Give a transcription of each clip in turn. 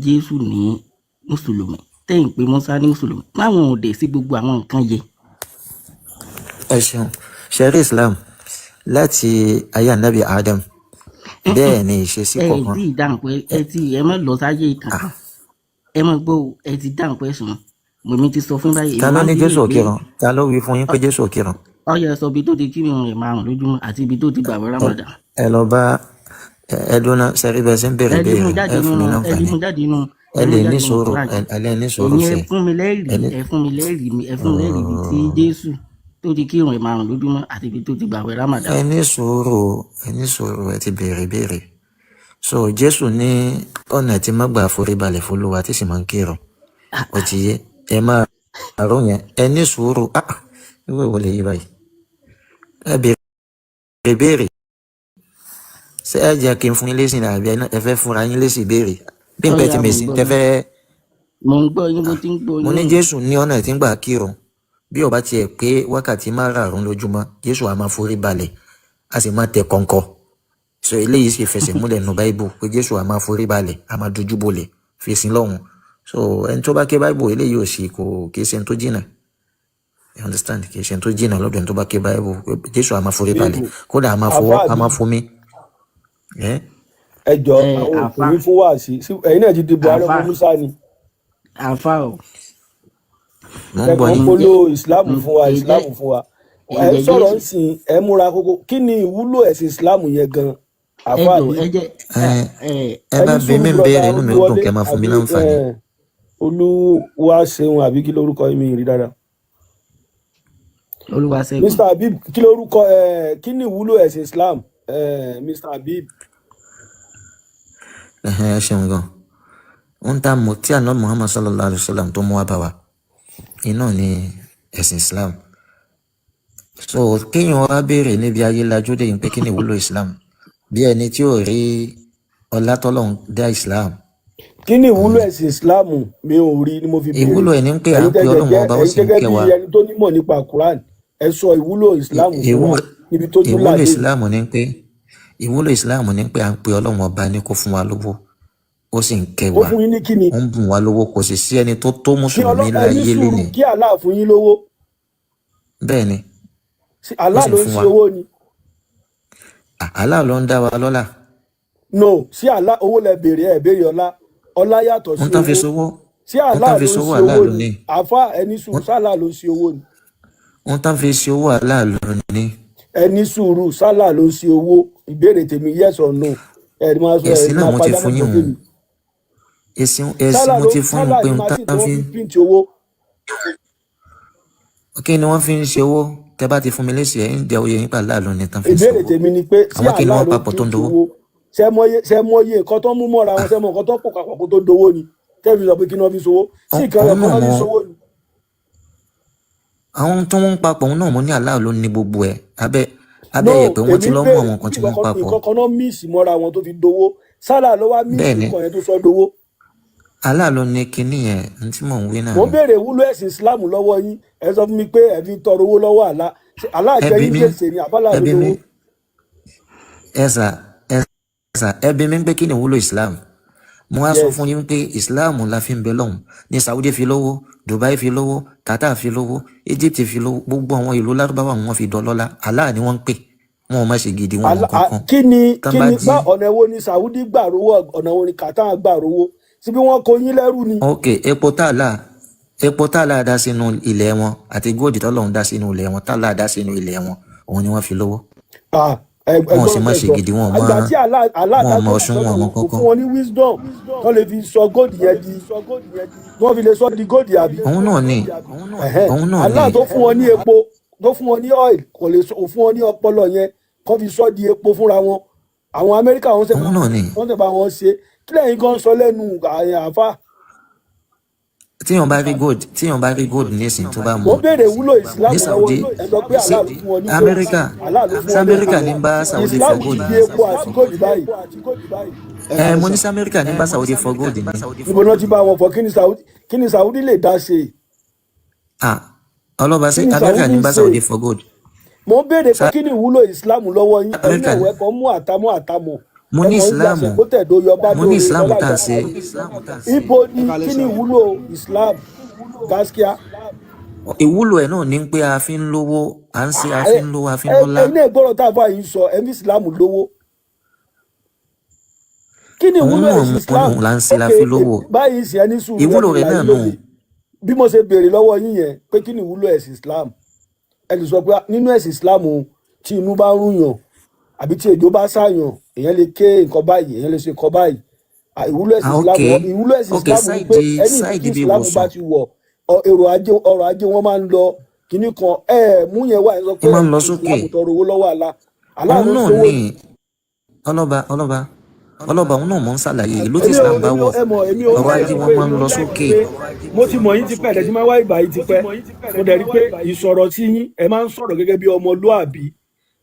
Jésù ní mùsùlùmí, tẹ́ ń pe Musa ní mùsùlùmí, láwọn ò dẹ̀ sí gbogbo àwọn nǹkan yẹn. Ẹ ṣeun. Ṣẹ̀rí Islam láti ayé Anabi Adam, bẹ́ẹ̀ ni ìṣesí Ẹ kọ̀ọ̀kan. tí ì dáhùn pé ẹ tí ẹ má lọ sáyé kankan. Ẹ má gbọ́ o, ẹ ti dáhùn pé sùn mèmi ti sọ fún báyìí. Ta Èmi ló máa ń ní bí Jésù lè ò pé kírun? Ta ló wí fún yín pé Jésù ò kírun? Ọyọ, sọ ibi tó ti kírun rẹ̀ márùn lójúmọ́ àti ibi tó ti gbàwé Ramadan. Ẹ lọ bá ẹ dúná sẹ́rí bẹ́ẹ̀ ṣe ń béèrè Ẹ lè mú béèrè jáde ẹ fún mi nínú ẹ lè láǹfààní. mú jáde nínú Ẹ ẹ mú lè jáde ní nínú sùúrù. Quran. Ẹ lè ní sùúrù. Ẹ̀yin ẹ sẹ fún mi lẹ́rìí. Ẹ ní Ẹ fún mi lẹ́rìí mi, ẹ fún mi lẹ́rìí ibi tí Jésù tó ti kírun rẹ̀ márùn lójúmọ́ àti ibi tó ti gbàwé Ramadan. Ẹ ní sùúrù, ẹ ní sùúrù. Ẹ ti béèrè béèrè. So Jésù ní ọ̀nà tí má gbà forí balẹ̀ f'Olúwa, tí sì máa ń kírun. Ó ti yé ẹ máa àrùn yẹn. Ẹ ní sùúrù. Ah, irú èwo lè yí báyìí? Ẹ béèrè béèrè. Ṣé ẹ jẹ́ kí n fún yín lésì ní, àbí ẹ fẹ́ fúnra yín lésì béèrè bí n pẹ́ Ọyà, ti mo ń mèsì gbọ́ tẹ yín. fẹ́? Mo ń gbọ́ yín, mo ti ń gbọ́ Mo ní yín. Jésù ní ọ̀nà tí ń gbà kírun. Bí ó bá tiẹ̀ pé wákàtí 5 lójúmọ́, Jésù á máa forí balẹ̀, á sì máa tẹ kọ̀ǹkọ̀. So eléyìí sì fẹsẹ̀ múlẹ̀ nù Báíbù pé Jésù á máa forí balẹ̀, á máa dojú bolẹ̀ fèsì lọ́hùn. So ẹni tó bá ké Báíbù, eléyìí ò sì kò kì í ṣe ẹni tó jìnnà. You understand? Kì í ṣe ẹni tó jìnnà lọ́dọ̀ ẹni tó bá ké Báíbù pé Jésù á máa forí balẹ̀, Bíbù kódà á máa fọwọ́, àfa á máa fomi ẹ́. Ẹ jọ, Ẹ àwọn àfa òpè fún wáàsí. Ẹ̀yin náà ti di Buhari àfa ọmọ Musa ni. Àfa o. Mo ń gbọ́ Kẹkọọ ń yín. Ǹjẹ́ polówó ìsìláàmù fún wa, ǹjẹ́ ìsìláàmù fún wa. Ẹ ǹjẹ́ sọ̀rọ̀ Jésù ń sìn, ẹ múra kókó. Kí ni ìwúlò ẹ̀sìn ìsìláàmù yẹn gan, Ẹ àfa jọ, àbí? ẹ jẹ́ ẹ ẹ ẹ Ẹ bá ní bí sùúrù, mi ń brother. béèrè, inú mi ó dùn Olúwọlé kẹ́ máa fún mi àbí láǹfààní. Olúwa ṣeun, àbí kí lórúkọ mi rí dáadáa? Olúwaṣẹ́gun. Mr Habib, kí lórúkọ ẹ? Kí ni ìwúlò ẹ̀sìn Islam, Mr Habib? Ẹhẹ́n, ẹ ṣeun gan. Ohun tá a mọ̀ tí àná Muhammad sallallahu alayhi wa sallam tó mú wá bá wa iná ní ẹ̀sìn Islam. So kéèyàn wá béèrè níbi ayé lajú dé yìí pé kí ni ìwúlò Islam, bí ẹni tí ò rí ọlá tọ́lọ́run dá Islam. Kí ni ìwúlò ẹ̀sìn Islam? Mi ò rí ni mo fi béèrè. Ìwúlò ẹ̀ ní pé à Ẹ̀yin ń pe tẹ́jẹ̀ Ọlọ́run jẹ́ ọba, ó ẹ̀yin sì ń gẹ́gẹ́ kẹ́ bí wa. ẹni tó nímọ̀ nípa Quran, ẹ sọ ìwúlò Islam fún wa níbi tó tún Ìwúlò là dé yìí. Islam ní pé, ìwúlò Islam ní pé à ń pe Ọlọ́run ọba ní kó fún wa lówó, ó sì ń kẹ́ Ó wa. fún yín ní kí ni? Ó ń bùn wá lówó. Kò sì sí ẹni tó tó Kí mùsùlùmí ọlọ́ ẹ ní láyé sùúrù. lénìí. Kí Allah fún yín lówó? Bẹ́ẹ̀ ni. Sí Ó Allah sì ń ló ń fún ṣe wa. owó ni? Allah ló ń dá wa lọ́lá. No, sí Allah owó lẹ béèrè, ẹ béèrè ọlá. Ọlá yàtọ̀ sí Ohun tán fi owó. sowó, Sí ohun Allah tán fi ló ń sowó, ṣe Allah owó ló ni? ní. Àfa, ẹni sùúrù, sálà ló ń ṣe owó ni? Ohun tán fi ṣe owó, Allah ló ní. Ẹni sùúrù, sálà ló ń ṣe owó? Ìbéèrè tèmi, yes or no. Ẹ máa sọ ẹ Èsì náà máa mo ti pàdánù fún yín tó òun. tèmi. Èsì Sálà mo ló ti fún yín sálà pé ní ohun machine tí tán wọ́n fi fi print owó. Kí ni wọ́n fi ń ṣe owó? Tẹ́ bá ti fún mi lésì, ẹ̀ ń jẹ́ oyè yín pàlà ló ní tán fi ń ṣe Ìbéèrè owó. tèmi ni pé sí Àwọn kí ni Allah wọ́n ló ń papọ̀ tó ń print dowó? owó? Ṣé mọye nǹkan tó ń mú mọ́ra wọn? Ṣé mọ nǹkan tó ń pò papọ̀ kó tó dowó ni tẹ́ẹ̀ fi sọ pé kí ni wọ́n fi ṣòwò sí nǹkan Òun ẹ̀kọ́ náà náà fi mọ ṣòwò ni? Àwọn tó ń papọ̀, òun náà mo ní Allah ló ní gbogbo ẹ̀ abẹ́ No, abẹ́ yẹ̀pẹ̀. Wọ́n ti èmi lọ́ mú béèrè àwọn nǹkan tí wọ́n nǹkan papọ̀. Nǹkan kan náà mix mọ́ra wọn tó fi dowó. Sálà ló wá mix Bẹ́ẹ̀ ni. nǹkan yẹn tó sọ dowó. Allah ló ní kinní yẹn ní tí mò ń wí náà Mo ń nù. béèrè ìwúlò ẹ̀sìn Islam lọ́wọ́ yín, ẹ sọ fún mi pé ẹ fi ń tọrọ owó lọ́wọ́ Allah. Ṣé Allah jẹ Ẹbí yín mi gbèsè ni àbálà ló ẹbí mi lówó? Ẹsà ẹsà, ẹbí mi pé kí ni ìwúlò Islam. Mo wá sọ fún yín pé Islam la fi ń bẹ lọ́hùn ní Saudi fi lówó, Dubai fi lówó, Qatar fi lówó, Egypt fi lówó, gbogbo àwọn ìlú Lárúbáwá wọn fi dọlọ́lá. Allah ni wọ́n ń pè, wọn ò má ṣe gidi, wọn ò mọ kankan Kí ni tán kí bá ni jí. Bá ọ̀nà wo ni Saudi gbà rówó? Ọ̀nà wo ni Qatar gbà rówó? Síbi wọ́n kó yín lẹ́rú ni? Ok, epo tá a là dá sínú ilẹ̀ wọn àti góòdì tọ́lọ́run dá sínú ilẹ̀ wọn, tá a là dá sínú ilẹ̀ wọn, òun ni wọ́n fi lówó. Ah, Wọn ò sì ẹgbọ́n má tẹ́ ṣe sọ gidi, wọn ò mọ àgbà tí Allah wọn dá ò mọ góòdì Ọ̀ṣun, sọ́dọ̀ wọn ò mọ wọn, kò kankan. fún wọn ní wisdom tó lè fi sọ góòdì yẹn di, wọ́n fi lè sọ di góòdì, àbí? Òun náà ni. Ẹ̀hẹ́n. Òun náà Allah ni. tó fún wọn ní epo, tó fún wọn ní oil, kò lè sọ fún wọn ní ọpọlọ yẹn kó fi sọ di epo fúnra wọn? Àwọn Amẹ́ríkà, wọ́n ṣe Òun náà ni. wọ́n ṣe bá wọn ṣe. Kí lẹ́yìn gan sọ lẹ́nu àáfà? Tíyàn bá rí gold nísìn tó bá mú Mo béèrè ìwúlò Islam ní lọ́wọ́ Saudi yín, ẹ sọ pé sí Allah ló fún wọn ní gold. Amẹ́ríkà Allah ló fún sí wọn ní Amẹ́ríkà epo. ní bá Saudi fọ Islam ti gold di ní. Epo àti gold báyìí. Ẹ mo ní sí Amẹ́ríkà ní bá Saudi fọ gold ní. Níbo náà ti bá wọn fọ? Kí ni Saudi lè dá ṣe? Ah, ọlọ́ba, sí Kí ni Amẹ́ríkà Saudi ní ń bá ṣe? Saudi fọ gold. Mo ń béèrè pé kí ni ìwúlò Islam lọ́wọ́ yín. Ẹ̀yin Amẹ́ríkà náà ní wẹ́kọ̀ mú àtàmọ́ àtàmọ́. Mo Ẹ ní kàn ń gba Islam, Ṣẹ̀gbótẹ̀dó yọba mo ní dóore Islam lọ́lá tá à ń ìjà. ṣe. Ibo Ẹ ni kalẹ́ kí sà. ni ìwúlò Islam gaskia? Ìwúlò ẹ̀ náà ni pé a fi ń lówó, à ń ṣe, a fi Ẹ ń lówó, a fi ń ẹ lọ́lá. ẹ ní ẹgbọ́rọ̀ tá a fà yìí sọ, ẹ ní Islam lówó. Kí ni Òun ìwúlò náà ẹ̀sìn mo Islam? òun là ń ṣe la Ok, fi lówó. báyìí sì, ẹni sùúrù, ẹ Ìwúlò fi rẹ̀ là náà yín nù. lóye. Bí mo ṣe béèrè lọ́wọ́ yín yẹn pé kí ni ìwúlò ẹ̀sìn Islam, ẹ lè sọ pé nínú ẹ̀sìn Islam o, tí inú bá ń rúyàn àbí tí ejò bá ṣàyàn, èèyàn lè ké nǹkan báyìí, èèyàn lè ṣe nǹkan báyìí. Ìwúlò ẹ̀sìn Ah, Islam, ok, ìwúlò ẹ̀sìn ok, Islam ni pé sáìdì ẹni ìlú tí sáìdì bí Islam bá ìwòsàn ti wọ̀, èrò ajé, ọrọ̀ ajé wọn máa ń lọ kíní kan. Ẹ mú yẹn wá, ẹ sọ ẹ pé máa ń lọ ẹ̀sìn sókè. Islam tọrọ owó lọ́wọ́ Allah, Allah Òun ló ń náà sowó ni ni. Ọlọ́ba, ọlọ́ba, ọlọ́ba, òun náà mọ̀ ń ṣàlàyé ìlú tí Èmi ò Islam bá èmi ò wọ̀, ẹ mọ̀, èmi ò ọrọ̀ láìkí ajé wọn pé máa ń èmi ò lọ láìkí sókè. pé mo ti mọ̀ yín tipẹ́, ẹ̀dẹ̀ tí máa wá ìgbà yìí tipẹ́. Mo dẹ̀ rí pé ìsọ̀rọ̀ sí yín, ẹ máa ń sọ̀rọ̀ gẹ́gẹ́ bí ọmọlúàbí,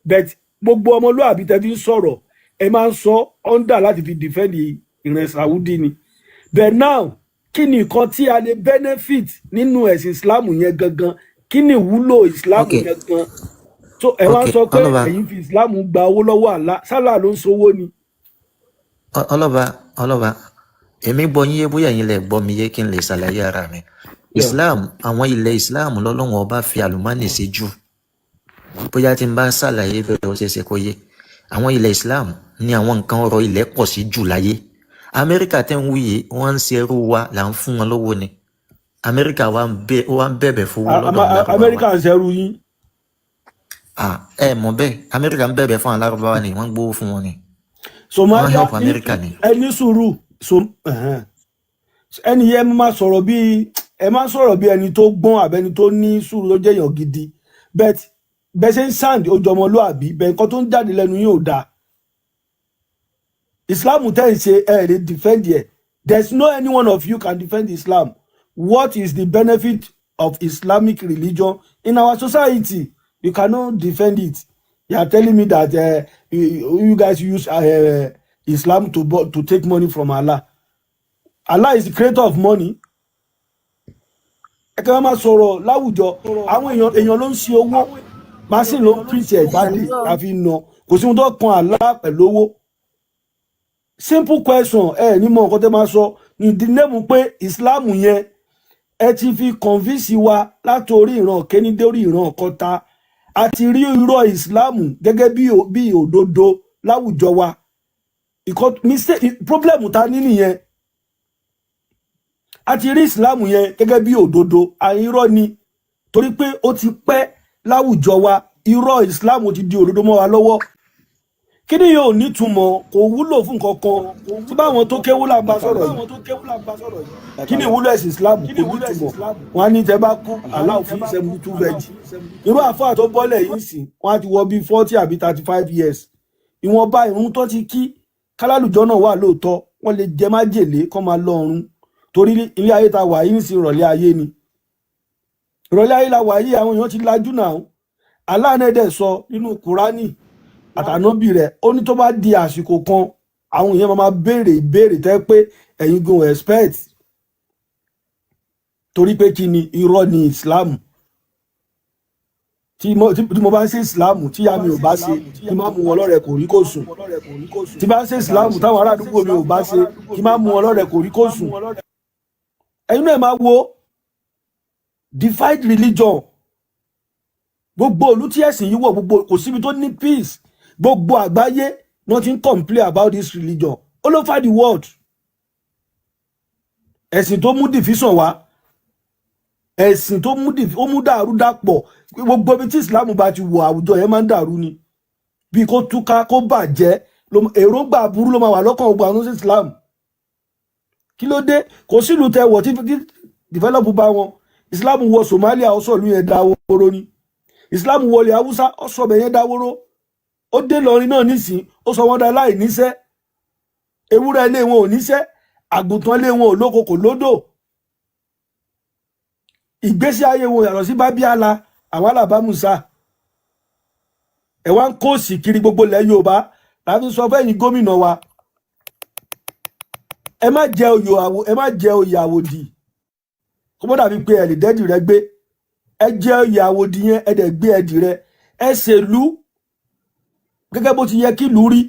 but gbogbo ọmọlúàbí tẹ́ fi ń sọ̀rọ̀, ẹ máa ń sọ under láti fi defend ìrìn Saudi ni. But now, kí ni nǹkan tí a lè benefit nínú ẹ̀sìn Islam yẹn gangan? Kí ni ìwúlò Islam Ok, yẹn gan? So ẹ wá ok, ń sọ pé ọlọ́ba, ẹ̀yin fi Islam gba owó lọ́wọ́ Allah, sálà ló ń sowó ni. Ọlọ́ba, ọlọ́ba, èmi gbọ́ yín yé, bóyá ẹ̀yin lẹ gbọ́ mi yé, kí n lè ṣàlàyé ara mi. Islam, àwọn ilẹ̀ Islam lọ́lọ́run ọba fi àlùmọ́nì sí jù. Bóyá tí n bá ṣàlàyé bẹ́ẹ̀, ó ṣeé ṣe kó yé. Àwọn ilẹ̀ Islam ní àwọn nǹkan ọrọ̀ ilẹ̀ pọ̀ sí jù láyé. Amẹ́ríkà tẹ́ ń wí yìí, wọ́n ń ṣe ẹrú wa, là ń fún wọn lówó ni. Amẹ́ríkà wa ń bẹ̀bẹ̀ fowó lọ́dọ̀ àwọn Lárúbáwá. Amẹ́ríkà ń ṣẹrú yín? Ah, ẹ mọ̀ bẹ́ẹ̀, Amẹ́ríkà ń bẹ̀bẹ̀ fún àwọn Lárúbáwá ni, wọ́n ń gbowó fún wọn ni. Wọ́n Somalia help Amẹ́ríkà ni. Ẹ ní sùúrù. Ẹ̀hẹ́n. Ẹni yẹn máa sọ̀rọ̀ bí, ẹ máa sọ̀rọ̀ bí ẹni tó gbọ́n àbẹ́ni tó ní sùúrù, tó jẹ́ èèyàn gidi, but bẹ́ẹ̀ ṣe ń sound, ó jọmọlúàbí bẹ́ẹ̀, nǹkan tó ń jáde lẹ́nu yín ò dáa. Islam tẹ́ ń ṣe, ẹ lè defend ẹ̀. There is no any one of you can defend Islam. What is the benefit of Islamic religion in our society? You cannot defend it. You are telling me that you guys use Islam to take money from Allah. Allah is the creator of money. Ẹ kẹ́ máa sọ̀rọ̀ láwùjọ àwọn èèyàn. Èèyàn ló ń ṣe owó, machine ló ń print ẹ̀ jáde àfi nà. Kò sí ohun tó kan Allah pẹ̀lú owó. Simple question, ẹ ní mọ nǹkan tẹ́ máa sọ ní ìdí nẹ́mú pé Islam yẹn, ẹ ti fi convince wa láti orí ìran kéní dé orí ìran kọta. A ti rí irọ́ Islam gẹ́gẹ́ bí òdodo láwùjọ wa. Ìkọ́ mistake, problem ta ní nìyẹn. A ti rí Islam yẹn gẹ́gẹ́ bí òdodo, àìrọ́ ni, torí pé ó ti pẹ́ láwùjọ wa. Irọ́ Islam ti di òdodo mọ́ wa lọ́wọ́. Kí ni yóò nítumọ̀? Kò wúlò fún nǹkan kan tí báwọn tó kéwú là ń bá sọ̀rọ̀ yìí. Kí ni ìwúlò ẹ̀sìn Islam? Kò nítumọ̀. Wọn á ní tẹ́ bá kú, Allah fún 72 veg. Irú àfáà tó bọ́lẹ̀ yìí sìn, wọn á ti wọ bíi 40 àbí 35 years. Ìwọ̀nba ìrun tó ti kí kálálùjọ náà wà lóòótọ́, wọ́n lè jẹ májèlé kọ́ máa lọ ọ̀run, torí ilé ayé ta wà yìí ń sin ìrọ̀lẹ́ ayé ni. Ìrọ̀lẹ́ ayé la wà yìí, àwọn èèyàn ti lajú náà. Allah náà dẹ̀ sọ nínú Kúránì àtànábì rẹ̀, ó ní tó bá di àsìkò kan, àwọn èèyàn máa béèrè ìbéèrè tẹ́ pé ẹ̀yin gan expect, torí pé kí ni? Irọ́ ni Islam. Tí mo bá ń ṣe Islam, tí ìyá mi ò bá ṣe, kí má mú wọn lọ́rẹ̀ kò rí kò sùn. Tí bá ń ṣe Islam, táwọn ará àdúgbò mi ò bá ṣe, kí má mú wọn lọ́rẹ̀ kò rí kò sùn. Ẹ̀yin náà máa wo divide religion. Gbogbo ìlú tí ẹ̀sìn yìí wọ̀, gbogbo kò síbi tó ní peace. Gbogbo àgbáyé ni wọ́n ti ń complain about this religion all over the world. Ẹ̀sìn tó mú division wá, ẹ̀sìn tó mú ó mú dàrú dàpọ̀. Gbogbo ibi tí Islam bá ti wọ, àwùjọ yẹn máa ń dàrú ni, bí kó túká, kó bàjẹ́. Èròǹgbà burú ló máa wà lọ́kàn gbogbo àwọn sí Islam. Kí ló dé? Kò sílùú tẹ wọ̀ tí develop bá wọn. Islam wọ Somalia, ó sọ ìlú yẹn dáwóró ni. Islam wọlé Haúsá, ó sọ ọbẹ̀ yẹn dáwóró. Ó dé lọrin náà nísìn, ó sọ wọn dá láì níṣẹ́. Ewúrẹ́ ilé wọn ò níṣẹ́, àgùntàn ilé wọn ò lóko, kò lódò. Ìgbésí ayé wọn yàtọ̀ sí bábíàlà àwọn alábàámusa. Ẹ wá ń kó òsì kiri gbogbo ilẹ̀ Yorùbá. Láti sọ fẹ́yìn gómìnà wa, ẹ má jẹ oyè àwò, ẹ má jẹ oyè àwòdì, kó mọ́ dàbí pé ẹ lè dẹ́dì rẹ gbé. Ẹ jẹ oyè àwòdì yẹn, ẹ dẹ̀ gbé ẹdì rẹ, ẹ ṣèlú gẹ́gẹ́ bó ti yẹ kí ìlú rí.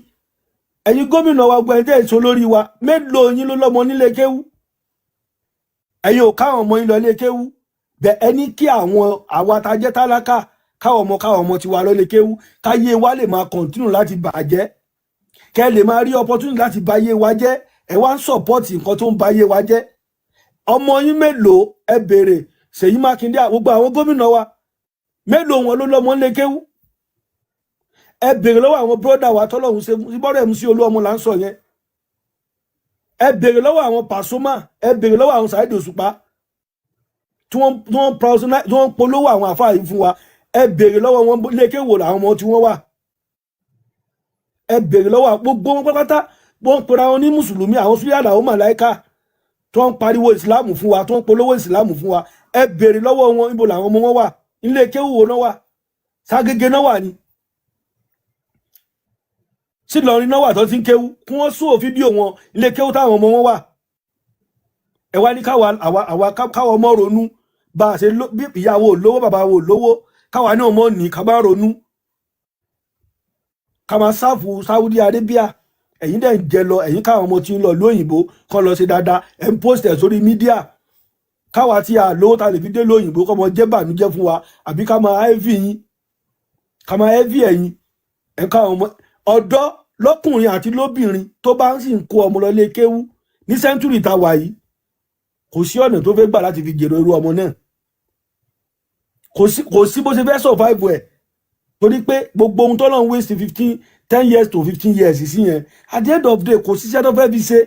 Ẹ̀yin gómìnà wa, gbọ́, ẹ̀jẹ̀ èso lórí wa, mélòó yín ló lọ́mọ nílé kéwú? Ẹ̀yin ò káwọn ọmọ yín lọ ilé kéwú bẹ. Ẹni kí àwọn àwa tá a jẹ́ tálákà káwọn ọmọ tiwa lọ ilé kéwú, káyé wa lè máa continue láti bàjẹ́, kẹ́ lè máa rí opportunity láti báyé wa jẹ́. Ẹ wá ń support nǹkan tó ń báyé wa jẹ́. Ọmọ yín mélòó? Ẹ béèrè Ṣèyí Mákindé, gbogbo àwọn gómìnà wa, mélòó wọn ló lọ́mọ nílé kéwú? Ẹ béèrè lọ́wọ́ àwọn brother wa tọ́lọ́hún ṣe bọ́dọ̀ MC Olúọmọ là ń sọ yẹn. Ẹ béèrè lọ́wọ́ àwọn Pasuma, ẹ béèrè lọ́wọ́ àwọn Saheed Òṣùpá tí wọ́n polówó àwọn àfáà yìí fún wa. Ẹ béèrè lọ́wọ́ wọn, lékè wò làwọn ọmọ tí wọ́n wà. Ẹ béèrè lọ́wọ́ gbogbo wọn pátápátá. Wọ́n ń pera wọn ní mùsùlùmí, àwọn súlẹ̀ àlàó màláìka tí wọ́n ń pariwo ìsìláàmù fún wa, tí wọ́n ń polówó ìsìláàmù fún wa. Ẹ béèrè lọ́wọ́ wọn, ibo làwọn ọmọ wọn wà? Ilé kéwù wo náà wà? Ságége náà wà ní sílọrin náà wà tó ti ń kéwú, kí wọ́n sún fídíò wọn, ilé kéwú táwọn ọmọ wọn wà. Ẹ wá ní káwa àwa káwa ọmọ ronú bá a ṣe bí ìyàwó lówó, bàbá wo lówó, káwa náà mọ̀ ní ká bá ronú ká máa serve Saudi Arabia. Ẹ̀yin dẹ̀ ń jẹ lọ, ẹ̀yin káwọn ọmọ tí ń lọ lóyìnbó kọ́ lọ ṣe dáadáa, ẹ̀ ń post ẹ̀ sórí media. Káwa tí a lówó ta lè fi dé lóyìnbó kọ́ mọ jẹ́ bànújẹ́ fún wa, àbí ká máa envy yín, ká máa envy ẹ̀yin. Ẹ̀ káwọn ọmọ ọ̀dọ́ lọ́kùnrin àti lóbìnrin tó bá ń sì ń kó ọmọ lọ lé kéwú ní century tá a wà yìí, kò sí ọ̀nà tó fẹ́ gbà láti fi jèrò irú ọmọ náà. Kò sí bó ṣe fẹ́ survive ẹ̀, torí pé gbogbo ohun tó lọ́n waste 15, 10 years to 15 years sí yẹn, at the end of the day, kò síṣẹ́ tó fẹ́ fi ṣe.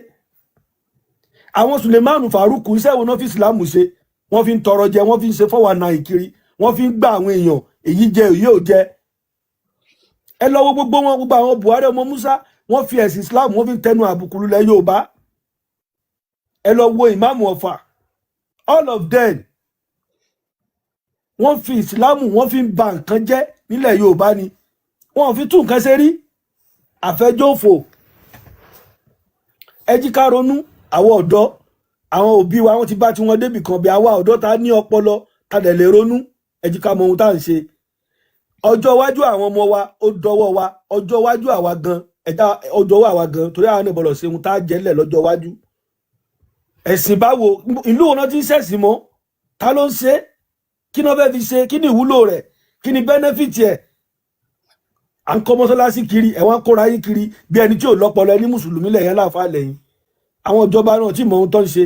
Àwọn Sulemanu Faruku, iṣẹ́ wo náà fi Ìsìlámù ṣe? Wọ́n fi ń tọrọ jẹ, wọ́n fi ń ṣe 419 kiri, wọ́n fi ń gbà àwọn èèyàn, èyí jẹ, èyí ò jẹ. Ẹ lọ wo gbogbo wọn, gbogbo àwọn Buhari, ọmọ Musa, wọ́n fi ẹ̀sìn Islam, wọ́n fi ń tẹnu àbùkù lulẹ̀ Yorùbá. Ẹ lọ wo ìmáàmù Ọ̀fà, all of them, wọ́n fi ìsìlámù, wọ́n fi ń ba nǹkan jẹ́ nílẹ̀ Yorùbá ni. Wọ́n fi tún nǹkan ṣe rí àfẹjọ́fò. Ẹ jí ká ronú. Àwọn ọ̀dọ́, àwọn òbí wa, wọ́n ti bá tiwọn débì kan. Bí àwa ọ̀dọ́ ta ní ọpọlọ, ta dẹ̀ lè ronú, ẹ jí ká mọ ohun tá à ń ṣe. Ọjọ́ iwájú àwọn ọmọ wa, ó dọwọ́ wa. Ọjọ́ iwájú àwa gan ẹ̀dá, ó dọwọ́ àwa gan, torí àwọn náà gbọ́dọ̀ ṣe ohun tá a jẹ́lẹ̀ lọ́jọ́ iwájú. Ẹ̀sìn báwo? Ìlú wo náà ti ń ṣẹ̀sìn mọ́? Ta ló ń ṣe? Kí ni wọ́n fẹ́ fi ṣe? Kí ni ìwúlò rẹ̀? Kí ni benefit ẹ̀? À ń kọ́ mọ́sálásí kiri, ẹ̀ wọ́n ń kóra yín kiri bí ẹni tí ò lọ́pọlọ. Ẹni mùsùlùmí lẹ́yìn, láàfáà lẹ́yìn. Àwọn ìjọba náà tí mọ ohun tó ń ṣe.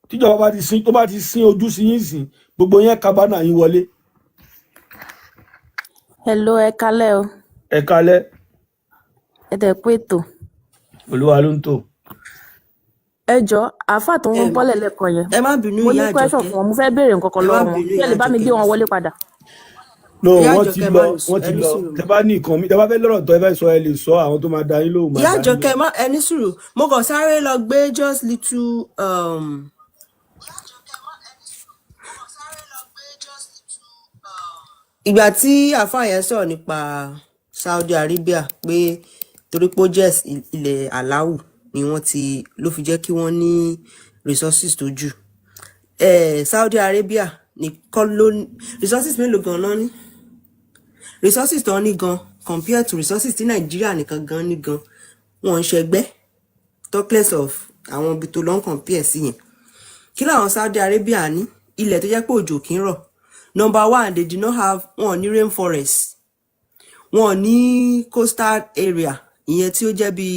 Tíjọba bá ti sin, tó bá ti sin ojú sí yín sìn, gbogbo yẹn kábánà yín wọlé. Hello, ẹ kálẹ́ o. Ẹ kalẹ́. Ẹ dẹ̀ kú ètò. Olúwa ló ń tò. Ẹ jọ, àáfàá tó ń Em, bọ́lẹ̀ lẹ́kọ̀ọ́ yẹn, ẹ má bínú, mo ní ìyá question Àjọkẹ́. fún wọn, mo fẹ́ béèrè nǹkan kan Ẹ má lọ́wọ́ wọn. bínú, Ṣé ẹ ìyá lè bá mi Àjọkẹ́. gbé wọn wọlé padà? No, Ìyá wọ́n ti Àjọkẹ́, lọ. má ní Wọ́n ti ẹ ní lọ. sùúrù. Tẹ bá ní nǹkan mi, tẹ bá fẹ́ lọ́rọ̀ tó ẹ fẹ́ sọ, ẹ lè sọ. Àwọn tó máa da yín lóhùn máa Ìyá dá yín Àjọkẹ́, lóhùn. Má ẹ ní sùúrù. Mo kàn sáré lọ gbé just little ìgbà tí àáfàá yẹn sọ̀rọ̀ nípa Saudi Arabia, pé torí pé ó jẹ́ ilẹ̀ aláwù ni wọ́n ti ló fi jẹ́ kí wọ́n ní resources tó jù. Saudi Arabia nìkan ló ní resources mélòó gan-an ní? Resources tó ní gan compared to resources tí Nàìjíríà nìkan gan ní gan, wọn ń ṣẹgbẹ́, talk less of àwọn ibi tó lọ ń compare sí yẹn. Kí làwọn Saudi Arabia ní? Ilẹ̀ tó jẹ́ pé òjò kì í rọ̀. Number one, they do not have, wọn ò ní rainforest, wọn ò ní coastal area, ìyẹn tí ó jẹ́ bí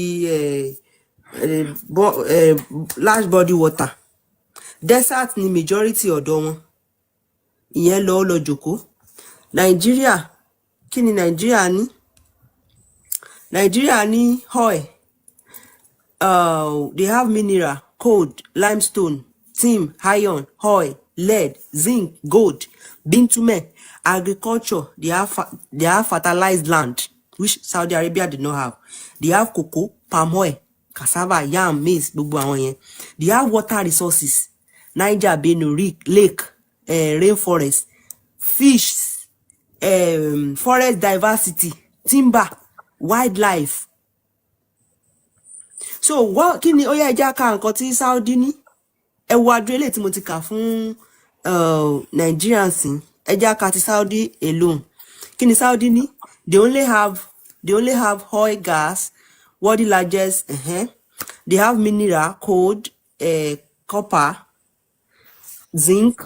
large body water. Desert ni majority ọ̀dọ̀ wọn. Ìyẹn lọ, ó lọ jòkó. Nàìjíríà, kí ni Nàìjíríà ní? Nàìjíríà ní oil, they have mineral, coal, limestone, tin, iron, oil, lead, zinc, gold, bitumen, agriculture. They have fertilized land, which Saudi Arabia did not have. They have cocoa, palm oil, cassava, yam, maize, gbogbo àwọn yẹn. They have water resources, Niger, Benue Lake, rainforest, fish, forest diversity, timber, wildlife. So wọ́n kí ni? Ó yá, ẹ jẹ́ ká nǹkan tí Saudi ní. Ẹ wo adúlé eléyìí tí mo ti kà fún Nigerians sí. Ẹ jẹ́ ká ti Saudi alone. Kí ni Saudi ní? They only have oil, gas. World largest, they have mineral, gold, copper, zinc,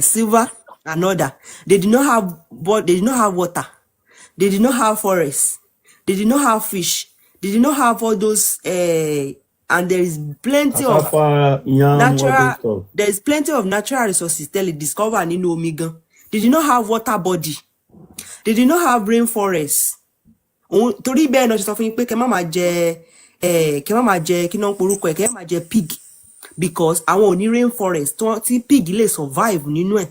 silver and other. They did not have, but they did not have water, they did not have forest, they did not have fish, they did not have all those, and there is plenty of Cassava, yam, all those natural, stuff. there is plenty of natural resources tẹ́lẹ̀ discover nínú omi gan. They did not have water body, they did not have rainforest. Òun torí bẹ́ẹ̀ náà ṣe sọ fún yín pé kẹ́ má máa jẹ ẹ, kẹ́ má máa jẹ, kí náà ń porúkọ ẹ̀, kẹ́ má máa jẹ pig, because àwọn ò ní rainforest tí pig lè survive nínú ẹ̀.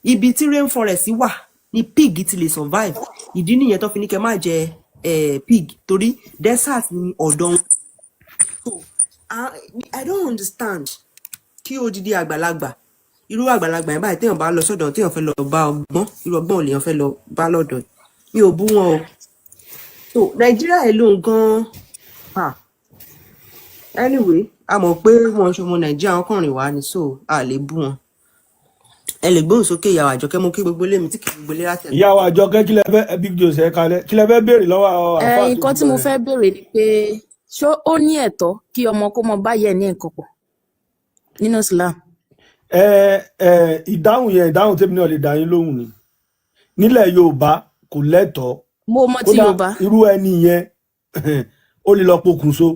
Ibi tí rainforest wà ni pig ti lè survive. Ìdí nìyẹn tó fi ní kẹ́ má jẹ pig, torí desert ni ọ̀dọ̀ wọn. So I don't understand kí odidi àgbàlagbà, irú àgbàlagbà yẹn báyìí, téèyàn bá lọ sọ́dọ̀, téèyàn fẹ́ lọ bá ọgbọ́n, irú ọgbọ́n ò lèèyàn fẹ́ lọ bá lọ́dọ̀ ẹ̀? Mi ò bú wọn o. So Nàìjíríà alone gan ah, anyway, a mọ̀ pé wọn ṣọmọ Nàìjíríà, wọn kàn rìn wá ni, so a lè bú wọn. Ẹ lè gbóhùn sókè, ìyàwó Àjọkẹ́. Mo kí gbogbo ilé mi tí kì í gbogbo ilé láti Ìyá wa Àjọkẹ́, kí lẹ fẹ́, Big Joe ẹ kalẹ̀, kí lẹ fẹ́ béèrè lọ́wọ́ àwọn Ẹ àfáà tó nǹkan ti tí lọ mo yẹn? fẹ́ béèrè ni pé, ṣó ó ní ẹ̀tọ́ kí ọmọ kó mọ báyẹ̀ ní nǹkan pọ̀ nínú Islam? Ẹ ẹ ìdáhùn yẹn, ìdáhùn tèmi náà lè dá yín lóhùn ni, nílẹ̀ Yorùbá kò lẹ́tọ̀ọ́. Mo mọ ti Kódà Yorùbá. irú ẹni yẹn, ó lè lọ pokùnso.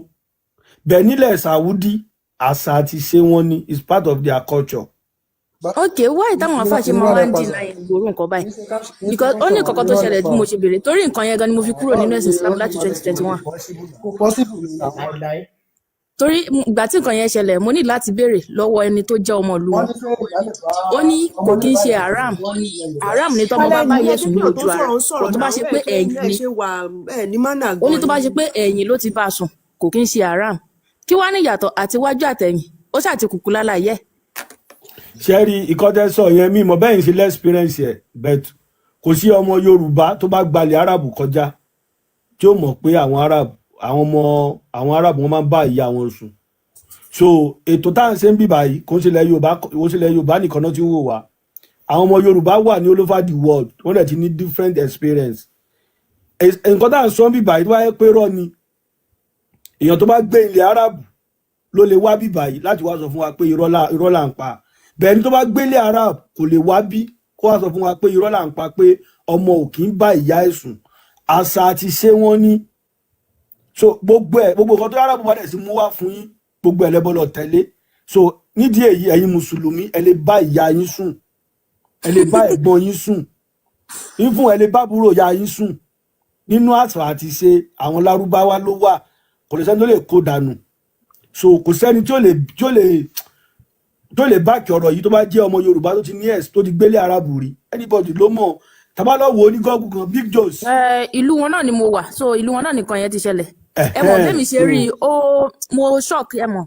Bẹ́ẹ̀ nílẹ̀ Saudi, àṣà àti ṣe wọn ni, is part of their culture. Ok, why táwọn àfáà ṣe máa wá ń deny ìgboro nǹkan báyìí? Because ó ní nǹkan kan tó ṣẹlẹ̀ tí mo ṣe béèrè, torí nǹkan yẹn gan ni mo fi kúrò nínú ẹ̀sìn Islam láti 2021. Torí ìgbà tí nǹkan yẹn ṣẹlẹ̀, mo ní láti béèrè lọ́wọ́ ẹni tó jẹ́ ọmọ ìlú wọn. Ó ní kò kí ń ṣe haram. Haram ni tọ́mọ bá bá Alẹ́ yẹ̀ sùn ní ní tó ojú ara, sọ̀rọ̀ ń sọ̀rọ̀ kò tó bá náà ṣe ẹ pé ṣe ẹ̀yìn ẹ ni. Ṣe wà ẹ ní mánà Ó ní gan tó bá ni. ṣe pé ẹ̀yìn ló ti bá a sùn, kò kí ń ṣe haram. Kí wàá ní ìyàtọ̀ àti iwájú àtẹ̀yìn? Ó ṣáà ti kùkù lálàyé. Ṣe rí ìkọ́tẹ́sọ yẹn, mímọ bẹ́ẹ̀ ń ṣe l'experience ẹ̀, but kò sí ọmọ Yorùbá tó bá gbalẹ̀ Arab kọjá tí ó mọ̀ pé àwọn Arab, àwọn ọmọ àwọn Arab, wọn máa ń bá ìyá wọn sùn. So ètò tá à ń ṣe ń bì báyìí, kò ń ṣe ilẹ̀ Yorùbá, kò ń ṣe ilẹ̀ Yorùbá nìkan náà tí ń wò wá. Àwọn ọmọ Yorùbá wà ní all over the world, wọ́n dẹ̀ ti ní different experience. Nǹkan tá à ń sọ ń bì báyìí, tó bá yẹ pé rọ́ ni, èèyàn tó bá gbé ilẹ̀ Arab ló lè wá bì báyìí láti wá sọ fún wa pé irọ́ là ń pa. Bẹ́ẹ̀ ni tó bá gbélé Arab, kò lè wá bí kó wá sọ fún wa pé irọ́ là ń pa, pé ọmọ ò kì í bá ìyá ẹ̀ sùn. Àṣà àti ṣé wọ́n ní. So gbogbo ẹ̀, gbogbo nǹkan tó Arab bá dẹ̀ sí mú wá fún yín, gbogbo ẹ̀ lẹ́bọ̀ lọ tẹ̀lé. So nídìí èyí, ẹ̀yin mùsùlùmí, ẹ lè bá ìyá yín sùn, ẹ lè bá ẹ̀gbọ́n yín sùn, ìfún ẹ lè bá àbúrò ìyá yín sùn. Nínú àṣà àti ṣe àwọn Lárúbáwá ló wà, kò lè sẹ́ni tó lè kó dànù. So kò sẹ́ni tí ó lè back ọ̀rọ̀ yìí. Tó bá jẹ́ ọmọ Yorùbá tó ti ní ẹ̀s tó ti gbélé Arabu rí, anybody ló mọ̀. Tàbá lọ wo ní Google kan, Big Joes. Ẹ, ìlú wọn náà ni mo wà, so ìlú wọn náà nìkan yẹn ti ṣẹlẹ̀. Ẹ mọ̀ bẹ́ẹ̀ mi ṣe rí i, ó mo shock. Ẹ mọ̀,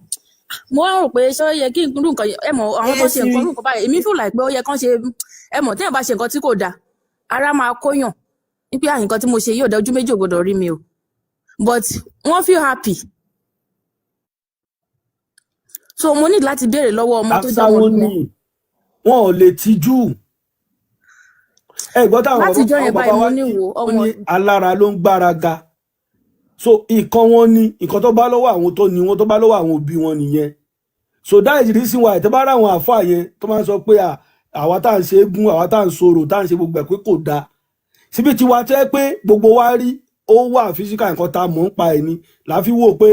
mo wá rò pé ṣé ó yẹ kí irú nǹkan ẹ mọ̀, àwọn tó Ẹ ṣe ti nǹkan rí irú nǹkan báyìí, èmi feel like pé ó yẹ kán ṣe. Ẹ mọ̀, téèyàn bá ṣe nǹkan tí kò dáa, ara máa kóyàn wípé à, nǹkan tí mo ṣe yóò dá, ojú méjì ò gbọdọ̀ rí mi o, but wọ́n feel happy. So mo ní láti béèrè lọ́wọ́ ọmọ tó Àṣà jẹ́ ọmọ wọn ìlú ni, wọn. Wọn ò lè tijú. Ẹ gbọ́ táwọn Láti bàbá ìjọ́ àwọn yẹn bàbá báyìí, mo wa ní ní wò wọ́n ọmọ ní alára ló ń gbára ga. So ìkan wọn ni nǹkan tó bá lọ́wọ́ àwọn tó ní wọn, tó bá lọ́wọ́ àwọn òbí wọn nìyẹn. So that is the reason why tó bá rà àwọn àfáà yẹn tó máa ń sọ pé àwa tá à ń ṣe égún, àwa tá à ń sọ̀rọ̀, tá à ń ṣe gbogbo ẹ̀, pé kò dáa síbi tiwa tẹ́ pé gbogbo wa rí ó wà physical, nǹkan tá a mọ̀ ń pa ẹ̀ ni là á fi wò pé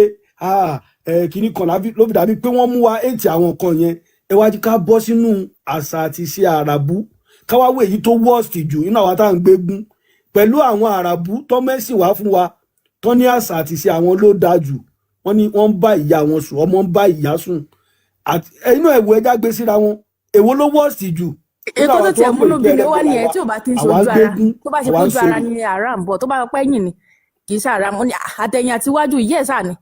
kinní kan ló fi dàbí pé wọ́n mú wa ètì àwọn nǹkan yẹn. Ẹ wá jí ká bọ́ sínú àṣà àti ìṣe àràbù, ká wá wo èyí tó worst jù nínú àwa tá à ń gbégún pẹ̀lú àwọn àràbù tó mẹ́sìn wá fún wa, tó ní àṣà àti ìṣe àwọn ló dáa jù. Wọ́n ní wọ́n ń bá ìyá wọn sùn, ọmọ ń bá ìyá sùn, àti inú ẹ̀wọ̀ ẹja gbé síra wọn, èwo ló worst jù nínú Èkó àwa tó tó tiẹ̀ ń pè múnú pé bí mi ó ẹlẹ́bọ wá nìyẹn làwa, tí ò bá kí ń àwa ń ṣojú ara, gbégún, tó bá ṣe àwa ń pójú ara sọ̀rọ̀ ni haram bọ̀, tó bá pẹ́ yìn ni kì í ṣe haram. Ó ní àtẹ̀yìn àtiwájú ìyá ẹ̀ sáà ni.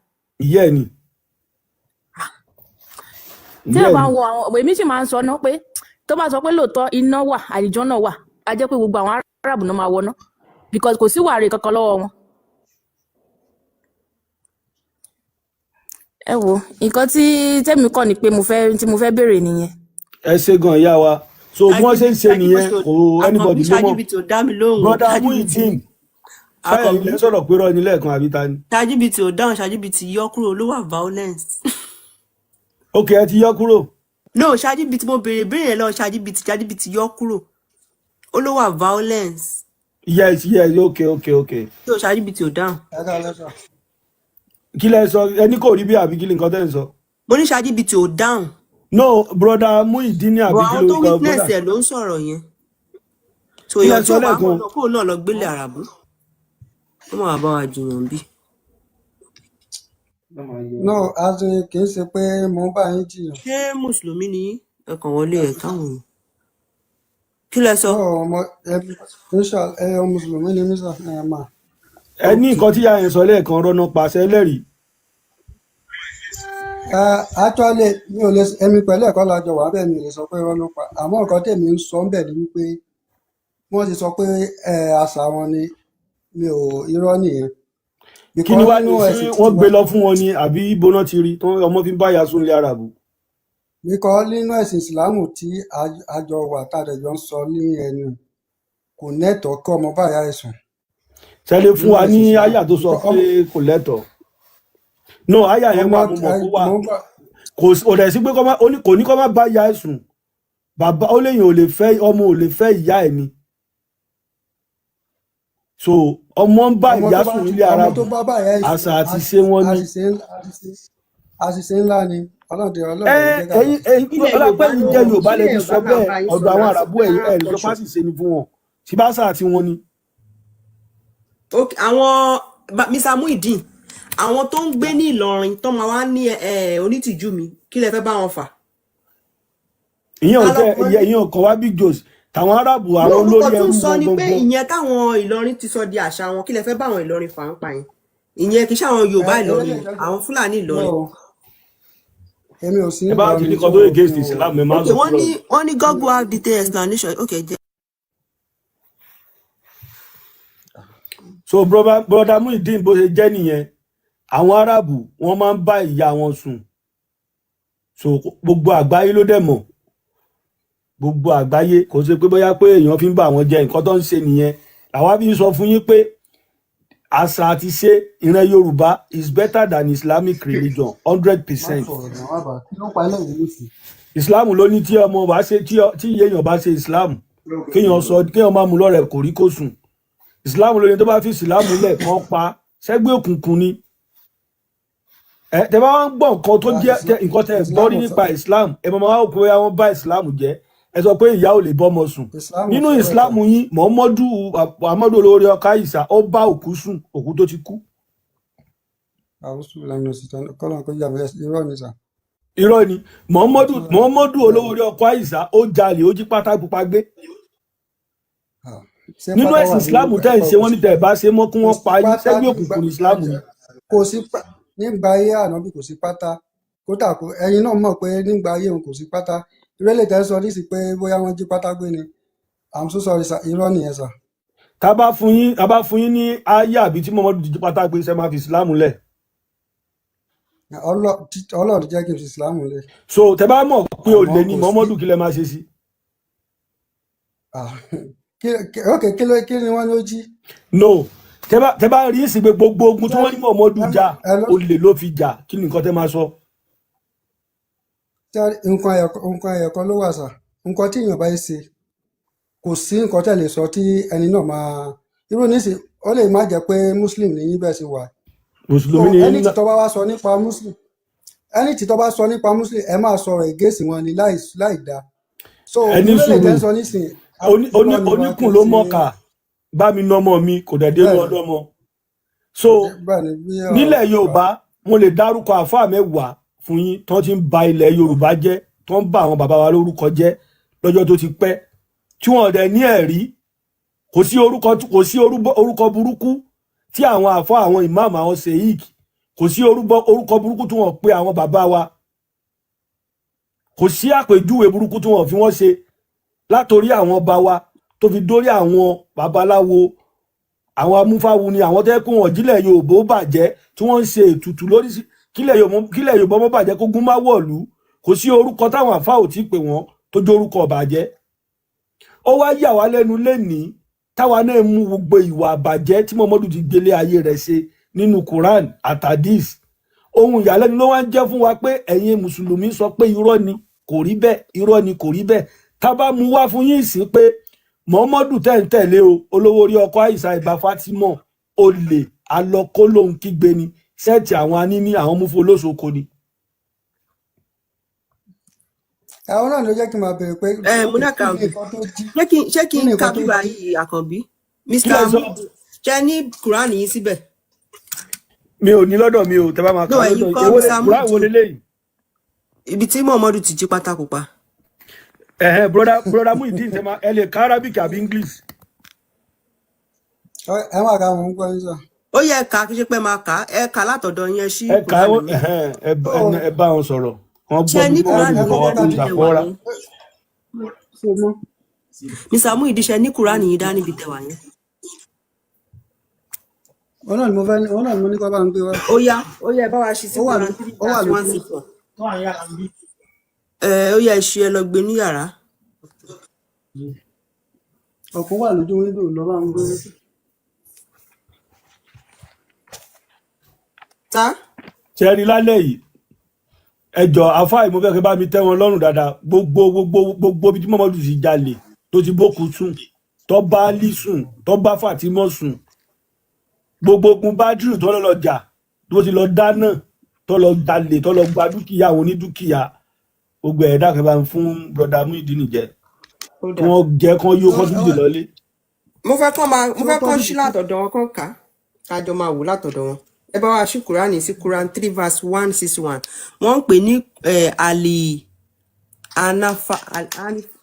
Ìyá ẹ̀ ni. Tí Ìyá ẹ ẹ̀ bá ni. ń wo àwọn, èmi sì máa ń sọ ná pé tó bá sọ pé lóòótọ́ iná wà, àlìjọ náà wà, á jẹ́ pé gbogbo àwọn Arab náà máa wọná, because kò sí wàrí kankan lọ́wọ́ wọn. Ẹ wo nǹkan tí tẹ́mi kọ́ ni pé mo fẹ́ tí mo fẹ́ béèrè nìyẹn. Ẹ ṣe gan, ìyá wa. So bí wọ́n ṣe ń ṣe nìyẹn, ChatGPT kò anybody àkànbí ló mọ̀. ChatGPT ò dá mi lóhùn o. Brother ChatGPT Muideen. Ṣáyẹ̀ Akànbí. Ilẹ̀ ń sọ̀rọ̀ pé rọ́ ni lẹ́ẹ̀kan, àbí ta ni? ChatGPT ò dáhùn. ChatGPT yọ kúrò, ló wà violence. Ok, ẹ ti yọ kúrò. No, ChatGPT, mo béèrè béèrè lọ ChatGPT, ChatGPT yọ kúrò, ó ló wà violence. Yes, ok. So ChatGPT ò dáhùn. Ẹ káalẹ́ sà. Kí lẹ sọ? Ẹni kò rí bí, àbí kí ni nǹkan tẹ́ ń sọ? Mo ní ChatGPT ò dáhùn. No, brother Muideen, Bọ̀ àbí kí àwọn tó lórúkọ witness brother? ẹ̀ ló ń sọ̀rọ̀ yẹn. So Kí lẹ èèyàn tí sọ ò bá mọ̀ lẹ́ẹ̀kan? náà, kóun náà lọ gbélé àràbù, ó máa bá wa jiyàn bí. No, as in, kì í ṣe pé mo ń bá yín jiyàn. Ṣé mùsùlùmí ni yín? Ẹ kàn wọlé ẹ káwọn èèyàn. Kí lẹ sọ? No, mo ẹ inshallah, ẹ mùsùlùmí ni mí sà, ẹ mà. Ẹ ní Ok. nǹkan tí ìyá yẹn sọ lẹ́ẹ̀kan rọ́nà pàṣẹ ẹlẹ́rìí. Ẹ actually, mi ò lè, èmi pẹ̀lú ẹ̀kọ́ la jọ wà bẹ́ẹ̀, mi ò lè sọ pé irọ́ ló pa, àmọ́ nǹkan tèmi ń sọ ń bẹ̀ ni wípé wọ́n ti sọ pé ẹ àṣà wọn ni, mi ò, irọ́ nìyẹn. Kí ni Because wá ní nínú sí ẹ̀sìn wọ́n títí gbé wa lọ fún wọn ni, àbí ibo náà ti rí tó ọmọ fi ń bá ìyá sùn lé àràbù? Because nínú ẹ̀sìn ìsìlámù tí a jọ wà, tá a dẹ̀ jọ ń sọ ní ẹnu, kò nẹ́tọ̀ọ́ kí ọmọ bá ìyá ẹ̀ sùn. Ṣe lè fún Nínú wa ẹ̀sìn ní ìsìlámù àyà tó sọ because pé ọmọ kò lẹ́tọ̀ọ́? No, àyà yẹn ọmọ wà, mo mọ̀ kó wà. mo ń bá Kò dẹ̀ sí pé kọ́ má ó ní, kò ní kọ́ má bá ìyá ẹ̀ sùn. Bàbá ó léyìn ò lè fẹ́, ọmọ ò lè fẹ́ ìyá ẹ̀ ni. So ọmọ ń bá ọmọ ìyá tó bá sùn nílé ọmọ àràbù, tó bá bá ìyá ẹ̀ sùn, àṣà àti ṣe wọn ni. Àṣìṣe ńlá ni. Ọlọ́run Ọlọ́run Ẹ ní jẹ́ ká ẹ̀yin ṣàṣìṣe. ẹ̀yin Ilẹ̀ ọlápẹ́ Yorùbá yìí ló jẹ́ Yorùbá lẹ sílẹ̀ fi sọ Yorùbá là ń bẹ́ẹ̀. bá yín sọ Ọ̀dọ̀ àwọn náà àràbù, ẹ̀yin Arab ẹ̀ lè sọ culture. fásìṣe ni fún wọn síbáṣà àti wọn ni. Ok, àwọn Mr Muideen, àwọn tó ń gbé ní Ìlọrin tó máa wá ní ẹ onítìjú mi, kí lẹ fẹ́ bá wọn fà? Ìyẹn ò Ta tẹ lọkùnrin? ìyẹn ò kàn wá. Big Joes, tàwọn arábù, No, àwọn mo olórí kàn tún ẹrú sọ wọn ni pé gangan. ìyẹn táwọn Ìlọrin ti sọ di àṣà wọn, kí lẹ fẹ́ bá àwọn Ìlọrin fà ń pa yẹn? Ìyẹn kì í ṣe àwọn Ẹ Yorùbá ẹ Ìlọrin lè o, jẹ́ àwọn Fúlàní no Ìlọrin. Èmi ò sí Ẹ bá ti Ìlọrin ní kan so tó against mi ò Islam, ẹ má Ok, sọ wọ́n kúrò. ní wọ́n ní Google have detailed explanation. Ok, jẹ́ So brother Muideen, bó ṣe jẹ́ nìyẹn, àwọn arábù wọ́n máa ń bá ìyá wọn sùn. So gbogbo àgbáyé ló dẹ̀ mọ̀, gbogbo àgbáyé. Kò ṣe pé bóyá pé èèyàn fi ń bà wọ́n jẹ́. Nǹkan tó ń ṣe nìyẹn làwa fi ń sọ fún yín pé àṣà àti ṣe ìran Yorùbá is better than Islamic religion, hundred má percent. sọ̀rọ̀ náà, má bàa kí ló pa eléyìí nísìnyí. Islam ló ní tí ọmọ bá ṣe, tí èèyàn bá ṣe Islam, kéèyàn sọ kéèyàn máa mú lọ́rẹ̀ kò rí kò sùn. Islam ló ní tó bá fi Islam lẹ̀ kán pa sẹ́gbẹ́ òkùnkùn ni. Ẹ tẹ bá wá ń gbọ́ nǹkan tó jẹ́ nǹkan tẹ gbọ́ Islam rí ò sọ nípa Islam, ẹ máa wá òkú bóyá wọ́n bá Islam jẹ́. Ẹ sọ pé ìyá ò lè bọ́mọ sùn Islam ò nínú sọ bẹ́ẹ̀ Islam sà. yín. Muhammadu Muhammadu olórí ọkà ìsà, ó bá òkú sùn, òkú tó ti kú. Àwùsù lẹ́nu sí kọ́lọ́n kó yà mí, irọ́ ni sà. Irọ́ ni. Muhammadu Àwùsù Muhammadu bẹ́ẹ̀ ni. Olórí ọkọ àìsà, ó jalè, ó jí pátá pupa gbé. Ah, ṣé Nínú pátá ẹ̀sìn wà ní Islam tẹ́ ẹ̀ ń ṣe, ẹ̀kọ́? wọ́n ní tẹ́ ẹ̀ bá ṣe mọ́ kí Kò wọ́n sí pa yín. pátá Sẹ́gbẹ́ nígbà òkùnkùn ní Islam ni. Kò sí nígbà ayé ànábì, kò sí pátá. Kódà kò, ẹ̀yin náà mọ̀ pé nígbà ayé òun kò sí pátá. Ìrẹ́lẹ̀ tẹ́ sọ nísì pé bóyá wọ́n jí pátá gbé ni, I'm so sorry sir, irọ́ nìyẹn sir. Tá bá fún yín ní ayé àbí tí Muhammadu ti jí pátá gbé, ṣe máa fi Islam lẹ̀? Ọlọ́run jẹ́ kí n fi Islam lẹ̀. So tẹ́ bá mọ̀ pé Àmọ́ olè ni kò sí Muhammadu, kí lẹ máa ṣe sí? Ah, ok, kí ni wọ́n ní ó jí? No, tẹ́ bá rí sí pé gbogbo ogun tí wọ́n ní Muhammadu jà, olè ló fi jà, kí ni nǹkan tẹ́ máa sọ? Nǹkan ẹ̀yọ̀kan ló wà sà. Nǹkan tí èèyàn bá yẹ ṣe, kò sí nǹkan tẹ́ lè sọ tí ẹni náà máa irú nísìn. Ó lè má jẹ́ pé muslim ní yín bẹ́ẹ̀ ṣe wà. So Mùsùlùmí ni ẹni yín tí náà. tó bá wá sọ nípa muslim, ẹni tí tó bá sọ nípa muslim, ẹ máa sọ̀rọ̀ against wọn ni láì láì dá. So Ẹni irú èlé tẹ́ sùúrù. ń sọ nísìn, irọ́ ni wa kò Oníkùn ló sí. mọ̀ọ́kà bá mi nọmọ mi, kò dẹ̀ dénú Bẹ́ẹ̀ ni. ọlọ́mọ. So Bẹ́ẹ̀ ni bí ọ̀rọ̀ nílẹ̀ Yorùbá, mo lè dárúkọ àfáà 10 fún yín tó ti ń ba ilẹ̀ Yorùbá jẹ́, tó ń ba àwọn bàbá wa lórúkọ jẹ́ lọ́jọ́ tó ti pẹ́, tí wọ́n dẹ̀ ní ẹ̀rí. Kò sí orúkọ, kò sí orúkọ burúkú tí àwọn àfáà, àwọn ìmáàmù, àwọn sheik, kò sí orúkọ burúkú tí wọ́n pe àwọn bàbá wa. Kò sí àpèjúwe burúkú tí wọ́n fi wọ́n ṣe, látòrí àwọn ọba wa tó fi dórí àwọn babaláwo, àwọn amúfáwu ni àwọn tẹ́ kó wọn jílẹ̀ Yorùbá ó bàjẹ́, tí wọ́n ń ṣe ètùtù lórí kílẹ̀ Yorùbá mọ́ bàjẹ́, kógún má wọ̀lú. Kò sí orúkọ táwọn àfáà ò tí pè wọ́n tó jẹ́ orúkọ ọ̀bàjẹ́. Ó wá yà wá lẹ́nu lénìí. Táwa náà mú gbogbo ìwà àbàjẹ́ tí Muhammadu ti gbélé ayé rẹ̀ ṣe nínú Quran àtàdís. Ohun ìyàlẹ́nu ló wá ń jẹ́ fún wa pé ẹ̀yin mùsùlùmí sọ pé irọ́ ni, kò rí bẹ́ẹ̀, irọ́ ni, kò rí bẹ́ẹ̀. Tá a bá mú wá fún yín sí pé Muhammadu tẹ̀ ń tẹ̀lé o, olówó orí ọkọ Àìsà ìbá Fatima, olè alọ́kó lòun kígbe ni, sẹ́ẹ̀tì àwọn aníní àwọn múfo olóṣoko ni. Àwọn náà ló jẹ́ kí n máa béèrè pé Ẹ ok, Múnà kí ni Kàbí, nǹkan tó jí, ṣé kí kí ni n ka nǹkan tó bíbá jí? yìí, Àkànbí? Kí Mr. lẹ sọ? Mudu, ṣe ní Quran yìí síbẹ̀? Mi ò ní lọ́dọ̀ mi o, tẹ́ bá máa No, kà á ẹ̀yin lọ́dọ̀ kọ́, èwo lè Mr. Quran wo Mudu, leléyìí? ibi tí Muhammadu ti jí pátákó pa. Ẹ̀hẹ́n, broda Muideen, tẹ́ máa ẹ lè ka Arabic àbí English? Ẹ máa ka, mò ń gbọ́ yín sà. Ó yẹ ká kí ṣe pé máa kà á, ẹ kà látọ̀dọ̀ yín, ẹ ṣí Ẹ kà á Quran wọ́n, yín. ẹ̀hẹ́n, Ó ẹ bá wọn sọ̀rọ̀, wọ́n Ṣé gbọ́ ẹ bí ní ẹ Quran ẹ yín kọ́kọ́ Muhammadu ka dání níbi tẹ wà ṣàfọ́ra. yẹn? Ṣe mọ́. Mr. Muideen, ṣe ní Quran yín dání níbi tẹ wà yẹn? Òun náà ni mo fẹ́, òun náà ni mo ní kó bá ń gbé wá. Ó yá, ó yá, ẹ bá wa ṣí sí Ó wà Quran 3 ó wà verse lójú. 161. Ẹ ó yá, ẹ ṣí, ẹ lọ gbé ní yàrá. Ọ̀pọ̀ wà lójú wíńdò lọ bá ń gbé. Tá? Ṣe rí lálẹ́ yìí, ẹ jọ àfáà, mo fẹ́ kẹ́ bá mi tẹ́ wọn lọ́rùn dáadáa. Gbogbo gbogbo gbogbo ibi tí Muhammadu ti jalè, tó ti bókun sùn, tó bá Ali sùn, tó bá Fatima sùn, gbogbo ogun Bádírù tó lọ jà, tó ti lọ dáná, tó lọ jalè, tó lọ gba dúkìá àwọn onídúkìá, gbogbo ẹ̀ dákẹ́ bá ń fún broda Muideen jẹ Ó kí dà. wọ́n jẹ́ kán yó Ó kán tún dìde lọ́lé. Mo fẹ́ kán máa, mo ó fẹ́ kán tọ́jú ṣí látọ̀dọ̀ wọn, kán kà á, kájọ máa wò látọ̀dọ̀ wọn. Ẹ bá wa ṣí Quran sí Quran 3 verse 161. Wọ́n ń pè ní Ali Anafa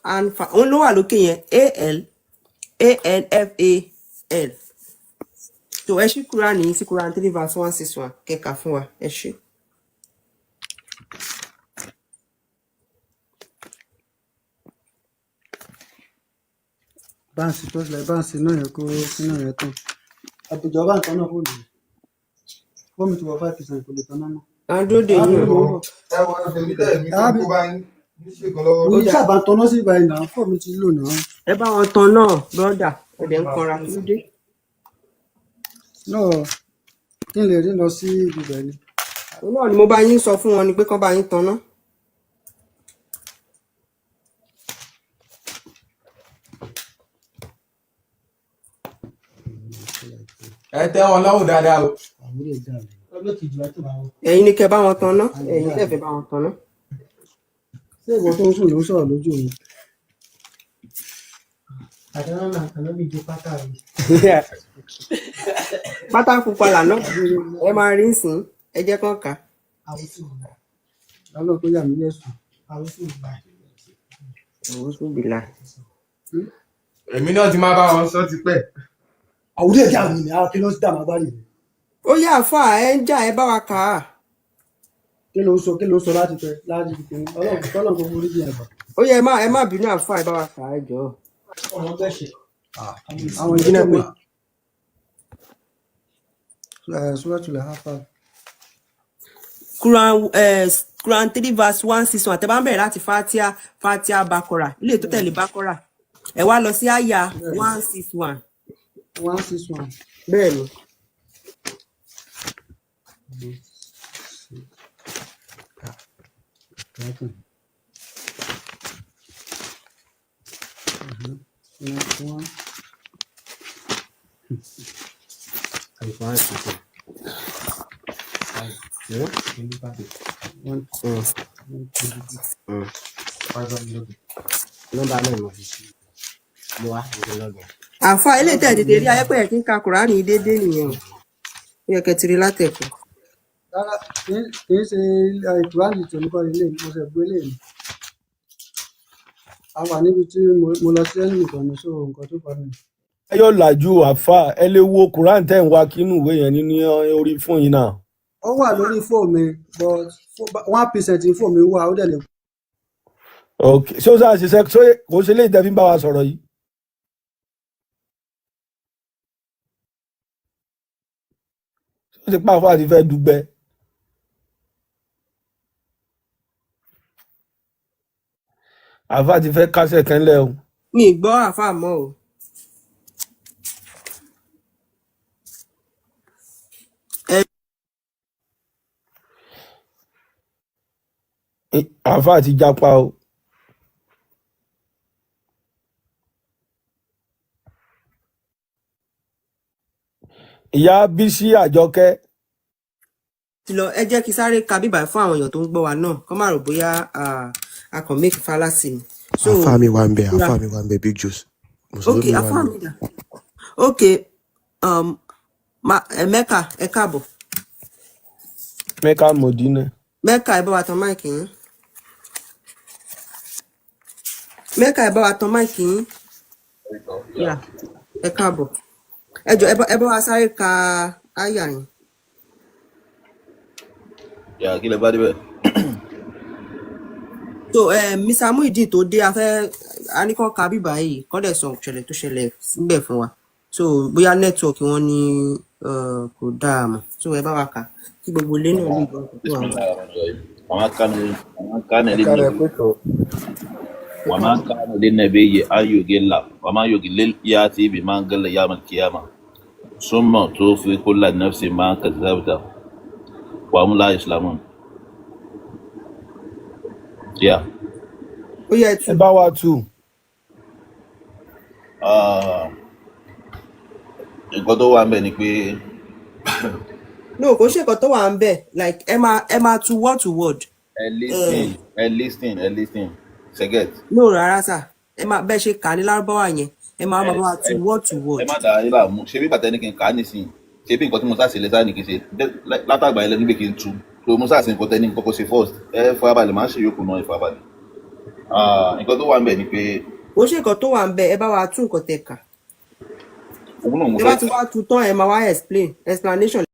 Anfa, òun ló wà lókè yẹn, A L A N F A L. Tó ẹ ṣí Quran yìí sí Quran 3 verse 161, kẹka fún wa, ẹ ṣí. Báǹsì tó ṣẹlẹ̀, báǹsì náà yẹ kó sínú yẹn tán. Àbùjọba nǹkan náà fóònù yẹn. Fóònù ti wọ 5%, kò lè tán náà mọ́. À ń dúró dè yín Arábìnrin o. mò ń bọ̀. Ẹ wọ ẹsẹ̀ mi tẹ́ mi kí n Arábìnrin kó bá yín níṣègùn lọ́wọ́. Ó mi dà, sábà tanná sí ìbáyìí náà, fóònù mi ti lò náà. ẹ bá wọn tan náà, brọ́dà, ẹ dẹ̀ ń kanra, kí ló dé? Náà kí n lè rí lọ sí ibibẹ̀ ni. Òun náà ni mo bá yín sọ fún wọn ni pé kán bá yín tan náà. Ẹ tẹ́ wọn lọ́rùn dáadáa o. Ẹ̀yin ni kẹ́ bá wọn tan náà, ẹ̀yin tẹ́ fẹ́ bá wọn tan náà. Ṣé ìwọ tó ń sùn ló ń sọ̀rọ̀ lójú mi? Pátá pupa lànà, ẹ máa rí nsìn, ẹ jẹ́ kán kà á. Ọlọ́run tó yà mí lẹ́sùn. Òwúsù bìlà. Èmi náà ti máa bá wọn sọ tipẹ́. Àwùjọ ìjà mi ni àwọn kí ló ń dààmú agbárí mi. Ó yá àfà, ẹ ń jà, ẹ bá wa kà á. Kí ló ń sọ, kí ló ń sọ láti pẹ láti fi kún Ọlọ́run tọ́lọ́run kò forí jìn ẹ̀bà. Ó yá, ẹ má bínú àfà, ẹ bá wa kà á, ẹ jọ̀ọ́. Àwọn Kí èèyàn náà tó pè? mọ Suratul Anfal. Quran 3 verse 161. Tẹ́ bá ń bẹ̀rẹ̀ láti Fatia, Fatia Bakora, ilé tó tẹ̀lé Bakora, ẹ wá lọ sí àyà 161. 161. Bẹ́ẹ̀ ni. One. One. One, two. Àfà, ilé tẹ̀ tètè rí ayẹ́pẹ́ ẹ̀ kí ń ka Quran yìí déédéé nìyẹn o. Ó yẹ kẹ́ ti rí látẹ̀kọ̀. Rárá, kì í ṣe ìkúránì tèmi kọ́ ilé mo ṣe gbé lè mi. A wà níbi tí mo lọ sí ẹnì kan ní, so nǹkan tó fa mi. Ẹ yóò làjú àfà, ẹ lè wo Quran tẹ́ ń wá kínú ìwé yẹn nínú orí fún yín náà. Ó wà lórí fóònù mi, but 1% fóònù mi wà, ó dẹ̀ lè. Ok, ṣé ó sáà ṣiṣẹ́? Ṣé kò ṣe lè tẹ́ fi ń bá wa sọ̀rọ̀ yìí? Ṣé ó ti pa àfà àti fẹ́ dùgbẹ́? Àfà ti fẹ́ kásẹ̀ kẹ́lẹ́ o. Mi ì gbọ́ àfà mọ́ o. Àáfàá ti japa o. Ìyá Bísí Àjọkẹ́. Ti lọ. Ẹ jẹ́ kí sáré ka bíbà fún àwọn èèyàn tó ń gbọ́ wa náà, kọ́ má rò bóyá a kàn make fallacy ni. So Àáfàá mi wà ń bẹ. yeah. Àáfàá mi wà ń bẹ, Big Juice. Ok. Mùsùlùmí wà Àáfàá ń bẹ. mi dà? Ok, Mẹ́kà, ẹ káàbọ̀. Mẹ́ka Mọ̀dínà. Mẹ́kà, ẹ bá wa tan mic yín. Mẹ́kà, ẹ bá wa tan mic yín. Yeah. Ẹ káàbọ̀. Ẹ jọ, ẹ bá wa sáré ka áyà yín. Yà, kí lẹ bá débẹ̀? So Mr. Muideen tó dé, afẹ́ aníkàn ka bíbá yìí kọ́ dẹ̀ sọ ìṣẹ̀lẹ̀ tó ṣẹlẹ̀ síbẹ̀ fún wa. So bóyá network wọn ní kò dáa mọ̀, so ẹ bá wa kà kí gbogbo ilé náà lè gbọ́ nǹkan tó wà níbẹ̀. Bismillahirrahmanirrahim. Wama kana wama kana Ẹ káàárọ̀, ẹ linnabi pé tó. Wama kana linnabiyyi an yugilla wama yugillil yati bima galla yawm al-qiyamah summa tuwaffi kulla nafsin ma kasabat wa hum la yuslamun. Yeah. Ó yẹ Ẹ tú. bá wa tù. Ah, nǹkan tó wà ń bẹ̀ ni pé No, kò ṣe nǹkan tó wà ń bẹ̀, like ẹ máa tú word to word. Ẹ listen, ẹ listen, ẹ listen. Ṣé get? No, rárá sà, ẹ máa bẹ́ẹ̀ ṣe kà ní lárúbáwá yẹn, ẹ máa Ẹ bá wa tú ẹ word to ẹ word. má dàá yín láàmú. Ṣé bí bàtà ẹni kí n kà á nísìnyí? Ṣé bí nǹkan tí mo sá sílẹ̀ sáà ní kí n ṣe látàgbà yẹn lẹ́nu pé kí n tú. So mo sá sí nǹkan tẹ́ni kọ́kọ́ ṣe first. Ẹ farabalẹ̀, máa ń ṣe yòókù náà, ẹ farabalẹ̀. Ah, nǹkan tó wà ń bẹ̀ ni pé Kò ṣe nǹkan tó wà ń bẹ̀, ẹ bá wa tú nǹkan tẹ́ kà. Òun náà mo Tẹ́ bá fẹ́ ti wá tú tán, ẹ máa wá explain. Explanation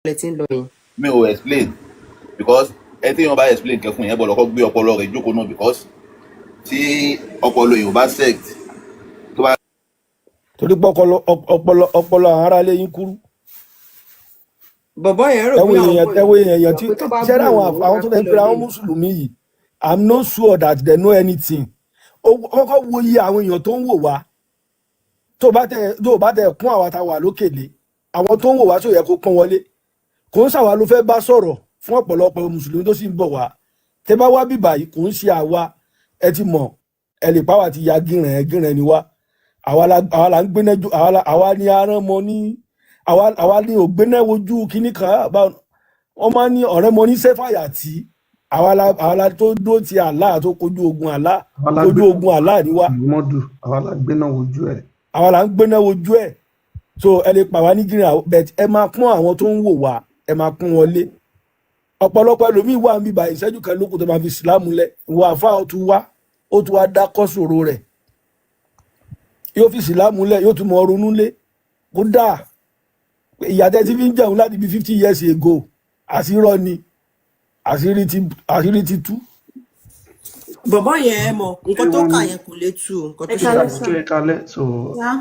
lẹ ti ń lọ yẹn. Mi ò explain because ẹ tí wọn bá explain kẹ fún yẹn bọ̀ lọ́kọ́ gbé ọpọlọ rẹ̀ jókòó náà, because tí ọpọlọ èèyàn bá set tó bá Torí pé ọpọlọ àwọn aráalé yín kúrú. Bọ̀bọ́ yẹn rò Ẹwọ bóyá àwọn èèyàn bọ̀ ẹwọ èèyàn tí pé tó bá ṣẹ́ bú àwọn òun, òun àwọn máa tó kú ń pera lọ àwọn lé. mùsùlùmí yìí, I'm not sure that they know anything. Ó kọ́kọ́ wo iye àwọn èèyàn tó ń wò wá. Tó bá tẹ kún àwa tá a wà lókèlè, àwọn tó ń wò wá tó yẹ kó pọ́n wọlé, kò ń ṣàwa ló fẹ́ bá sọ̀rọ̀. Fún ọ̀pọ̀lọpọ̀ mùsùlùmí tó sì ń bọ̀ wá, tẹ bá wá bíbà yìí, kò ń ṣe àwa. Ẹ ti mọ̀, ẹ lè pàwọ́ àti ya gíràn gíràn ni wá. Àwa la ń gbéná ju àwa ni arán mọ ní àwa ni ògbéná wojú kíní kan wọ́n máa ń ní ọ̀rẹ́ mọ ní sẹ́fàyà tí àwa la tó dó ti Allah, tó kojú ogun Allah. Àwa la Kojú gbé ogun Allah ni wá. Mọ́dù, àwa la gbéná wojú ẹ̀. Àwa là ń gbéná wojú ẹ̀. So ẹ lè pa wá ní gíràn, but ẹ máa pọ́n àwọn tó ń wò wá, ẹ máa pọ́n wọn lé. Ọ̀pọ̀lọpọ̀ ẹlòmíín wà níbà, ìṣẹ́jú kan lókun tó máa fi ìsìlámù lẹ̀. Ìwọ àfa, ó tún wá, ó tún wá dákọ́ sòro rẹ̀, yóò fi ìsìlámù lẹ̀, yóò tún mọ ronú lé. Kódà ìyá tẹ́ ti fi ń jẹun láti bí 50 years ago, àṣírọ́ ni, àṣírí ti tú. Bọ̀bọ́ yẹn, ẹ mọ̀ Ṣé nǹkan tó wọ́n kà ní yẹn kò lè tú o, nǹkan Ẹ tó ṣe. kálẹ́ sà. Ṣé ẹ kalẹ́ so? Yá,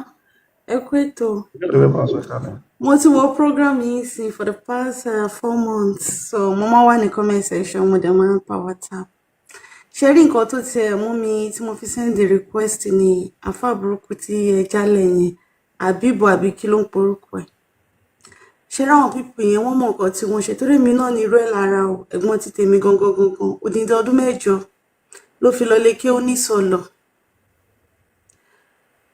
ẹ kú ètò. Kí ló fẹ́ bá a sọ kalẹ̀? Mo ti wo program yìí sí for the past 4 months, so mo máa wà ní comment section, mo dẹ̀ máa ń pa WhatsApp. Ṣé rí nǹkan tó tiẹ̀ mú mi tí mo fi send the request ni àfáà burúkú tí ẹ jálẹ̀ yẹn, àbíbò àbí kí ló ń porúkọ ẹ̀. Ṣé ráwọn people yẹn, wọ́n mọ nǹkan tí wọ́n ṣe, torí èmi náà ní irú ẹ̀ lára o. Ẹ̀gbọ́n ti tèmi gangan gangan, odindi ọdún 8 ló fi lọ lé kí ó ní sọlọ.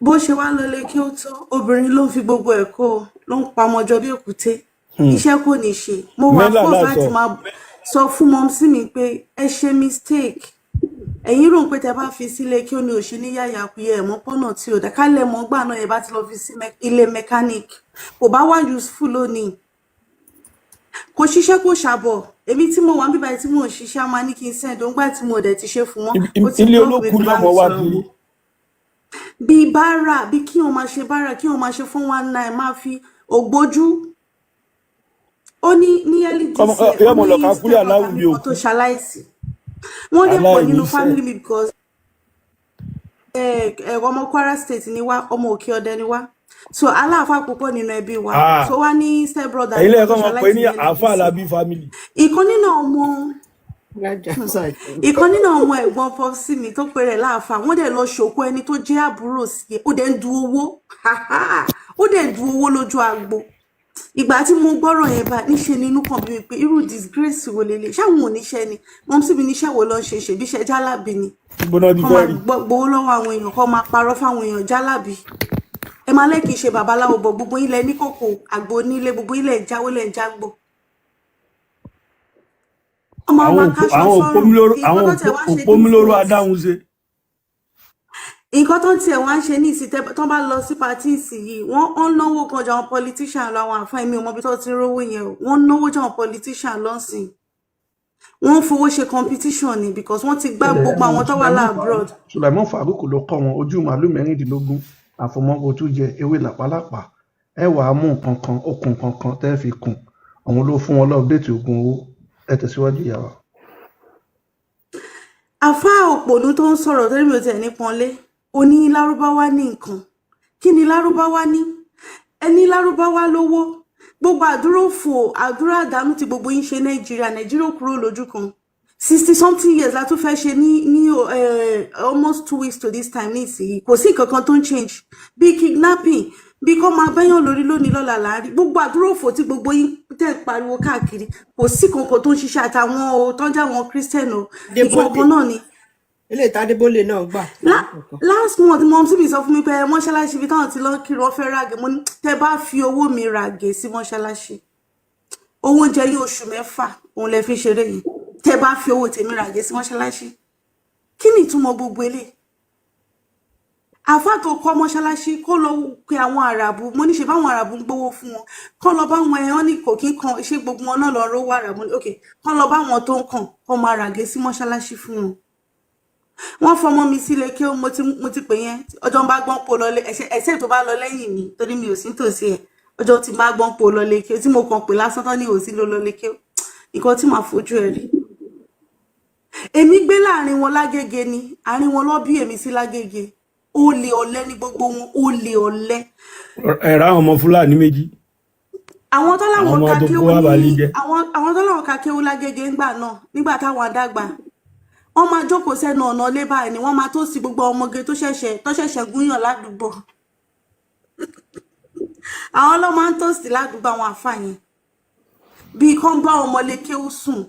Bó ṣe wá lọlé kí ó tó, obìnrin ló ń fi gbogbo ẹ̀ kó o, ló ń pamọ́jọ bí èkúté. Iṣẹ́ kò ní ṣe. Mo wà Mẹ́là force láṣọ. láti máa sọ fún mumsy mi pé ẹ ṣe mistake. Ẹ̀yin rò pé tẹ bá fi sílé kí ó ní òṣè ní yàyàkuyẹ ẹ̀ mọ́ pọ́nà tí ò dá kálẹ̀ mọ́ gbà náà, ẹ bá ti lọ fi sí ilé mechanic, kò bá wá useful lónìí. Kò ṣiṣẹ́, kò ṣàbọ̀. Èmi tí mo wà níbí báyìí tí mò ń ṣiṣẹ́, á máa ní kí n send òun gbà tí mo dẹ̀ ti ṣe fún wọn, ó ti Ilé block mi, olókùú kò ní bá ọmọ mi wa sọ̀rọ̀ kiri. mọ́. Bí báárà, bí kí wọn máa ṣe báárà, kí wọn máa ṣe 419, máa fi ògbójú. Ó ní early this year, ó Yọmọ ní lọ ká kúlẹ̀ step aláwù brother mi bí kan tó òkú. ṣaláìsí. Wọ́n dẹ̀ pọ̀ nínú Aláìníṣẹ́. family mi because ẹ ọmọ Kwara State ni wá, ọmọ Òkè Ọdẹ ni wá, so aláàfáà púpọ̀ nínú ẹbí wa. Ah, So wá ní step brother ẹ̀yin mi kan lẹ́yìn tó kọ́ máa pè ṣaláìsí ní ní early àáfàá this year. Alábí family. Ìkan nínú ọmọ ẹ̀gbọ́n popsi mi tó pe rẹ̀ láàfáà, wọ́n dẹ̀ lọ ṣòkó ẹni tó jẹ́ àbúrò sí ẹ, ó dẹ̀ ń du owó, ó dẹ̀ ń du owó lójú agbo. Ìgbà tí mo gbọ́rọ̀ yẹn bá níṣe ni inú kan bí mi pé irú disgrace wo lélẹ̀, ṣáwọn oníṣẹ́ ni wọ́n sì bí níṣẹ́ wo ló ń ṣe, ṣèbí iṣẹ́ jálàbí ni. Ibo náà ti Kọ́ fẹ́ máa rí. gbowó lọ́wọ́ àwọn èèyàn, kọ́ máa parọ́ fáwọn èèyàn, jálàbí. Ẹ máa lẹ́kì í ṣe babaláwo bọ̀, gbogbo ilẹ̀ ní kòkò àgbo nílé, gbogbo ilẹ̀ ń jáwó lẹ̀ ń jágbó. Ọmọ Àwọn máa òpó káṣọ àwọn sọ́rùn. òpómúlóró Nǹkan àwọn tó tiẹ̀ wá ṣe òpómúlóró nísìnyí, adáhunṣe. nǹkan tó tiẹ̀ wá ń ṣe ní ìsìn, tó bá lọ sí party ìsìn yìí, wọ́n ń náwó gan ju àwọn politician lọ. Àwọn àfáà, mi ò mọ ibi tó ti ń rówó yẹn o. Wọ́n ń náwó ju àwọn politician lọ sìn. Wọ́n ń fowó ṣe competition ni because wọ́n ti gbá Ṣẹlẹ̀ gbogbo àwọn tó wà Sulaimon láàbroad. Faruk, Sulaimon Faruk ló kọ́ wọn. Ojú màálù 16 àfọmọ́gbó tó jẹ ewé làpálàpá, ẹ wàá mú nǹkan kan, okùn kankan tẹ́ fi kùn. Òun ló fún wọn lọ́ọ̀dẹ́tì oògùn owó. Ẹ tẹ̀síwájú, ìyá wa. Àfáà òpònú tó ń sọ̀rọ̀, torí mi ò tẹ̀ ní pọ́nlé, oní lárúbáwá ní nǹkan. Kí ni lárúbáwá ní? Ẹni lárúbáwá lówó. Gbogbo àdúrà òfò, àdúrà àdánù tí gbogbo yín ṣe Nàìjíríà, Nàìjíríà ò kúrò lójú kan. 60 something years la tún fẹ́ ṣe ní almost 2 weeks to this time ní ìsinyìí. Kò sí nǹkan kan tó ń change, bí kidnapping, bí kò máa bẹ́yàn lórí lónìí lọ́la láàrin. Gbogbo àdúrà òfò tí gbogbo yín tẹ̀ ń pariwo káàkiri, kò sí kankan tó ń ṣiṣẹ́. Àtàwọn o tọ́jú àwọn Christian o, nǹkan Adébólè kan náà ni. Eléyìí tádébólè náà gbà lákòókò. Last month, mom sì mi sọ fún mi pé mọ́ṣáláṣí ibi táwọn ti lọ kiri, wọ́n fẹ́ ràgé. Mo ní tẹ́ bá fi owó mi ràgé sí mọ́ṣáláṣí, owó oúnjẹ yín oṣù 6 òun lẹ fi ṣeré yìí. Tẹ́ bá fi owó tèmi ràgé sí mọ́ṣáláṣí, kí ni ìtumọ̀ gbogbo eléyìí? Àáfàá tó kọ́ mọ́ṣáláṣí, kó lọ pe àwọn àràbù. Mo ní ṣe báwọn àràbù ń gbowó fún wọn, kọ́ lọ bá wọn. Ẹ̀ wọ́n ní kò kí ń kan ṣé gbogbo wọn náà lọ rówó àràbù. Ok, kọ́ lọ bá wọn tó ń kàn, kọ́ máa ràgé sí mọ́ṣáláṣí fún wọn. Wọ́n fọmọ mi sílé kí ó mo ti pè yẹn. Ọjọ́ ń bá gbọ́n po lọlé ẹ̀ṣẹ̀ ẹ̀ṣẹ̀ tó bá lọ lẹ́yìn mi, torí mi ò sí tòsí ẹ̀. Ọjọ́ tí bá gbọ́n po lọlé kí ó, tí mo kàn pè lásán tán ní òsí ló lọlé kí ó, nǹkan tí màá fojú ẹ̀ rí. Èmi gbé láàrin wọn lágége ni, àárín wọn lọ bí èmi sí lágége. Olè, ọ̀lẹ ní gbogbo wọn, olè, ọ̀lẹ. Ẹ̀rọ àwọn ọmọ Fúlàní méjì. Àwọn tó Àwọn láwọn ọmọ ka tó kéwú kó wá balẹ̀ ní jẹ́. àwọn tó láwọn ka kéwú lágége ńgbà náà, nígbà táwọn àdàgbà, wọ́n máa jókòó sẹ́nu ọ̀nà ilé báyìí ni wọ́n máa tó sí gbogbo ọmọge tó ṣẹ̀ṣẹ̀ gúnyàn ládùúgbò. Àwọn ló máa ń tòsí ládùúgbò. Àwọn àfáà yẹn, bíi kán bá ọmọlé kéwú sùn,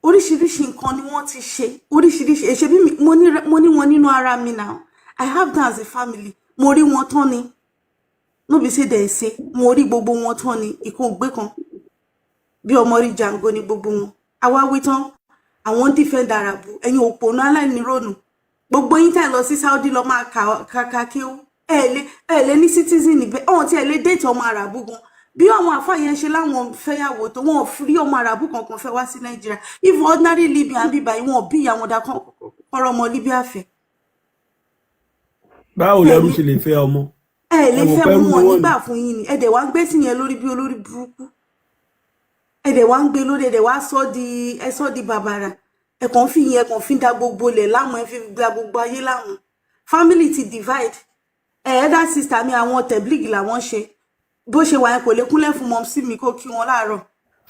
oríṣiríṣi nǹkan ni wọ́n ti ṣe, oríṣiríṣi èṣe bí mo ní wọn nínú ara mi. Now I have them as a family. Mo rí wọn tán ni, no be say dem say mo rí gbogbo wọn tán ni. Ìkan ògbé kan bí ọmọ rí jango ni gbogbo wọn. Àwa wí tán, àwọn ń defend arabu. Ẹ̀yin òpònú aláìnírònú, gbogbo yín tẹ́ lọ sí Saudi lọ máa kà kéwú, ẹ lè ní citizen níbẹ̀. Ọ̀hún tí ẹ lè date ọmọ arabu gan. Bí àwọn àfáà yẹn ṣe láwọn fẹ́yàwó tó, wọn ò rí ọmọ arabu kankan fẹ́ wá sí Nàìjíríà. If ordinary Libyan bíbá yìí, wọn ò bí ìyá wọn dá kọ́rọ́ ọmọ Libya fẹ́. Báwo Ẹ lẹrú lè ṣe lè fẹ́ ọmọ? Ẹ lè Ẹ mọ̀ fẹ́ pẹ́rú mú ni wọn wọ́n ní. nígbà fún yín ni. Ẹ dẹ̀ wá ń gbé sí yẹn lórí bí olórí burúkú. Ẹ dẹ̀ wá ń gbé lórí, ẹ dẹ̀ wá sọ di, ẹ sọ di bàbàrà. Ẹ kàn fi yẹn, ẹ kàn fi da gbogbo ilẹ̀ láàmú, ẹ fi da gbogbo ayé láàmú. Family ti divide. Ẹ elder sister mi, àwọn tẹ̀blígì làwọn ṣe. Bó ṣe wà yẹn, kò lè kúnlẹ̀ fún mumsy mi kó kí wọn láàárọ̀.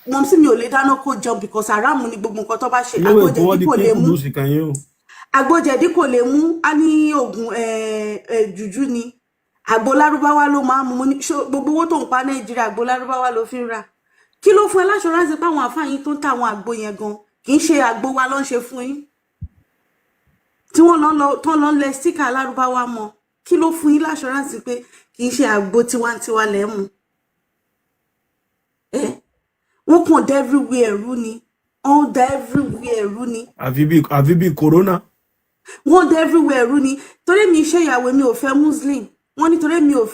Mumsy mi ò lè dáná kó jẹun because àràmù ni gbogbo nǹkan tó bá ṣe. Olówó Èkó wọ́n Agbójẹ̀dí ti kò pín lè mú. kùdùsì kan yín o. Agbójẹ̀dí kò lè mú. Á ní oògùn jùjú ni, àgbo lárúbáwá ló máa ń mú. Mo ní gbogbo owó tó ń pa Nàìjíríà, àgbo lárúbáwá ló fi ń rà? Kí ló fún ẹ l'assurance pé àwọn àfáà yín tó ń ta àwọn àgbo yẹn gan, kì í ṣe àgbo wa ló ń ṣe fún yín tí wọ́n lọ tó lọ ń lẹ sticker lárúbáwá mọ́? Kí ló fún yín l'assurance pé kì í ṣe àgbo tiwantiwa lẹ́ mu? Ẹ wọ́n kàn dá everywhere rú ni, wọ́n dá everywhere rú ni. Àfi bí corona. Wọ́n dá everywhere rú ni. Torí mi iṣẹ́ ìyàwó mi ò fẹ́ Muslim, wọ́n ní torí mi ò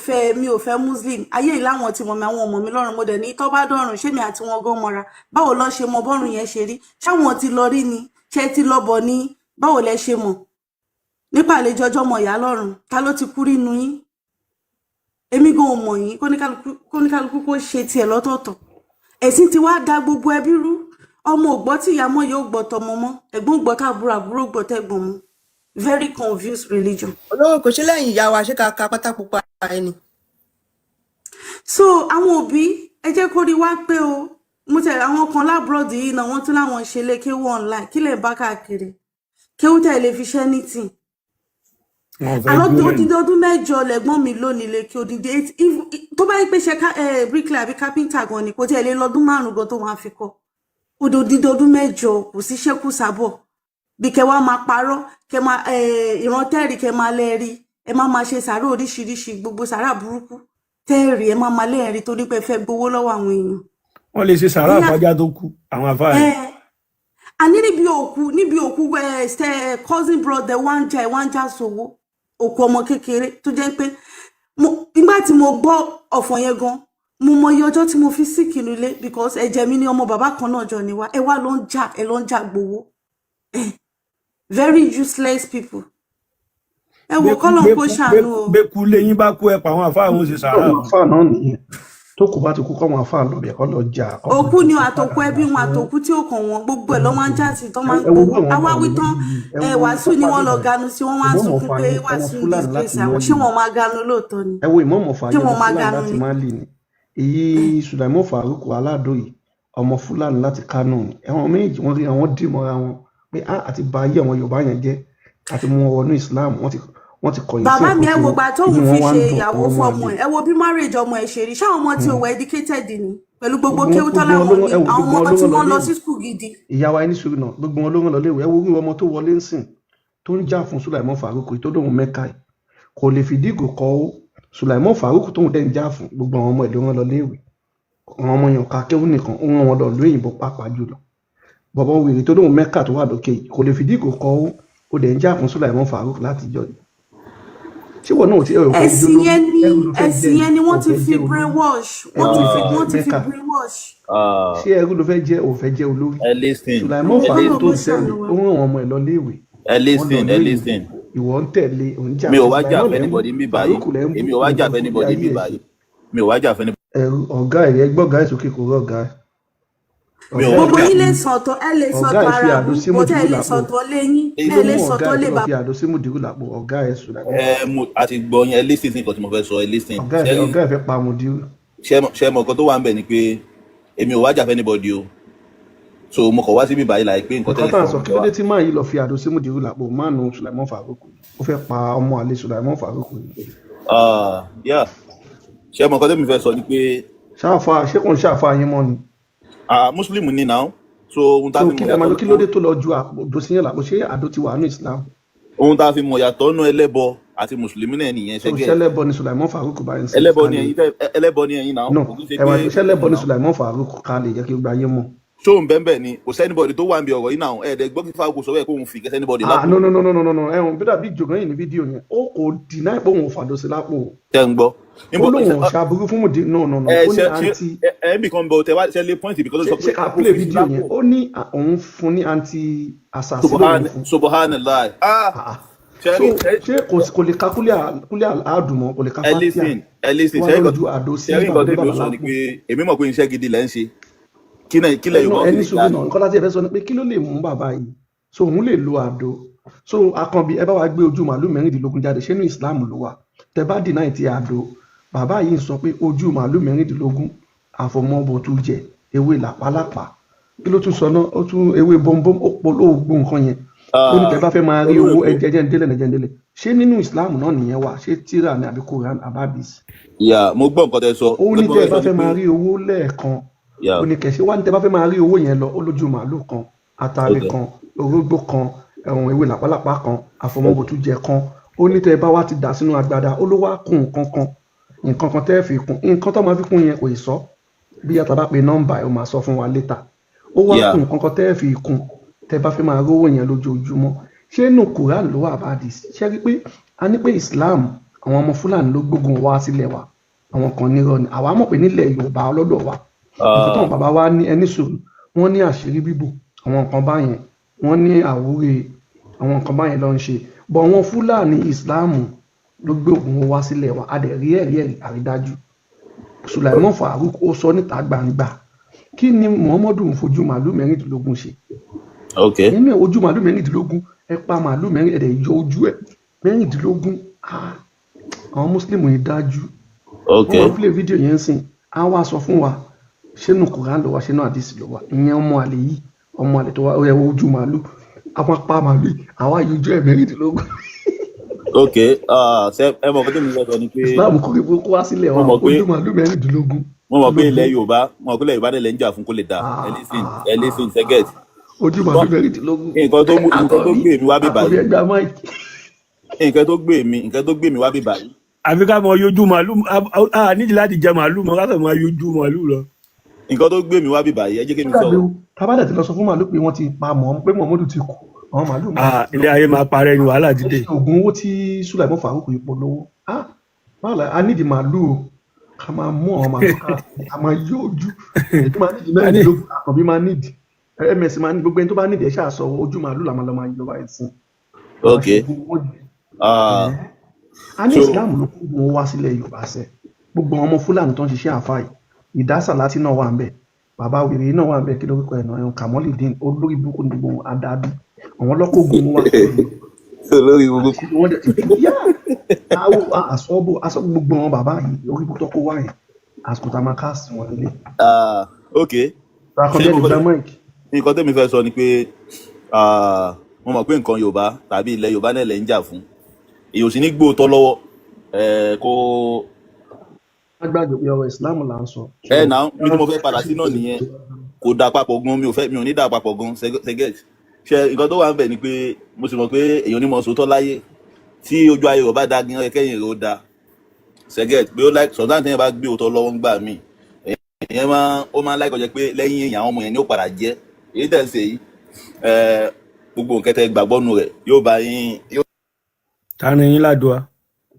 fẹ́ Muslim. Ayé yìí láwọn tí mo mi, àwọn ọmọ mi lọ́rùn. Mo dẹ̀ ní tó bá dọ̀rùn, ṣé mi àti wọn gan mọ́ra? Báwo lọ́ ṣe mọ bọ́rùn yẹn ṣe rí? Ṣáwọn ti lọ rí ni? Ṣé ti lọ bọ̀ ni? Báwo lẹ ṣe mọ̀ nípa àlejò ọjọ́ mọ̀ ìyá lọ́rùn? Ta ló ti kú rínú yín? Èmi gan ò mọ̀ yín. Kóníkálukú kó ṣe tiẹ̀ lọ́tọ̀ọ̀tọ̀. Ẹ̀sìn ti wá da gbogbo ẹbí rú. Ọmọ ò gbọ́ tí ìyá mọ́, yóò gbọ́ tọmọ mọ́, ẹ̀gbọ́n ò gbọ́ tàbúrò, àbúrò ò gbọ́ tẹ̀gbọ́n mọ́. Very confused religion. Olówó kò ṣe lẹ́yìn ìyá wa, ṣé ká ka pátá pupa ẹni. So àwọn òbí, ẹ jẹ́ kó rí wá pé o mo tẹ àwọn kan l'abroad yìí náà, wọ́n tún láwọn ṣe lé kéwú online. Kí lè bá káàkiri kéwú tẹ̀ lè fi ṣẹ́ anything? Wọn ò fẹ́ Àlọ́ dúró odidi lẹ́nu. ọdún 8 lẹ̀gbọ́n mi lónìí lè kí odidi eight tó bá yẹ pé ṣe bricklayer àbí carpenter gan ni, kò tiẹ̀ lè lọ́dún 5 gan tó máa fi kọ́. Odidi ọdún 8, kò sí ṣẹ́kù sábọ̀ bí kẹ wá máa parọ́, kẹ máa ìran tẹ́rì, kẹ máa lẹ́ẹ̀rí, ẹ má máa ṣe sàárà oríṣiríṣi, gbogbo sàárà burúkú tẹ́ẹ̀rì, ẹ má máa lẹ́ẹ̀rí torí pé ẹ fẹ́ gbowó lọ́wọ́ àwọn èèyàn. Wọ́n lè ṣe sàárà Ìyá àfájá tó kú àwọn àfáà ẹ yẹn. Àní níbi òkú ẹ ṣe cousin brother wá ń jà, ẹ wá ń jà sówó òkú ọmọ kékeré tó jẹ́ pé nígbà tí mo gbọ́ ọ̀fọ̀ yẹn gan, mo mọ iye ọjọ́ tí mo fi sick nílé, because ẹ̀jẹ̀ mi ní, ọmọ bàbá kan náà jọ ni wá. Ẹ wá ló ń jà, ẹ ló ń jà gbowó. Very useless people. Ẹ wò, Gbékú kọ́lọ̀ kó gbékú ṣàánú o. Gbékú léyìn bá kú, ẹ pa àwọn àfáà, wọn ṣe sàárà Àwọn fún. àfáà náà nìyẹn. Tó kù bá ti kú, kọ́wọn àfáà lọ bẹ̀, kọ́ lọ jà, kọ́ fi Òkú ni gbèsè àtòkù padà ẹbí gbà wọn, fún àtòkù tí ó kàn wọn, gbogbo ẹ̀ ló máa ń já sí, tó máa ń ẹ wo gbowó. irú àwọn Àwa wí àwọn tán, méjì yìí, ẹ ẹ wo Wàsíù ni pápá wọ́n lọ bíbá ganu sí, wọ́n wá ń Ìmọ̀ọ́mọ̀ sunkún Ọ̀fà pé yẹn, ọmọ Wàsíù ń Fúlàní láti disgrace àwọn. Mali Ṣé ni. wọn máa ganu lóòótọ́ ni? Ẹ wo Ìmọ̀ọ́mọ̀ Ọ̀fà Ṣé yẹn, ọmọ wọn máa Fúlàní ganu láti ni? Mali ni. Èyí Sùlàìmọ́ Farouk Aládò yìí, ọmọ Fúlàní láti Kánò ni. Ẹ̀wọ̀n méjì wọ́n rí àwọn dì mọ́ra wọn pé á àti ba ayé àwọn Yorùbá yẹn jẹ́, àti mú wọn wọnú Islam, wọ́n ti kọ̀yìn sí Bàbá ẹ̀kọ́ mi, ẹ tí wo wọn gbà tóun inú fi wọn wá ń ṣe dùn ìyàwó àwọn ọmọ fọmọ àlè. ẹ, ẹ wo bí marriage ọmọ ẹ ṣe rí. Ṣáwọn ọmọ tí ò wọ educated ni pẹ̀lú gbogbo Gbogbo kéwú wọn, gbogbo wọn tọ́láwọn ló ní rán, ẹ wo àwọn gbogbo ọmọ wọn ló tí rán lọ wọ́n lọ léèwé. sí school gidi. Ìyá wa, ẹni sùúrù náà, gbogbo wọn ló rán lọ léèwé. Ẹ wo irú ọmọ tó wọlé ń sìn tó ń jà fún Sùlàìmọ́ Farouk yìí tó lóun mẹ́ka yìí, kò lè fìdí ìgò kọ́ ó. Sùlàìmọ́ Farouk tóun dẹ̀ ń jà fún, gbogbo àwọn ọmọ ẹ̀ ló rán lọ léèwé. Àwọn ọmọ yẹn ò ka kéwú nìkan, ó rán wọn lọ ìlú òyìnbó pàápàá jùlọ. Bọ̀bọ̀ wèrè tó lóun mẹ́ka tó wà lókè yìí kò lè fìdí ìgò kọ́ ó, ó dẹ̀ ń jà fún Sùlàìmọ́ Farouk látijọ́ yìí. Ṣé wọn náà ò tí ẹ ò fẹ́ Ẹ̀sìn jólórí? yẹn ni Ẹrú ló fẹ́ jẹ́ ẹ̀sìn ni, yẹn ni ò wọ́n ti fẹ́ fi jẹ́ olórí, brainwash, ẹrú wọ́n ti ló fi fẹ́ jẹ́ wọ́n ti fi mẹ́ka. brainwash. Ṣé ẹrú ló fẹ́ jẹ́, ò fẹ́ jẹ́ olórí? Ẹ listen, Sùlàìmọ́ ẹ Kọ́lọ̀ Farouk tó kó ń tẹ̀lé, ṣàánú wa. ó rán àwọn ọmọ ẹ̀ lọ léèwé, ẹ wọ́n lọ listen, ìlú ẹ òyìnbó, listen. Ìwọ ń tẹ̀lé, ò ń jà Mi ò fún wá jà Sùlàìmọ́ fún lẹ́ ń bú, anybody ń bí báyìí. Farouk lẹ́ ń bú, Èmi ò wá jà nǹkan fún tó fi anybody ń ayé bí ẹ̀ ṣe. báyìí. Mi ò wá jà fún anybody. Ẹrú ọ̀gá ẹ̀, gbọ́gá ẹ̀ sókè, kò rọ̀gá ẹ̀. Mi ò Ọ̀gá wá ẹ̀ Gbogbo jà. yín fi lè sọ̀tọ̀, ẹ lè ọ̀gá sọ̀tọ̀ ẹ̀ fi ara àdó bú, sí bó tẹ́ ẹ mùdírù lè lápò. sọ̀tọ̀ léyín, Èyí ẹ Kí ló lè mú ọ̀gá sọ̀tọ̀ ẹ̀ lé tó lọ bàbá. fi àdó sí mùdírù lápò? Ọ̀gá ẹ̀ Sùlàìmọ́ Ẹ Farouk. mo àti gbọ́ yẹn, ẹ listen sí nǹkan tí mo fẹ́ sọ, ẹ listen. Ọ̀gá ẹ̀ Ṣé fẹ́ rí ọ̀gá ẹ̀ fẹ́ pa mùdírù. ṣé mọ̀ nǹkan tó wà ń bẹ̀ ni pé èmi ò wá jà fún anybody o. So mo kàn wá síbí báyìí láì pé nǹkan Nǹkan tẹ́ tá à ń sọ sọ, mo kí fẹ́ ló wá. dé tí máa yìí lọ fi àdó sí mùdírù lápò? Mánu Sùlàìmọ́ Farouk yìí ó fẹ́ pa ọmọ àlè Sùlàìmọ́ Farouk yìí. Ah, yeah. Ṣé mọ̀ nǹkan tẹ́mi fẹ́ sọ ni pé Ṣáfà, ṣé kò ń ṣàfà yín mọ́ ni? Ah, Muslim ni now. So ohun tá So a fi kí mọ̀ lẹ máa yàtọ̀ lọ, kí ló dé tó lọ ju àdó sí yẹn lápò? Ṣé àdó ti wà ní Islam? Ohun tá a fi mọ̀ yàtọ̀ nú ẹlẹ́bọ àti mùsùlùmí náà nìyẹn. So Ṣẹ́gẹ́ ṣẹlẹ́bọ ni Sùlàìmọ́ Farouk báyìí ń sìn ẹlẹ́bọ ká ni lè ẹ̀yin tẹ́ ẹlẹ́bọ ni ẹ̀yin náà. No, Kò kí ń ṣe ẹ pé wá, ṣẹlẹ́bọ Muslim ni náà. Sùlàìmọ́ Farouk, ká lè jẹ́ kí gbogbo ayé mọ̀. Ṣó ń bẹ́ẹ̀ bẹ́ẹ̀ ni kò sẹ́nibọ̀dì tó wà ń bí ọ̀rọ̀ yìí náà, ẹ̀ẹ́dẹ̀ gbọ́ kí Farouk sọ bẹ́ẹ̀ kóun fi kẹ́sẹ́ anybody Ah, lápò. no, no, no, no, no, no, no, ẹ̀hún bí dàbí ìjòkó yìí ní fídíò yẹn, ó kò deny pé òun ò fàdó sí lápò. Tẹ́ ń gbọ́ Ó níbo lóun ò ṣàbúrú fún mùdí, no, no, no, ẹ ó ní ṣe ṣe àǹtí ẹ ń bì kan bọ̀ tẹ wá ṣe lé point because ó ṣe sọ ṣe pé ká ó play fi sí fídíò yẹn? lápò. Ó ní òun fún ní àǹtí àṣàsí lòun Subhan fún. Subhanallah, ah. Ah, ah. Ṣe So rí ṣe ṣé kò lè ka kúlẹ̀ àdùnmọ́, kò lè ka ẹ fatia listen, ẹ tó listen. wá Ṣe rí lọ nǹkan ju àdó sí ṣe rí nǹkan bàbá tẹ́mi ó bàbá sọ ni lápò? pé èmi mọ̀ pé iṣẹ́ gidi lẹ́ ń ṣe kí náà kílẹ̀ Ẹnu Yorùbá ó sì ẹni lè sùúrù dá náà, nǹkan láti ẹ fẹ́ sọ ni pé kí ló lè mú bàbá yìí, so òun lè lo àdó. So Akànbí, ẹ bá wa gbé ojú màálù 16 jáde. Ṣé inú Islam ló wà? Tẹ bá deny ti àdó, bàbá yìí ń sọ pé ojú màálù 16, àfọmọ́bọ tó jẹ ewé làpálàpá, kí ló tún sọ náà? Ó tún ewé bọ́ńbọ́n, ó polówó gbó nǹkan yẹn. Ó ní tẹ bá fẹ́ máa rí Olórí owó Èkó. ẹjẹ jẹ́ ń délẹ̀, ẹjẹ ń délẹ̀. Ṣé nínú Islam náà nìyẹn wà? Ṣé tíra ni àbí Quran ababis? Yà, mo gbọ́ nǹkan tẹ́ sọ. Ó Nǹkan ní tí mo tẹ́ ẹ fẹ́ bá sọ ni fẹ́ pé máa rí owó lẹ́ẹ̀kan, yà ó ní kẹ̀sí wá ní tẹ́ bá fẹ́ máa rí owó yẹn lọ, ó lójú màálù kan, àtàrí ok kan, orógbó kan, ẹ̀hún ewé làpálàpá kan, àfọmọ́bòtújẹ kan. Ó ní tẹ́ ẹ bá wá ti dà sínú agbada, ó ló wá kún nǹkan kan, nǹkan kan tẹ́ ẹ fi kún, nǹkan tó máa fi kún yẹn kò ì sọ bí yàtọ̀ bá pe nọ́mbà ẹ̀, ó máa sọ fún wa létà. Ó wá yà kún nǹkan kan tẹ́ ẹ fi kún tẹ́ bá fẹ́ máa rówó yẹn lójoojúmọ́. Ṣé inú Quran ló wà bá di? Ṣé rí pé a ní pé Islam, àwọn ọmọ Fúlàní ló gbógun wá sílẹ̀ wa, àwọn kan nírọ́ ni. Àwa mọ̀ pé nílẹ̀ Yorùbá ọlọ́dọ̀ wa, nǹkan táwọn bàbá wa ní, ẹni sùúrù, wọ́n ní àṣírí bíbò, àwọn nǹkan báyẹn, wọ́n ní àwúre, àwọn nǹkan báyẹn ló ń ṣe bọ̀. Àwọn Fúlàní, Ìsìláàmù ló gbé ògùn wá sílẹ̀ wa. A dẹ̀ rí ẹ̀rí ẹ̀rí àrídájú. Sùlàìmọ́ Farouk ó sọ níta gbangba, kí ni Muhammadu ń fojú màálù 16 ṣe? Ok Nínú ojú màálù 16, ẹ pa màálù mẹ́rin, ẹ dẹ̀ yọ ojú ẹ̀ 16. Ah, àwọn mùsùlùmí yìí dájú. Ok Wọ́n máa play fídíò yẹn sìn, á wá sọ fún wa ṣé nù Quran ló wà, ṣé nù àdìsí ló wà. Ìyẹn ọmọ àlè yìí, ọmọ àlè tó wá, ó yẹ ojú màálù, àwọn apá màálù yìí, àwa yọ ojú ẹ̀ 16. Ok, ṣe ẹ mọ̀ pé tèmi fẹ́ sọ ni pé Islam kò rí kó wá sílẹ̀ mo wa mọ̀ pé ojú màálù mẹ́rìndínlógún mo kí mọ̀ ló pé dé? ilẹ̀ Yorùbá, mo mọ̀ pé ilẹ̀ Yorùbá dẹ̀ lẹ́ ń jà fún kó lè dáa. Ah, Ẹ listen, ah, ẹ listen, ah, ṣẹ́gẹ̀t. ah. Ojú màálù mẹ́rìndínlógún. Nǹkan tó mú, nǹkan tó Àkànbí, gbé mi wá bíbà Àkànbí yìí, ẹgbàá máìkì. nǹkan tó gbé mi wá bíbà yìí, Àfi ká mọ yójú màálù, a nídìí láti jẹ màálù mọ, ká kàn máa yójú màálù lọ. Nǹkan tó gbé mi wá bíbà yìí, ẹ jẹ́ kí mi Gbàgbé sọ̀rọ̀. o, tábàdà ti lọ sọ fún màálù pé wọ́n ti pa mọ̀ pé Muhammadu ti kú, àwọn màálù máa Ilé ayé máa parẹ́ ni, wàhálà ti ẹ dé. ṣe oògùn owó tí Sulaimon Farouk yìí polówó. Ah, báwo la a nídìí màálù o, ká máa mú àwọn màálù káàkiri, ká máa yọ ojú. Èyí máa nídìí A ní mẹ́rìndínlógún, Àkànbí máa nídìí, ms máa ní, gbogbo ẹni tó bá nídìí ẹ ṣáà sọ ojú màálù làwọn lọ máa yọ báyìí sí. A máa Ok, ṣe oògùn owó yìí. A ní so Islam ló kó wọn wá sílẹ̀ Yorùbá sẹ́. Gbogbo àwọn ọmọ Fúlàní tó ń ṣiṣẹ́ àáfàá yìí, ìdásàlátì náà wà ń bẹ̀, bàbá wèrè náà wà ń bẹ̀, kí lórúkọ ẹ̀ náà, ẹ̀hún Kamolideen, olórí burúkú ní gbogbo wọn, adábí àwọn lọ́kọ̀ọ́gùn wọn wá sílẹ̀ Yorùbá. Olórí burúkú. Àṣírí wọn dẹ̀ ti tú yá àwọ àsọ́bò àsọ́bò gbogbo àwọn bàbá yìí, orí burúkú tó kó wá yẹn, àsìkò tá a máa káàsì wọn lélẹ̀. Ok, ṣé Àkànbí mo ẹ̀ lè fẹ́ gba máìkì. nǹkan tẹ́mi fẹ́ sọ ni pé mo mọ̀ pé nǹkan Yorùbá tàbí ilẹ̀ Yorùbá náà lẹ̀ ń jà fún, èyí ò sì ní gbóòótọ́ lọ́wọ́ kó Má gbàgbé pé ọ̀rọ̀ Islam là ń sọ. ẹ So nà mí tí mo fẹ́ padà sí náà nìyẹn, kò dà papọ̀ gan, mi ò fẹ́, mi ò ní dà papọ̀ gan. Ṣẹgẹt, ṣe nǹkan tó wà ń bẹ̀ ni pé mo sì mọ̀ pé èèyàn onímọ̀ sòótọ́ láyé tí ojú ayé rẹ̀ bá da gan, kẹ́yìn rẹ̀ ó da. Ṣẹgẹt, pé ó láì sọ̀tàn tẹ́yìn bá gbé òótọ́ lọ́wọ́ ń gbà mí, èèyàn máa ó máa ń láìkọjá pé lẹ́yìn èèyàn àwọn ọmọ yẹn ni ó padà jẹ́ èyí tẹ̀ ń ṣe yìí. Gbogbo nǹkan tẹ́ gbàgbọ́ nu rẹ̀ yóò bá yín yóò Ta ni yín ládùá?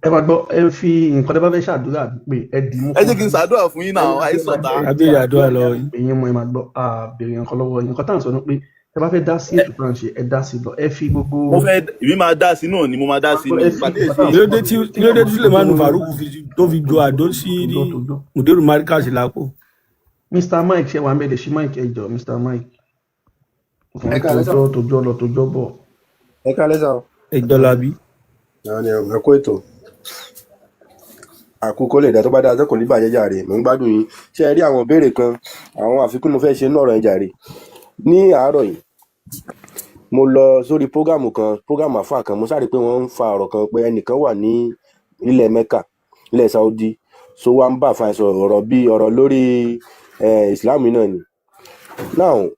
Ẹ máa gbọ́, ẹ fi nǹkan tẹ́ bá fẹ́ ṣàdúrà pé ẹ dì í mú Ẹ jẹ́ fún kí n mi. ṣàdúrà fún yín Ẹ náà, ẹ máa àìsàn ta. gbọ́, ẹ fi Abéèrè àdúrà àdúrà yẹn lọ́wọ́ yín. pè yín mọ́. Ẹ máa gbọ́, àbèrè nǹkan lọ́wọ́ yín. Nǹkan tá à ń sọ ni pé ẹ bá fẹ́ dá sí ètò tá à ń ṣe, ẹ dá sí lọ, ẹ fi gbogbo Mo fẹ́, èmi máa dá sí náà ni, mo máa dá ẹ sí gbọ́, ni ẹ fi ìgbà tí nǹkan tá à èsì ń Kí ló sọ dé tí lọ kí ló dé tí téèyàn Sulemanu máa Farouk fi tó fi ju àdó sí tòjọ́ tòjọ́. Mùdírù Markaz lápò? Mr Mike, ṣe wà ń bẹ̀? Lè ṣí mike, ẹ jọ Mr Mike. Mo kàn Ẹ ń káalẹ́ sà. tòjọ́ tòjọ́ lọ tòjọ́ bọ̀. Ẹ káalẹ́ sà o. Ẹ Ẹjọ́ káalẹ́. labí. Àwọn ni ẹ kó ètò àkókò lè dá tó bá dáa tó kò ní bàjẹ́ jàre, mò ń gbádùn yín. Ṣé ẹ rí àwọn ìbéèrè kan, àwọn àfikún mo fẹ́ ṣe nínú ọ̀rọ̀ yẹn jàre. Ní àárọ̀ yìí mo lọ sórí prógámù kan, prógámù àfáà kan, mo sáré pé wọ́n ń fa ọ̀rọ̀ kan pé ẹnìkan wà ní ilẹ̀ Mecca, ilẹ̀ Saudi, so wá ń bá àfáà yẹn sọ̀rọ̀ ọ̀rọ̀ bíi ọ̀rọ̀ lórí Islam yìí náà ni. Now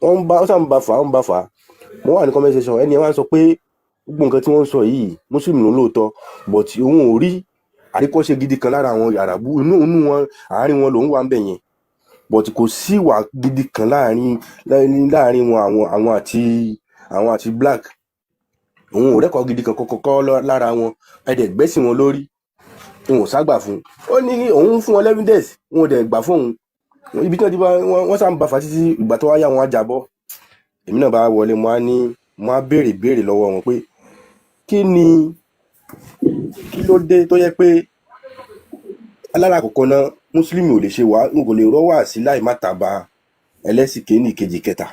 wọ́n ń bá, wọ́n sá ń bá fà á, ń bá fà á. Mo wà ní comment section, ẹni yẹn wá ń sọ pé gbogbo nǹkan tí wọ́n ń sọ yìí, muslim ló lóòótọ́, but òun ò rí àríkọ́ṣe gidi kan lára àwọn àràbù inú inú wọn, àárín wọn lòún wà ń bẹ̀ yẹn, but kò sí ìwà gidi kan láàrin láàrin wọn, àwọn àti black, òun ò rẹ́kọ̀ọ́ gidi kan kọ́kọ́ lára wọn. Ẹ̀dẹ̀ gbẹ́sìn wọn lórí, òun ò ságbà fún un. Ó ní òun fún wọn evidence, wọn ò dẹ̀ gbà fóun. Ibi tí wọ́n ti bá wọ́n sá ń bá fà títí, ìgbà tó wá yá wọn á jábọ́. Èmi náà bá wọlé, mo á ní, mo á béèrè béèrè lọ́wọ́ wọn pé kí ni, kí ló dé tó yẹ pé alára àkọ́kọ́ náà mùsùlùmí ò lè ṣe wá, n kò lè rọ́ wá sí láì má tàbá ẹlẹ́sìn kéènì kejì kẹta,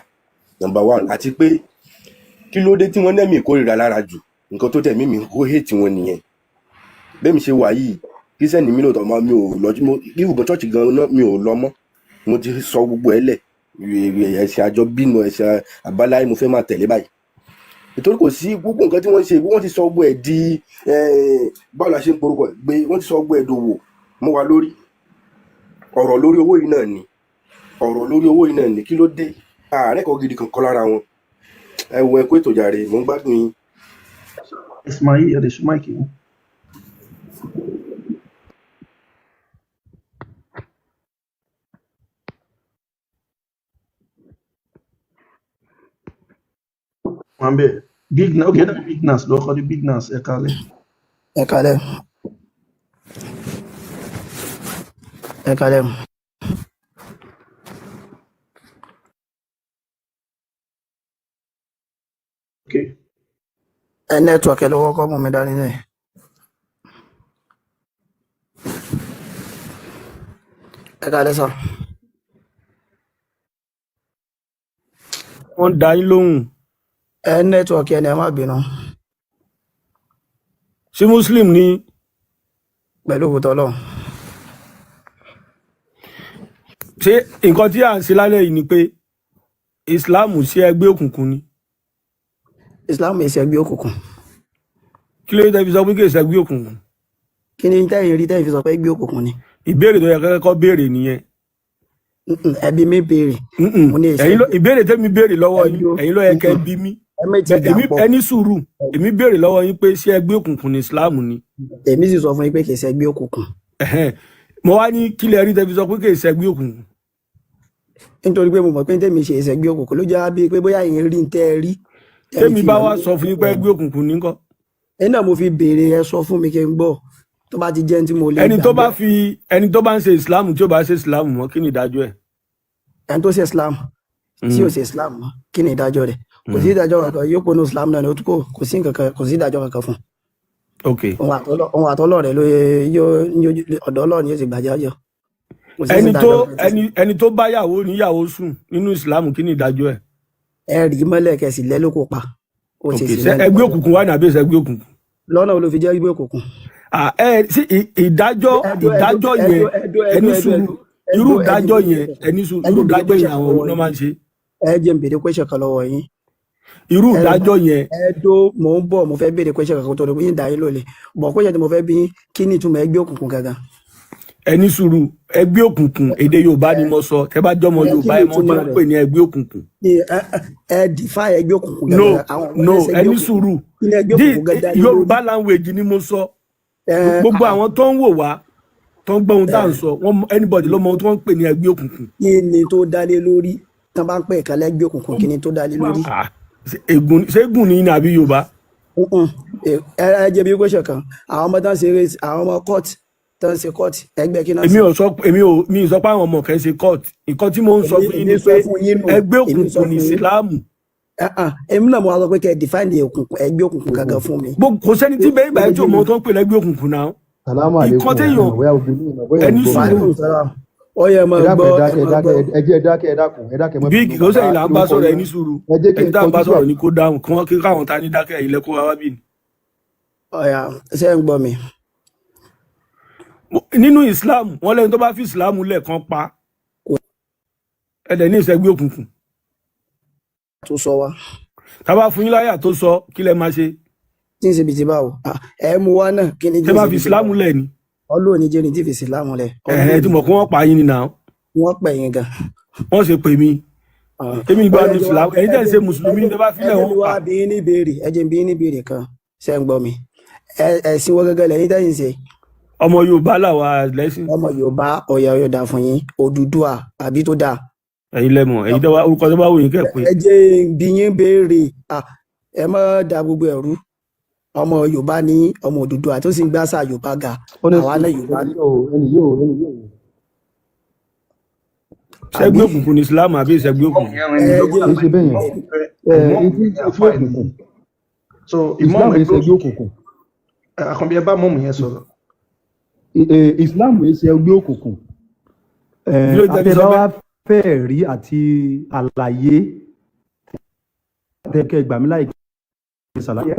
number one, àti pé kí ló dé tí wọ́n nẹ́mì ìkórìíra lára jù? Nǹkan tó tẹ̀mí mi kó hate wọn nìyẹn. Bẹ́ẹ̀ mi ṣe wà yìí, kírísítẹ́nì mi lóòótọ́, mi ò lọ, mo ibùgbọ́n church gan náà mi ò lọ mọ́, mo ti sọ gbogbo ẹ̀ lẹ̀. Ẹ̀sìn àjọ bínú, ẹ̀sìn àbáláyé mo fẹ́ máa tẹ̀lé báyìí, nítorí kò sí gbogbo nǹkan tí wọ́n ń ṣe, wọ́n ti sọ gbogbo ẹ̀ di báwo la ṣe ń porúkọ ẹ̀ gbé, wọ́n ti sọ gbogbo ẹ̀ dòwò mọ́ wa lórí. Ọ̀rọ̀ lórí owó yìí náà ni, ọ̀rọ̀ lórí owó yìí náà ni. Kí ló dé ààrẹ kan gidi kan kọ́ lára wọn? Ẹ wo, ẹ kó ètò jàre, mò ń gbádùn yín. Ismail, ẹ lè ṣí máìkì yín. Wà ń bẹ̀ Big Nas, ok, Big Nas lọ́kọ́ ní Big Nas, ẹ káalẹ́. Ẹ kalẹ, ẹ kalẹ. Ok. Ẹ network ẹ lọ́wọ́ kọ́ mú mi dání ní. Ẹ kalẹ sir. Wọ́n dá yín lóhùn. Ẹ network ẹ ní, ẹ má bínú. Ṣé muslim ni? Pẹ̀lú òkúta Ọlọ́run. Ṣé nǹkan tí à ń ṣe lálẹ́ yìí ni pé Islam sí ẹgbẹ́ òkùnkùn ni? Islam èsì ẹgbẹ́ òkùnkùn. Kí ló dé tẹ́ fi sọ pé kì í ṣẹgbẹ́ òkùnkùn? Kí ni tẹ́yìn rí tẹ́yìn fi sọ pé ẹgbẹ́ òkùnkùn ni? Ìbéèrè tó yẹ kẹ́kọ́ béèrè nìyẹn. Mm-mm, ẹbí mi béèrè. Mm-mm. Mo ní èsì Ẹ̀yin ló ìbéèrè tẹ́mi béèrè lọ́wọ́ yín, ẹjọ́. ẹ̀yin ló yẹ kẹ́ bí mi. Ẹ méjì Bẹ èmi dàpọ̀. ẹ ní sùúrù, èmi béèrè lọ́wọ́ yín pé ṣé ẹgbẹ́ òkùnkùn ní Islam ni? Èmi sì sọ fún yín pé kì í ṣe ẹgbẹ́ òkùnkùn. Ẹ̀hẹ́n. Mo wá ní kí lẹ rí tẹ́ fi sọ pé kì í ṣẹgbẹ́ òkùnkùn. Nítorí pé mo mọ̀ pé tèmi ṣe ìṣẹ́gbẹ́ òkùnkùn ló jẹ́ bíi pé bóyá ìyẹn rí ń tẹ́ ẹ rí tẹ́mi Tẹ́mi fi bá mọ̀ wá ní sọ fún yín pé ẹgbẹ́ òkùnkùn ní ńkọ́? Ẹ̀yin náà mo fi béèrè, ẹ sọ fún mi kí n gbọ́, tó bá ti jẹ́ ní tí mo lè Ẹni tó bá gbàgbọ́. fi ẹni tó bá ń ṣe Islam tí ó bá ṣe Islam mọ́, kí ni ìdájọ́ ẹ̀? Ẹni tó ṣe Islam tí ò Mm, ṣe Islam mọ́, kí ni ìdájọ́ rẹ̀? Kò sí mm. ìdájọ́ kankan, yóò ponú Islam náà ni ó tún kò sí nǹkan kan, kò sí ìdájọ́ kankan fún un. Ok. Òun àtọ́lọ́ rẹ̀ ló yóò ọ̀dọ̀ Ọlọ́run ni yóò ti gbàjọ́, kò sí Ẹni tó ìdájọ́ kankan. ẹni tó bá yàwó níyàwó sùn nínú Islam, kí ni ìdájọ́ ẹ̀? Ẹ rí mọ́lẹ̀ kẹsì lẹ́lókò pa ó Ok, ṣe sí ṣé náà. ẹgbẹ́ òkùnkùn wà ní àbí ìṣẹ́gbẹ́ òkùnkùn? Lọ́nà wo ló fi jẹ́ ẹgbẹ́ òkùnkùn? Ah, ẹ sí ìdájọ́ ẹdó ẹdó ìdájọ́ ẹdó yẹn, ẹdó ẹni ẹdó ẹdó sùúrù, ẹdó irú ẹdó, ẹ jẹ́ ìdájọ́ n béèrè yẹn, question ẹni sùúrù, ẹ irú jẹ́ n béèrè ìdájọ́ yẹn question kan àwọn lọ́wọ́ òun náà yín. máa ń ṣe. Ẹ jẹ́ n béèrè question kan lọ́wọ́ yín. Irú Ẹ ìdájọ́ yẹn, ẹdó, mò ń bọ̀, mo fẹ́ béèrè question kan tó lè yín dá yín lólè bọ̀. Question tí mo fẹ́ bí yín, kí ni ìtumọ̀ ẹgbẹ́ òkùnkùn gangan? Ẹni sùúrù, ẹgbẹ́ òkùnkùn èdè Yorùbá ni mo sọ. Tẹ́ bá jọmọ Ẹ kí Yorùbá, ni ẹ mọ tí ìtumọ̀ wọ́n rẹ̀? pè ní ẹgbẹ́ òkùnkùn. Ní ẹ define ẹgbẹ́ òkùnkùn No, gangan, àwọn ọmọ no, ẹlẹ́sẹ̀ ẹgbẹ́ ẹni òkùnkùn, sùúrù. kí ni ẹgbẹ́ Dí òkùnkùn gangan dá lé lórí? Yorùbá language ni mo sọ. Ẹ Gbogbo àwọn tó ń wò wá, tó ń gbọ́ ohun tá à ẹ ń sọ, wọ́n anybody ló mọ ohun tí wọ́n ń pè ní ẹgbẹ́ òkùnkùn. Kí ni tó dá lé lórí tán bá ń pè kan lẹ́gbẹ́ òkùnkùn, kí ni tó dá lé lórí? Ah, ṣé ègún ni ní àbí Yorùbá? Mm-mm. Ẹ jẹ́ bí question kan, àwọn ọmọ tán ṣe eré, àwọn ọmọ court tán ṣe court, ẹgbẹ́ kí náà Èmi ṣe? ò sọ, èmi ò mi ì sọ pé àwọn ọmọ kan ṣe court. Nǹkan tí mò ń sọ Èmi fún yín èmi ni sọ pé fún yín nù, ẹgbẹ́ èmi sọ òkùnkùn ní fún yín. Ìsìláàmù. Èmi náà mo wá sọ pé kẹ́ ẹ define òkùnkùn, ẹgbẹ́ òkùnkùn gangan fún mi. Kò sẹ́ni tí Pé bẹ́ẹ̀ ìgbà ó yẹn tí ò yé mọ mi. ohun tó ń pè lẹ́gbẹ́ òkùnkùn náà. Sàlámù Nǹkan àlékún. téèyàn Ìmọ̀ bóyá gbogbo yín, ìmọ̀ bóyá ẹ̀ ń ẹni gbọ́ mi. sùúrù. Wàhálà sàlám, ó yẹ ẹ Ẹ máa dákun, gbọ́, ẹ ẹ dákẹ́, ẹ máa dákẹ́, gbọ́. ẹ jẹ́ ẹ dákẹ́, ẹ dákun, ẹ dákẹ́, ẹ má Bí bínú kò bàbá. sẹ́yìn là ń Kí bá lórúkọ sọ̀rọ̀, yín ẹni ná? sùúrù. Ẹ jẹ́ kí Ẹni n tá à ń kọjú bá sí sọ̀rọ̀ ni kó dáhùn, kí wọ́n kí káwọn ta ní dákẹ́ ilẹ̀ kó wá wá bí ni. Ọ̀yà, ṣé ń gbọ́ mi? Nínú Islam, wọ́n lẹ́ni tó bá fi Islam lẹ̀ kan pa. Kò Ẹ̀dẹ̀ ní ìṣẹ́gbẹ́ òkùnkùn. tó sọ wá. Tá a bá fún yín láyà tó sọ, kí lẹ máa ṣe? Tí ń ṣe bìtì báwo? Ah, ẹ mú wá náà, kí ni tí Tẹ́ ń bá ṣe fi bìtì Islam báwo? lẹ̀ ni. Ọlọ́ọ̀ni jẹ́ ní tí fi ìsìlámù lẹ̀. Ẹ̀hẹ́n, tí Ọlọ́ọ̀ni mọ̀ kí wọ́n pa yín ni náà. wọ́n pẹ̀ yín gan. Wọ́n ṣe pè mí. Ah, Èmi ó ìgbà yẹ nu jẹ́ wá Islam. Ẹ̀yin ẹ tẹ́ ń jẹ́ ṣe mùsùlùmí, tẹ́ bá ẹ filẹ̀ jẹ́ wọ́n mi pa. wá bí yín ní ìbéèrè, ẹ jẹ́ n bí yín ní ìbéèrè kan, ṣé ń gbọ́ mi? Ẹ̀sìn wo gẹ́gẹ́ lẹ́yìn tẹ́yìn ṣe? Ọmọ Yorùbá làwa lẹ́sìn. Ọmọ Yorùbá, ọ̀yà ọ̀yọ̀dà fún yín, Odùduwà àbí tó dáa? Ẹ̀yin lẹ́mọ̀, ẹ̀yin tẹ́ wá orúkọ tó bá wù yín kẹ́ pé. Ẹ jẹ́ n bí yín béèrè. Ah, ẹ má da gbogbo ẹ̀rú. Ọmọ Yorùbá ní ọmọ Odùduwà tó sì ń gbàsà Yorùbá ga, àwa Honestly, náà Yorùbá ẹni yóò, ẹni yóò, ẹni yóò. àbí? Ṣẹ́gbẹ́ òkùnkùn ní Islam àbí ìṣẹ́gbẹ́ òkùnkùn? Kì Ẹ jẹ́ í ṣe bẹ́ẹ̀ yẹn. Ẹ etí ẹgbẹ́ òkùnkùn. So Islam ìmọ̀ọ́mù kì í ṣe ẹgbẹ́ ẹgbẹ́ òkùnkùn. Àkànbí, ẹ bá mọ̀ọ́mù yẹn sọ̀rọ̀. Islam kì í ṣe ẹgbẹ́ òkùnkùn. Kí ló tẹ́ fi sọ Àtẹ̀bá bẹ́ẹ̀? wa fẹ́ rí àti àlàyé tẹ́kẹ́ gbàmí láì kí n ṣàlàyé.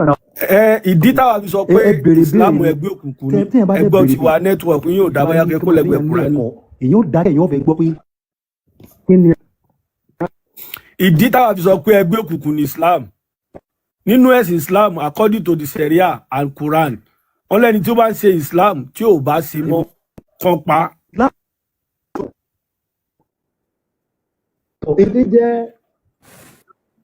Ẹ ìdí táwa fi sọ Ẹ pé ẹ béèrè Islam béèrè ni ẹgbẹ́ òkùnkùn ni, téèyàn bá dẹ̀ ẹgbọ́n béèrè tiwa béèrè nẹ́tíwọ̀kì yóò dá bá bóyá ní kẹ́ tó kó bá lẹ́gbẹ̀ẹ́ léèyàn ní Kùránì. ẹ̀kọ́, èèyàn ó dákẹ́, èèyàn ó fẹ́ gbọ́ pé kí ni Ìdí táwa fi sọ pé ẹgbẹ́ òkùnkùn ní Islam, nínú ẹ̀sìn Islam, according to the Sharia and Quran, wọ́n lẹ́ni tí ó bá ń ṣe Islam tí ò bá ṣe mọ́ kan pa. Islam èdè jẹ́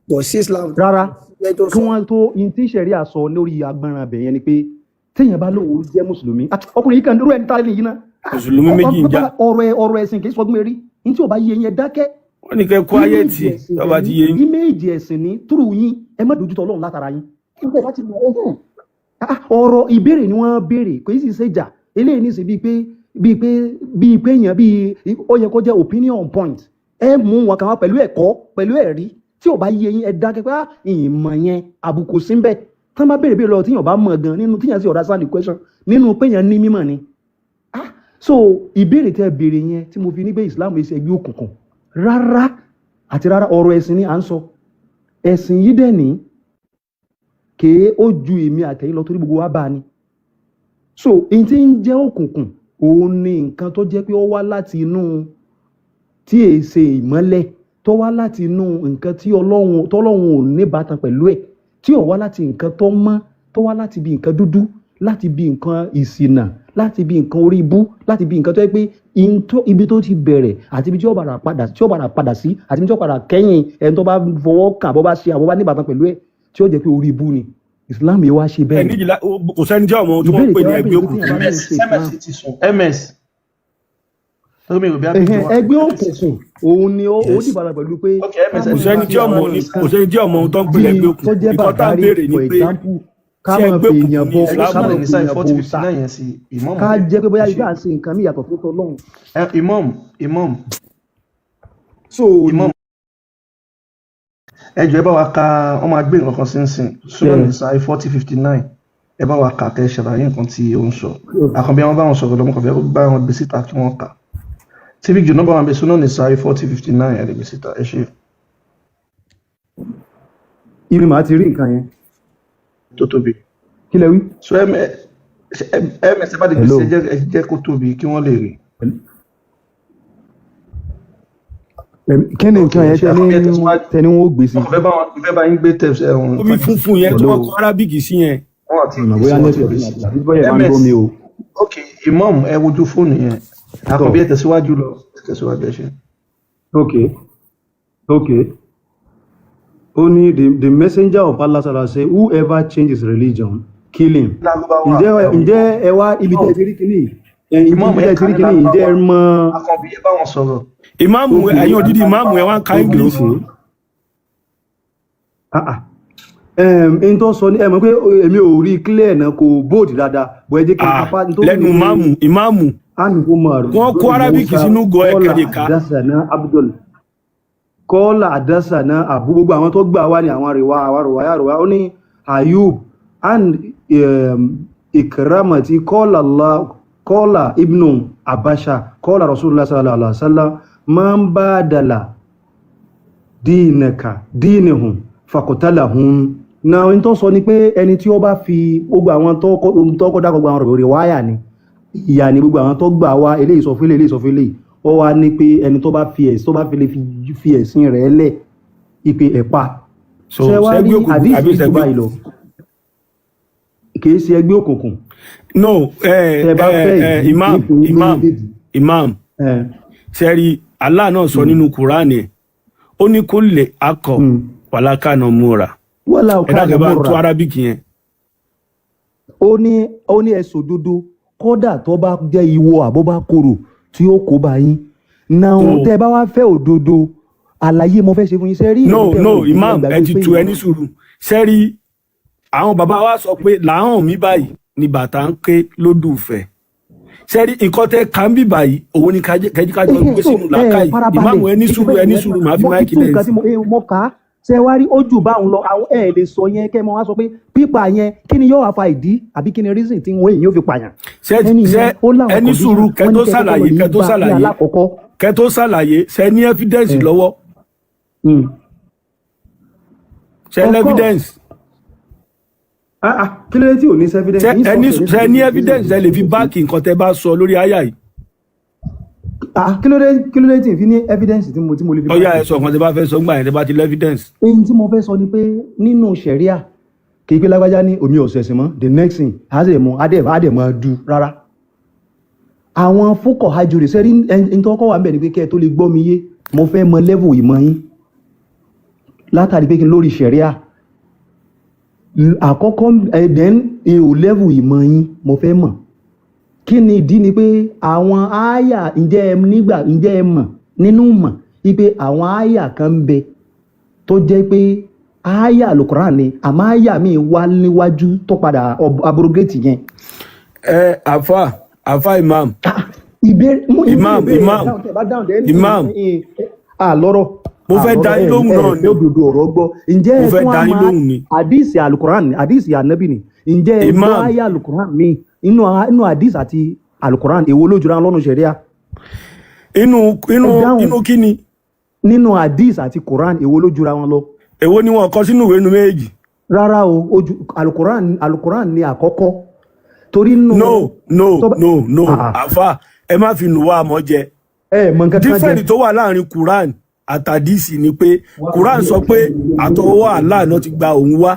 Kò sí Islam rárá jẹ́ tó kí sọ. wọ́n tó in tí sẹ̀rí àsọ lórí agbọ́nran abẹ yẹn ni pé téèyàn bá lóun jẹ́ mùsùlùmí ọkùnrin yìí kan dúró ẹni tá lè yìí náà. Mùsùlùmí méjì ń jà. Ọ̀rọ̀ ẹ̀sìn kì í sọgbọ́n eré ní tí ò bá yé yẹn dákẹ́. Wọ́n ní kẹ́ kó ayé Íméèjì tì ẹ̀sìn tó bá dẹ̀ ti ní yé yín. íméèjì ẹ̀sìn ní túrú yín, ẹ má dojútọ Ọlọ́run látara yín. Nígbà bá ti mọ ẹhẹn ọ̀rọ̀ ìbéèrè ni wọ́n béèrè, kò sì ṣe jà eléyìí ní sí bíi pé èèyàn bíi ó yẹ kó jẹ́ opinion on point. Ẹ mú wọn kàn wá pẹ̀lú ẹ̀kọ́ pẹ̀lú ẹ̀rí, tí ò bá yé yín ẹ dákẹ́ pé ìmọ̀ yẹn àbùkù sí ń bẹ̀. Tán bá béèrè béèrè lọ tíyàn bá mọ̀ gan nínú tíyàn sì understand the question nínú pé yẹn ní mímọ̀ ni. So ìbéèrè tẹ́ béèrè yẹn tí mo fi ní pé Islam ṣe ẹgbẹ́ òkùnkùn rárá àti rárá, ọ̀rọ̀ ẹ̀sìn ni à ń sọ. Ẹ̀sìn yìí dẹ̀ ní kéé ó ju èmi àtẹ̀yìn lọ torí gbogbo wa bá a ni. So èyí tí ń jẹ́ òkùnkùn òun ni nǹkan tó jẹ́ pé ó wá láti inú tí èé ṣe ìmọ́lẹ̀, tó wá láti inú nǹkan tí Ọlọ́run tọ́lọ́run ò ní bàtàn pẹ̀lú ẹ̀, tí ò wá láti nǹkan tó mọ́. tó wá láti bí nǹkan dúdú, láti bí nǹkan ìṣìnà, láti bí nǹkan orí ibú, láti bí nǹkan tó yẹ pé ibi tó ti bẹ̀rẹ̀ àti ibi tí ó padà padà, tí ó padà padà sí, àti ibi tí ó padà kẹ́yìn ẹni tó bá fọwọ́ kàn, bó bá ṣe àbó bá níbàtàn pẹ̀lú ẹ̀, tí ó jẹ́ pé orí ibú ni. Islam yìí wá ṣe Ẹ bẹ́ẹ̀. níjìlá, kò sẹ́ni tí ọmọ tí wọ́n ń Ìbéèrè pè tí ní wọ́n ẹgbẹ́ béèrè pé òkùnkùn. téèyàn bá lóun Ms ṣe Islam, ms ti sùn, ms tó mi rò bí abidjan ẹ̀hẹ́n, wà. ẹgbẹ́ òkùnkùn òun ni ó Yes. dìbàdàn pẹ̀lú pé Ok, ms ká Kò máa sẹ́ni fi tí ọmọ àwọn ní, nǹkan kò sẹ́ni tí ọmọ ohun tó ń pè bíi lẹ́gbẹ́ tó òkùnkùn. jẹ́ Nǹkan tá à ń bàbárí, béèrè ni for pé example, ká ṣé máa ẹgbẹ́ fi òkùnkùn èèyàn ní bọ, Ẹgbẹ́ ká Islam? súnmọ́ máa ní fi sáì èèyàn bọ forty fifty òòṣà, nine yẹn sí imam. ká jẹ́ pé bóyá Ẹ ṣe ibà ń ṣe nǹkan míì yàtọ̀ fún tọlọ́run. Ẹ imam, imam, So imam, ẹ jọ̀ọ́, ẹ bá wa ka, wọ́n máa gbé nǹkan kan sí nsìn, súnmọ́ ní sáì 4059, ẹ bá wa kà kẹ́ ẹ ṣàlàyé nǹkan tí ó ń sọ. Àkànbí àwọn bá wọn sọ̀rọ̀ lọ́mọ kan fẹ́ bá wọn gbé síta kí wọ́n kà tí bí jù nọ́mbà wọn gbé súnmọ́ ní sáì 4059, ẹ lè gbé síta. Ẹ ṣe. Ibi màá ti rí nǹkan yẹn. Tó tóbi. Kí lẹ wí? So ẹ ẹ mẹsẹ bá lè gbé Hello. sí, ẹ jẹ́ kó tóbi kí wọ́n lè rí. Kí ni Ok, nǹkan ẹ yẹn ṣe. Àkànbí, ẹ tẹ̀síwájú. Tẹni wọn ó gbé sí? Wọn kàn fẹ́ bá wọn fẹ́ bá yín gbé tẹ̀sí ẹ̀hún. Omi funfun yẹn tí Hello. wọ́n kọ Arabic sí yẹn. Wọn àti Ìmọ̀ gbé sí bóyá wọn ti network gbé ni sí. àbí bóyá ẹ máa ń gbọ́ Ms mi o. Ok, imam, ẹ wojú fóònù yẹn. Tọ Àkànbí, ẹ tẹ̀síwájú lọ, ẹ tẹ̀síwájú, ẹ ṣe. Ok. Ó ní the messenger of Allah sallallahu say whoever changes religion, kill him. Lárúbáwá. Ǹjẹ́ Ẹ̀hún. ǹjẹ́ ẹ wá ibi tẹ́ ẹ ti rí kíní ẹ Imam, ibi ẹ tẹ́ ẹ ti kà rí ní kíní, ǹjẹ́ ẹ Lárúbáwá. mọ? Àkànbí, ẹ bá wọn sọ̀rọ̀. Ìmáàmù, Ok. ẹ̀yin òdìdí ìmáàmù, ẹ wá ń ka Ok. English. Ok, ah ah, n tó sọ ní ẹ mọ̀ pé èmi ò rí clear náà, kò bold dáadáa bọ̀, ẹ jẹ́ kí n Ah, kápá n tó wù lẹ́nu ní pé ìmáàmù, ìmáàmù anu Umar wọ́n kó bin Arabic Musa sínú gọ kọ́lá ẹ̀kẹ́ lè ka. àdásánà Abdul kọ́lá àdásánà Abu, gbogbo àwọn tó gbà wá ní àwọn àríwá, àwọn àríwá àríwá, ó ní Ayub and Ikramati kọ́lá Allah kọ́lá Ibnu Abasha kọ́lá Rasulullah sallallahu alaihi wasallam man badala dínàkà dínìhùn fàkọtàlàhùn na. Ohun tó sọ ni pé ẹni tí ó bá fi gbogbo àwọn tó kọ́ dákọ̀, gbogbo àwọn ọ̀rọ̀ rẹ̀ wáyà ni ìyà ni gbogbo àwọn tó gbà wá, eléyìí sọ fún eléyìí, eléyìí sọ fún eléyìí, ó wá ní pé ẹni tó bá fi ẹ̀sìn, tó bá fi lè fi ẹ̀sìn rẹ̀ lẹ̀, ìpè ẹ̀pa. So Ṣé wá rí sẹ́gbẹ́ òkùnkùn àdìsí àbí jù sẹ́gbẹ́ báyìí lọ, kì í ṣe ẹgbẹ́ òkùnkùn. No, Tẹ bá fẹ́ ìdí imam, nípìn ní imam, méjèèjì. Imam, sẹ́rí Allah náà sọ nínú Quran ẹ̀, ó ní kó lè akọ wàlákàna múra. Wọ́lá Ẹ ọ̀ká dákẹ́, bá ń tú àmúra. Arabic yẹn. Ó ní ẹ̀sùn òdodo, kódà tó bá jẹ́ ìwọ àbó bá korò tí ó kó bá yín náà. So tẹ́ ẹ bá wá fẹ́ òdodo, àlàyé mo fẹ́ ṣe fún yín. Ṣe rí no èyí tẹ́ no wò yìí, ẹ imam, ẹ gbàgbé ti pé tu ẹ ní sùúrù. Sẹ́rí àwọn bàbá wa sọ pé làwọn mi báyìí ni bàtà ń ké lódùfẹ́. Sẹ́rí nǹkan tẹ́ ká ń bì báyìí, òun ni kájọ Ẹhẹ́, gbé so sínú ẹ làákàyè. farabalẹ̀ Ìmáàmù, ẹ ní èyí sùúrù, bẹ́ẹ̀ ẹ ní ni sùúrù, màá fi mo ti máìkì tú lẹ́yìn nǹkan sí. tí mo mo kà á. Ṣe wá rí ojú báwọn lọ, àwọn ẹ lè sọ yẹn kẹ́ ẹ mọ wá sọ pé pípa yẹn, kí ni yóò wá fa ìdí àbí kí ni reason tí wọn èyí ò fi pààyàn? Ṣé Ẹni ṣé yẹn ó láwọn ẹ ní condition sùúrù kẹ́ wọn ní tó kẹ́ kọ́kọ́ lọ ṣàlàyé, yìí kẹ́ tó bá ní ṣàlàyé, alákọ̀ọ́kọ́. kẹ́ tó ṣàlàyé, ṣe ní evidence ẹ lọ́wọ́? Ṣe Of ní course. evidence? Ah ah, kí ló dé tí ò ní sí evidence? Ṣe Yín ẹ sọ ní tẹ̀lé ṣe ní tẹ̀lé tẹ̀lé evidence ẹ lè fi tẹ̀lé. báàkì nǹkan tẹ́ bá sọ lórí àyà yìí? Ah, kí ló dé tí n fi ní evidence tí mo lè fi Ọyá, báàkì? ẹ sọ nǹkan tẹ́ bá fẹ́ sọ ńgbà yẹn tẹ́ bá ti lé evidence. Èyí tí mo fẹ́ sọ ni pé nínú ṣẹ̀ríà, kì í pé lágbájá ní omi ọ̀sẹ̀sìn mọ́, the next thing á sì mú á dẹ̀ máa du rárá. Àwọn fúkọ̀ hajjúrì sẹ́rí ẹni tó kọ́ wà ń bẹ̀ ni pé kẹ́ ẹ tó lè gbọ́ mi yé, mo fẹ́ mọ level ìmọ̀ yín látàrí pé kí n lórí ṣẹ̀ríà àkọ́kọ́ ẹ̀, then ò level ìmọ̀ yín mo fẹ́ mọ̀. Kí ni ìdí ni pé àwọn àyà, ǹjẹ́ ẹ nígbà, ǹjẹ́ ẹ mọ̀ nínú mọ̀ wípé àwọn àyà kan ń bẹ tó jẹ́ pé àyà alukuran ni, àmọ́ àyà míì wá níwájú tó padà abrogate yẹn? Ẹ àfà imam. Ìbéèrè mo ìbéèrè Imam, béèrè, imam, dáhùn, tẹ́ bá dáhùn dẹ́ imam, àlọ́rọ̀ mo fẹ́ àlọ́rọ̀ dá yín ẹ lóhùn ẹ náà fẹ́ ni. òdodo ọ̀rọ̀ gbọ́. Ǹjẹ́ Mo ẹ fẹ́ tún dá á yín máa lóhùn ni. Àdìsí alukuran, àdìsí ànábì ni, ǹjẹ́ ẹ gbọ́ Imam, àyà alukuran mi inú àdìsí àti alukuran, èwo ló jura lọ́nu ṣẹ̀ríà? Inú Ẹ inú dáhùn. Inú kí ni? Nínú àdìsí àti quran, èwo ló jura wọn lọ? Èwo ni wọn kọ sínú ìwé inú méjì? Rárá o, ojú alukuran, alukuran ni àkọ́kọ́ torí nínú No, no, tó bá no, no. Ah, ah. Àfà, ẹ má fi nù wá àmọ́ jẹ. Ẹ mọ nǹkan kan jẹ. Different tó wà láàrin Quran àtàdísì ni pé Quran sọ pé àtọwọ́ Allah náà ti gba òun wá.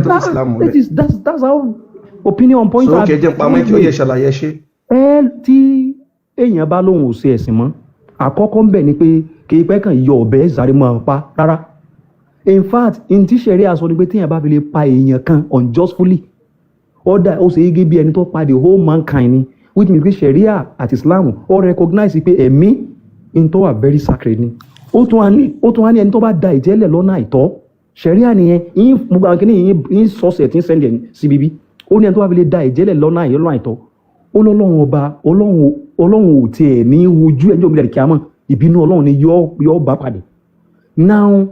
ẹni tó fi Islam That lẹ̀. is that's how opinion point So are. ok, jẹ́ n pa mic, ó yẹ ṣàlàyé ṣe. Ẹ tí èèyàn bá lóun ò ṣe ẹ̀sìn mọ́, àkọ́kọ́ ń bẹ̀ ni pé kì í pẹ́ kàn yọ ọ̀bẹ sáré mọ́ ọ pa rárá. In fact, n tí ṣẹ̀rí sọ ni pé téèyàn bá fi lè pa èèyàn kan unjustly, ó dà ó ṣe é gé bí ẹni tó pa the whole mankind ni. Which means pé sharia àti Islam ó recognize pé ẹ̀mí in tó wà very sacred ni. Ó tún wá ní ẹni tó bá da ìjẹ́lẹ̀ lọ́nà àìtọ́, sharia nìyẹn yín. Gbogbo àwọn kìíní yín yín sọ́ọ̀sẹ̀ tí ń send ẹ̀ sí bíbí. Ó ní ẹni tó bá fi lè da ìjẹ́lẹ̀ lọ́nà àìtọ́, ó lọ́lọ́run ọba, Ọlọ́run ò tiẹ̀ ní wojú ẹjọ́ òbí rẹ̀ kíámọ̀, ìbínú Ọlọ́run ni yọ bá pàdé. Now,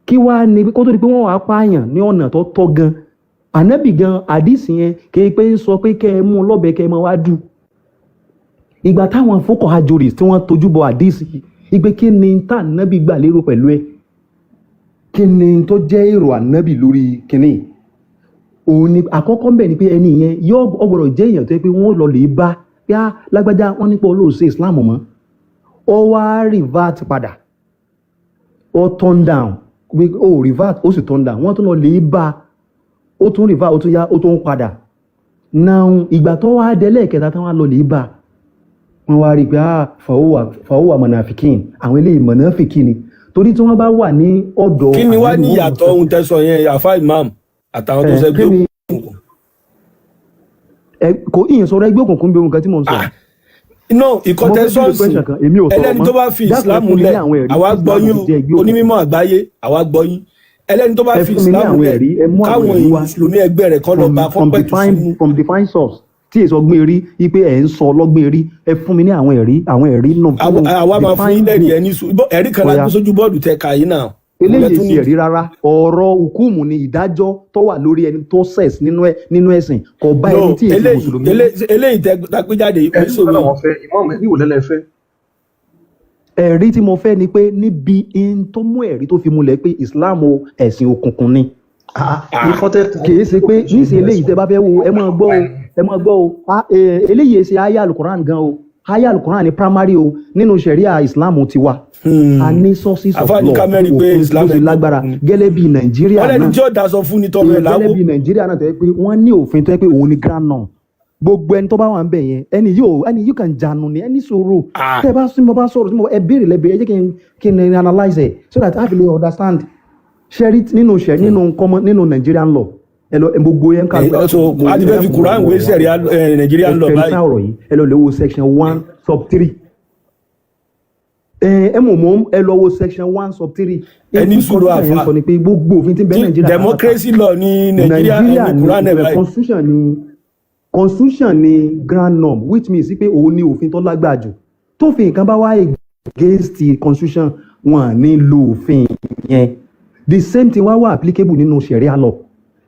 kí wá ní kó tó di pé wọ́n wàá pààyàn ní ọ̀nà tó tọ́ gan, ànábì gan, àdìsí yẹn kì í pé ń sọ pé kẹ́ ẹ mú un lọ́bẹ̀, kẹ́ ẹ máa wá dù. Ìgbà táwọn fókọ̀ ajoris tí wọ́n tójú bọ àdìsí ìgbé, kí ni tá ànábì gbà lérò pẹ̀lú ẹ̀? Kí ni tó jẹ́ èrò ànábì lórí kínní? Òun ni àkọ́kọ́ ń bẹ̀ ni pé ẹni yẹn yóò ọgbọ̀dọ̀ jẹ́ èèyàn tó yẹ pé wọ́n lọ lè bá pé á lágbájá, wọ́n nípa olóòṣè Islam mọ́, ó wá revert padà, ó turn down, pé ó revert, ó sì turn down. Wọ́n tún lọ lè bá, ó tún revert, ó tún yá, ó tún padà. Now, ìgbà tó wá dé lẹ́ẹ̀kẹta tí wọ́n lọ lè bá, wọ́n wá rí i pé, ah, fàwọ́wà mọ̀nàfìkìn, àwọn eléyìí mọ̀nàfìkìn ni, torí tí wọ́n bá wà ní ọ̀dọ̀ Kí ni wá ànábì, ní wọ́n mọ̀ ìyàtọ̀ sọ ohun tẹ́sọ yẹn, àfa imam, àtàwọn tó ẹ ṣẹgbẹ́ kí ni òkùnkùn? Ẹ kò ìyẹn sọ̀rọ̀ ẹgbẹ́ òkùnkùn bí ohun kan tí mò ń sọ. Ah, no, ìkọ́ Mo fẹ́ béèrè tẹ́sọ̀nsì question kan, èmi ò sọ̀rọ̀ ẹlẹ́ni mọ́. tó bá fi Dákun, ẹ Islam fún mi ní lẹ̀, àwọn ẹ̀rí àwa tí gbọ́ Islam yín fi o. jẹ́ ẹgbẹ́ òkùnkùn. Onímọ̀ àgbáyé, àwa gbọ́ yín. Ẹlẹ́ni tó bá Ẹ fi fún mi ní Islam àwọn lẹ̀, ẹ̀rí, ẹ mú àwọn káwọn ẹ̀rí wá mùsùlùmí ẹgbẹ́ rẹ̀ kọ́ lọ from bá kọ́ from pẹ̀tù define sínú. From define source tí èso ọgbọ́n erí wípé ẹ̀ ń sọ ọlọ́gbọ́n erí, ẹ fún mi ní àwọn ẹ̀rí, àwọn ẹ̀rí nù nínú Àwa máa fún yín define lẹ́rìí book. ẹni sùn ẹ̀rí kan la Ọ̀ya. gbé sójú bọ́ọ̀dù tẹ kà yín náà. Òun lẹ Eléyìí tún ṣe ní. ẹ̀rí rárá. Ọ̀rọ̀ hukumu ni, ìdájọ́ tó wà lórí ẹni tó sẹ̀s nínú ẹ̀sìn, kò bá No, ẹni tí èsì eléyìí mùsùlùmí. Eléyìí tẹ gbé jáde yìí kò Ẹ̀rí wo ṣèwé. làwọn fẹ́, imam? Ẹ̀rí wo lẹ́lẹ́ fẹ́? Ẹ̀rí tí mo fẹ́ ni pé níbi in tó mú ẹ̀rí tó fi múlẹ̀ pé Islam o, ẹ̀sìn òkùnkùn ni. Ah, nǹkan tẹ́ kà Kìí ṣe pé níṣẹ́ eléyìí tẹ́ bá fẹ́ wo, ẹ máa gbọ́ o, ẹ máa gbọ́ o. Ah, eléyìí ṣe aya alukoran gan o. Aya alukoran ni primary o. Nínú sharia Islam ti wa, a ní sources of Àfáàní law ká mẹ́rin pé òfin Islam tó ṣe ẹgbẹ́ lágbára òkùnkùn ni. gẹ́lẹ́ bíi Nàìjíríà Wọ́n lẹ́ni náà tí ó daṣọ fún ni tọrọ ẹ̀ láwó. Gẹ́lẹ́ bíi Nàìjíríà náà tó yẹ pé wọ́n ní òfin tó yẹ pé òun ni grand norm. Gbogbo ẹni tó bá wà ń bẹ̀ yẹn, ẹni yóò ẹni yóò kàn jánu ni ẹni sọ̀rọ̀. Ah. Tẹ́ ẹ bá sí mo bá sọ̀rọ̀ tí mo ẹ béèrè lẹ́bẹ̀ẹ́, ẹ jẹ́ kí n analyse ẹ̀ so that I fit understand. Ṣẹ́rí nínú ṣẹ́ nínú common nínú Nigerian law, ẹ lọ gbogbo yẹn ká. So a ti fẹ́ fi Quran wé sẹ̀ríà Nàìjíríà ń lọ Ẹ báyìí. fẹ́ ọ̀rọ̀ yìí, ẹ lọ lè wo section 1 sub 3. Ẹ mọ̀ ẹ lọ wo section 1 sub 3. Ẹni sùúrù, Constitution yẹn àfà. sọ ni pé gbogbo òfin tí ń bẹ Tí Nàìjíríà pátápátá, democracy law ní Nàìjíríà Nàìjíríà ní Quran ẹ̀ ní báyìí. Constitution ni grand norm, which means pé òun ni òfin tó lágbára jù. Tófin nǹkan bá wá against the constitution, wọn à ní lo òfin yẹn. The same thing wá wà applicable nínú sharia law.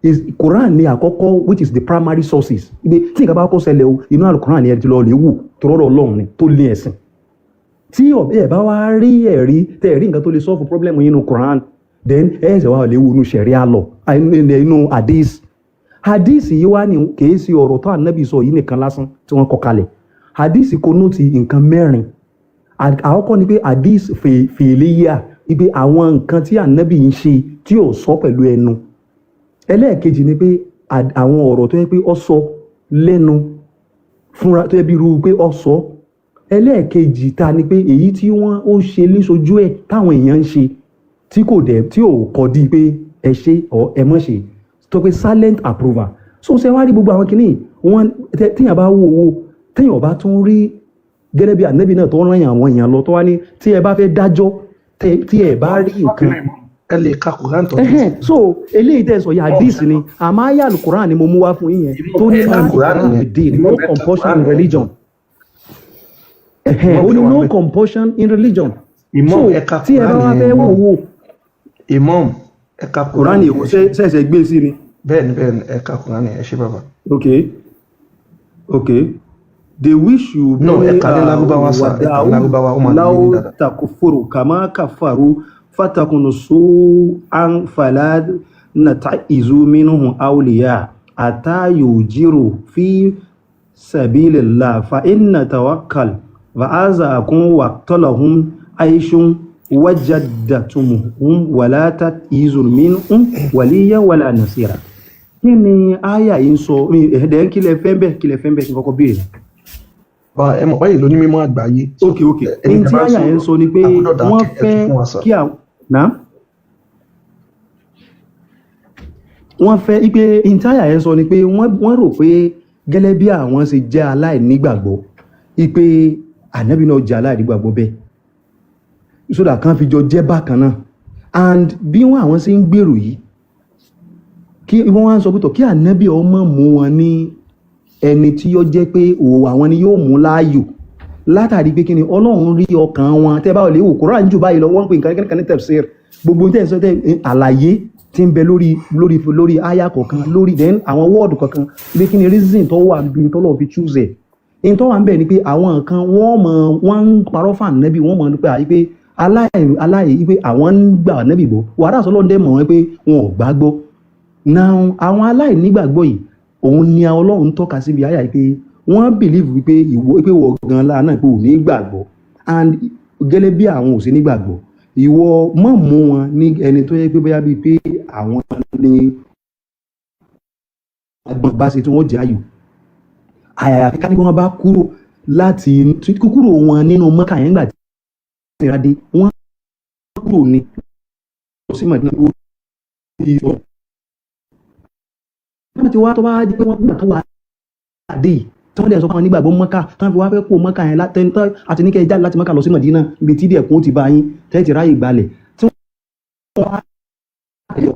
Is Quran ní àkọ́kọ́, which is the primary sources. Ibi tí nǹkan bá kọ́ ṣẹlẹ̀ o, inú Alukoran ni ẹ ti lọ lè wù tó rọrọ Ọlọ́run ni tó lé ẹ̀sìn. Tí ẹ bá wá rí ẹ̀rí tẹ́ ẹ rí nǹkan tó lè solve problem yín nínú Quran, then ẹ ṣẹ̀ wá lè wo inú sharia law, inú hadith. Hadith yìí wá ní kìí ṣe ọ̀rọ̀ tó ànábì sọ yìí nìkan lásán tí wọ́n kọ kalẹ̀. Hadith kò nóòtì nǹkan mẹ́rin. Àkọ́kọ́ ni pé hadith fèlèyà, wípé àwọn nǹkan tí ànábì ń ṣe tí ò sọ pẹ̀lú ẹnu. Ẹlẹ́ẹ̀kejì ni pé àwọn ọ̀rọ̀ tó yẹ pé ó sọ lẹ́nu fúnra, tó yẹ bí irú pé ó sọ. Ẹlẹ́ẹ̀kejì ta ni pé èyí tí wọ́n ó ṣe léṣojú ẹ̀ táwọn èèyàn ń ṣe, tí kò dẹ̀ tí ò kọ́ di pé ẹ ṣe ọ ẹ mọ̀ ṣe, tó pé silent approval. So ṣe wá rí gbogbo àwọn kìíní wọn, téèyàn bá wo owó, téèyàn bá tún rí gẹ́gẹ́ bí ànábì náà tó rán àwọn èèyàn lọ, tó wá ní tí ẹ bá fẹ́ dájọ́, tí ẹ bá rí nǹkan Ẹ lè ka Quran tó So eléyìí tẹ̀ sọ yà, hadith ni, àmọ́ ayé alukuran ni mo mú wá fún yín yẹn tó ní Ẹ la Quran ikraha yẹn. fid-din, no compulsion in religion. Ó ní no compulsion in religion. Imam, So ẹ ka tí ẹ bá Quran wá yẹn, fẹ́ wò Imam. wò Imam, ẹ ka Quran Quran èwo yẹn. ṣẹ̀ṣẹ̀ gbé sí ni? Bẹ́ẹ̀ni, ẹ ka Quran yẹn. Ẹ ṣé, bàbá. Okay, they wish you No, ẹ may kà ní Lárúbáwá sá, ẹ kà ní Lárúbáwá, ó máa lè yé yín law dáadáa. takufuru kama kafaru fatakunu su'an fala nata'izu minhum awliya ata yujiru fi sabilillah fa inna tawakkal wa azaakum waqtalahum aishun wajaddatumuhum wala ta'izu minhum waliya wala nasira. Kí ni àyà yìí ń sọ? Ẹ̀ẹ́dẹ̀, kí lẹ fẹ́ bẹ́ẹ̀, kí lẹ fẹ́ bẹ́ẹ̀, kí n kọ́kọ́ béèrè. Bá ẹ mọ̀ báyìí ló ní mímọ́ àgbáyé. Ok. Ẹni Ní tẹ́ tí bá ń àyà yẹn ń sọ̀rọ̀, sọ ni pé a gbọ́dọ̀ wọ́n dákẹ́, ẹ fẹ́ tún fún wa sà. kí àwọn náà wọ́n fẹ́ ipe ní tí àyà yẹn sọ ni pé wọ́n rò pé Gẹ́lẹ́ bí àwọn ṣe jẹ́ aláìnígbàgbọ́ ipe ànábì náà jẹ́ aláìnígbàgbọ́ bẹ́ẹ̀, sódà kan fi jọ jẹ́ bákan náà. And bí wọ́n àwọn ṣe ń gbèrò yìí, kí wọ́n wá ń sọ pé tọ̀ kí ànábì ọmọ mú wọn ní ẹni tí yóò jẹ́ pé òwò àwọn ni yóò mú láàyò, látàrí pé kí ni Ọlọ́run rí ọkàn wọn. Tẹ́ bá lè wò Kùránì jù báyìí lọ, wọ́n ń pè nǹkan kan ní tafsir, gbogbo tẹ́ ẹ̀ sọ tẹ́ àlàyé tí ń bẹ lórí àyà kọ̀ọ̀kan, lórí then àwọn word kọ̀ọ̀kan, pé kí ni reason tó wà bí tọ́lọ̀ fi choose ẹ̀. In tó wà ń bẹ̀ ni pé àwọn nǹkan wọ́n mọ̀, wọ́n ń parọ́ fún ànábì, wọ́n mọ̀ pé àyí pé aláì pé àwọn ń gbà ànábì gbọ́, wàhálà sọlọ́ndẹ̀ mọ̀ wọ́n pé wọn ò gbàgbọ́. Now, àwọn aláìnígbàgbọ́ yìí, òun ni Ọlọ́run tọ́ka síbi àyà yìí pé wọ́n believe wípé ìwọ pé wọ́n gan lánàá pé ò ní gbàgbọ́, and gẹ́lẹ́ bí àwọn ò sí nígbàgbọ́, ìwọ mọ̀ mú wọn ní ẹni tó yẹ pé bóyá bíi pé àwọn ní agbọ̀n bá ṣe tí wọ́n jẹ́ ayò, àyàfi ká ní wọ́n bá kúrò láti kúrò wọn nínú Mọ́kà yẹn. Gbà tí ìnira dé, wọ́n kúrò ní lọ sí Mọ̀dínà lórí wọ́n ti wá. Tó bá di pé wọ́n gbà tó wà dé yìí, tí wọ́n dẹ̀ sọ fún àwọn nígbàgbọ́ Mọ́kà, tí wọ́n fi wá fẹ́ kó Mọ́kà yẹn látẹ́ntọ́ àti ní kẹ́ ẹ jáde láti Mọ́kà lọ sí Mọ̀dínà, ibi tí díẹ̀ kún ó ti bá yín tẹ́ ti ráyè gbalẹ̀ tí wọ́n wá yọ.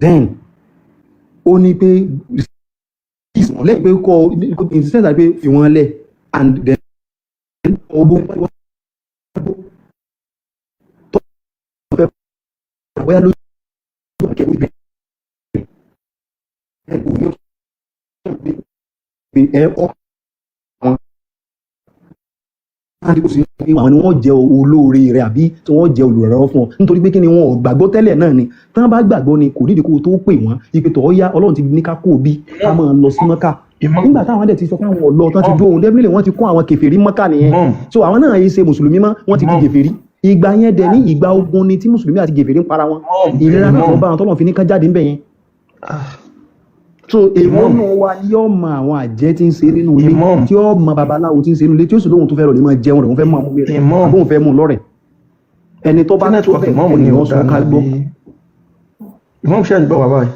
Then ó ní pé lẹ́yìn pé kọ́ insistence àti pé fi wọ́n lẹ̀, and then ogun tó fẹ́ bóyá lójú àkẹ́wé bẹ́ẹ̀ pé ẹ ọ́ àwọn àti kò sí pé àwọn ni wọ́n jẹ́ olóore rẹ̀ àbí tí wọ́n jẹ́ olùrànlọ́wọ́ fún ọ, nítorí pé kí ni, wọn ò gbàgbọ́ tẹ́lẹ̀ náà ni. Tí wọ́n bá gbàgbọ́ ni, kò nídìí kó o tó pè wọ́n ipe tọ̀ ọ́ yá, Ọlọ́run ti ní ká kó o bí ká máa lọ sí Mọ́kà. Nígbà táwọn dẹ̀ ti sọ pé àwọn ọ̀lọ́ tán ti dúró òun, definitely wọ́n ti kó àwọn kèfèrí Mọ́kà nìyẹn. So àwọn náà yìí ṣe mùsùlùmí mọ́, wọ́n ti di kèfèrí. Ìgbà yẹn dẹ̀ ní ìgbà ogun ni tí mùsùlùmí àti kèfèrí ń para wọn. Ìlera náà ló bá wọn tọ́lọ̀ fi ní ká jáde ńbẹ̀ yẹn. So èwo nù wa ni yóò mọ àwọn àjẹ́ tí ń ṣe nínú ilé, tí yóò mọ babaláwo tí ń ṣe nínú ilé, tí ó sì lóhun tó fẹ́ rọ̀ lè máa jẹun rẹ̀, òun fẹ́ mú àwọn rẹ̀ àbóhun fẹ́ mú lọ́rẹ̀? Ẹni tó bá tó bẹ̀, ẹni wọ́n sọ ká gbọ́. Imam, ṣe ń gbọ́ wà báyìí,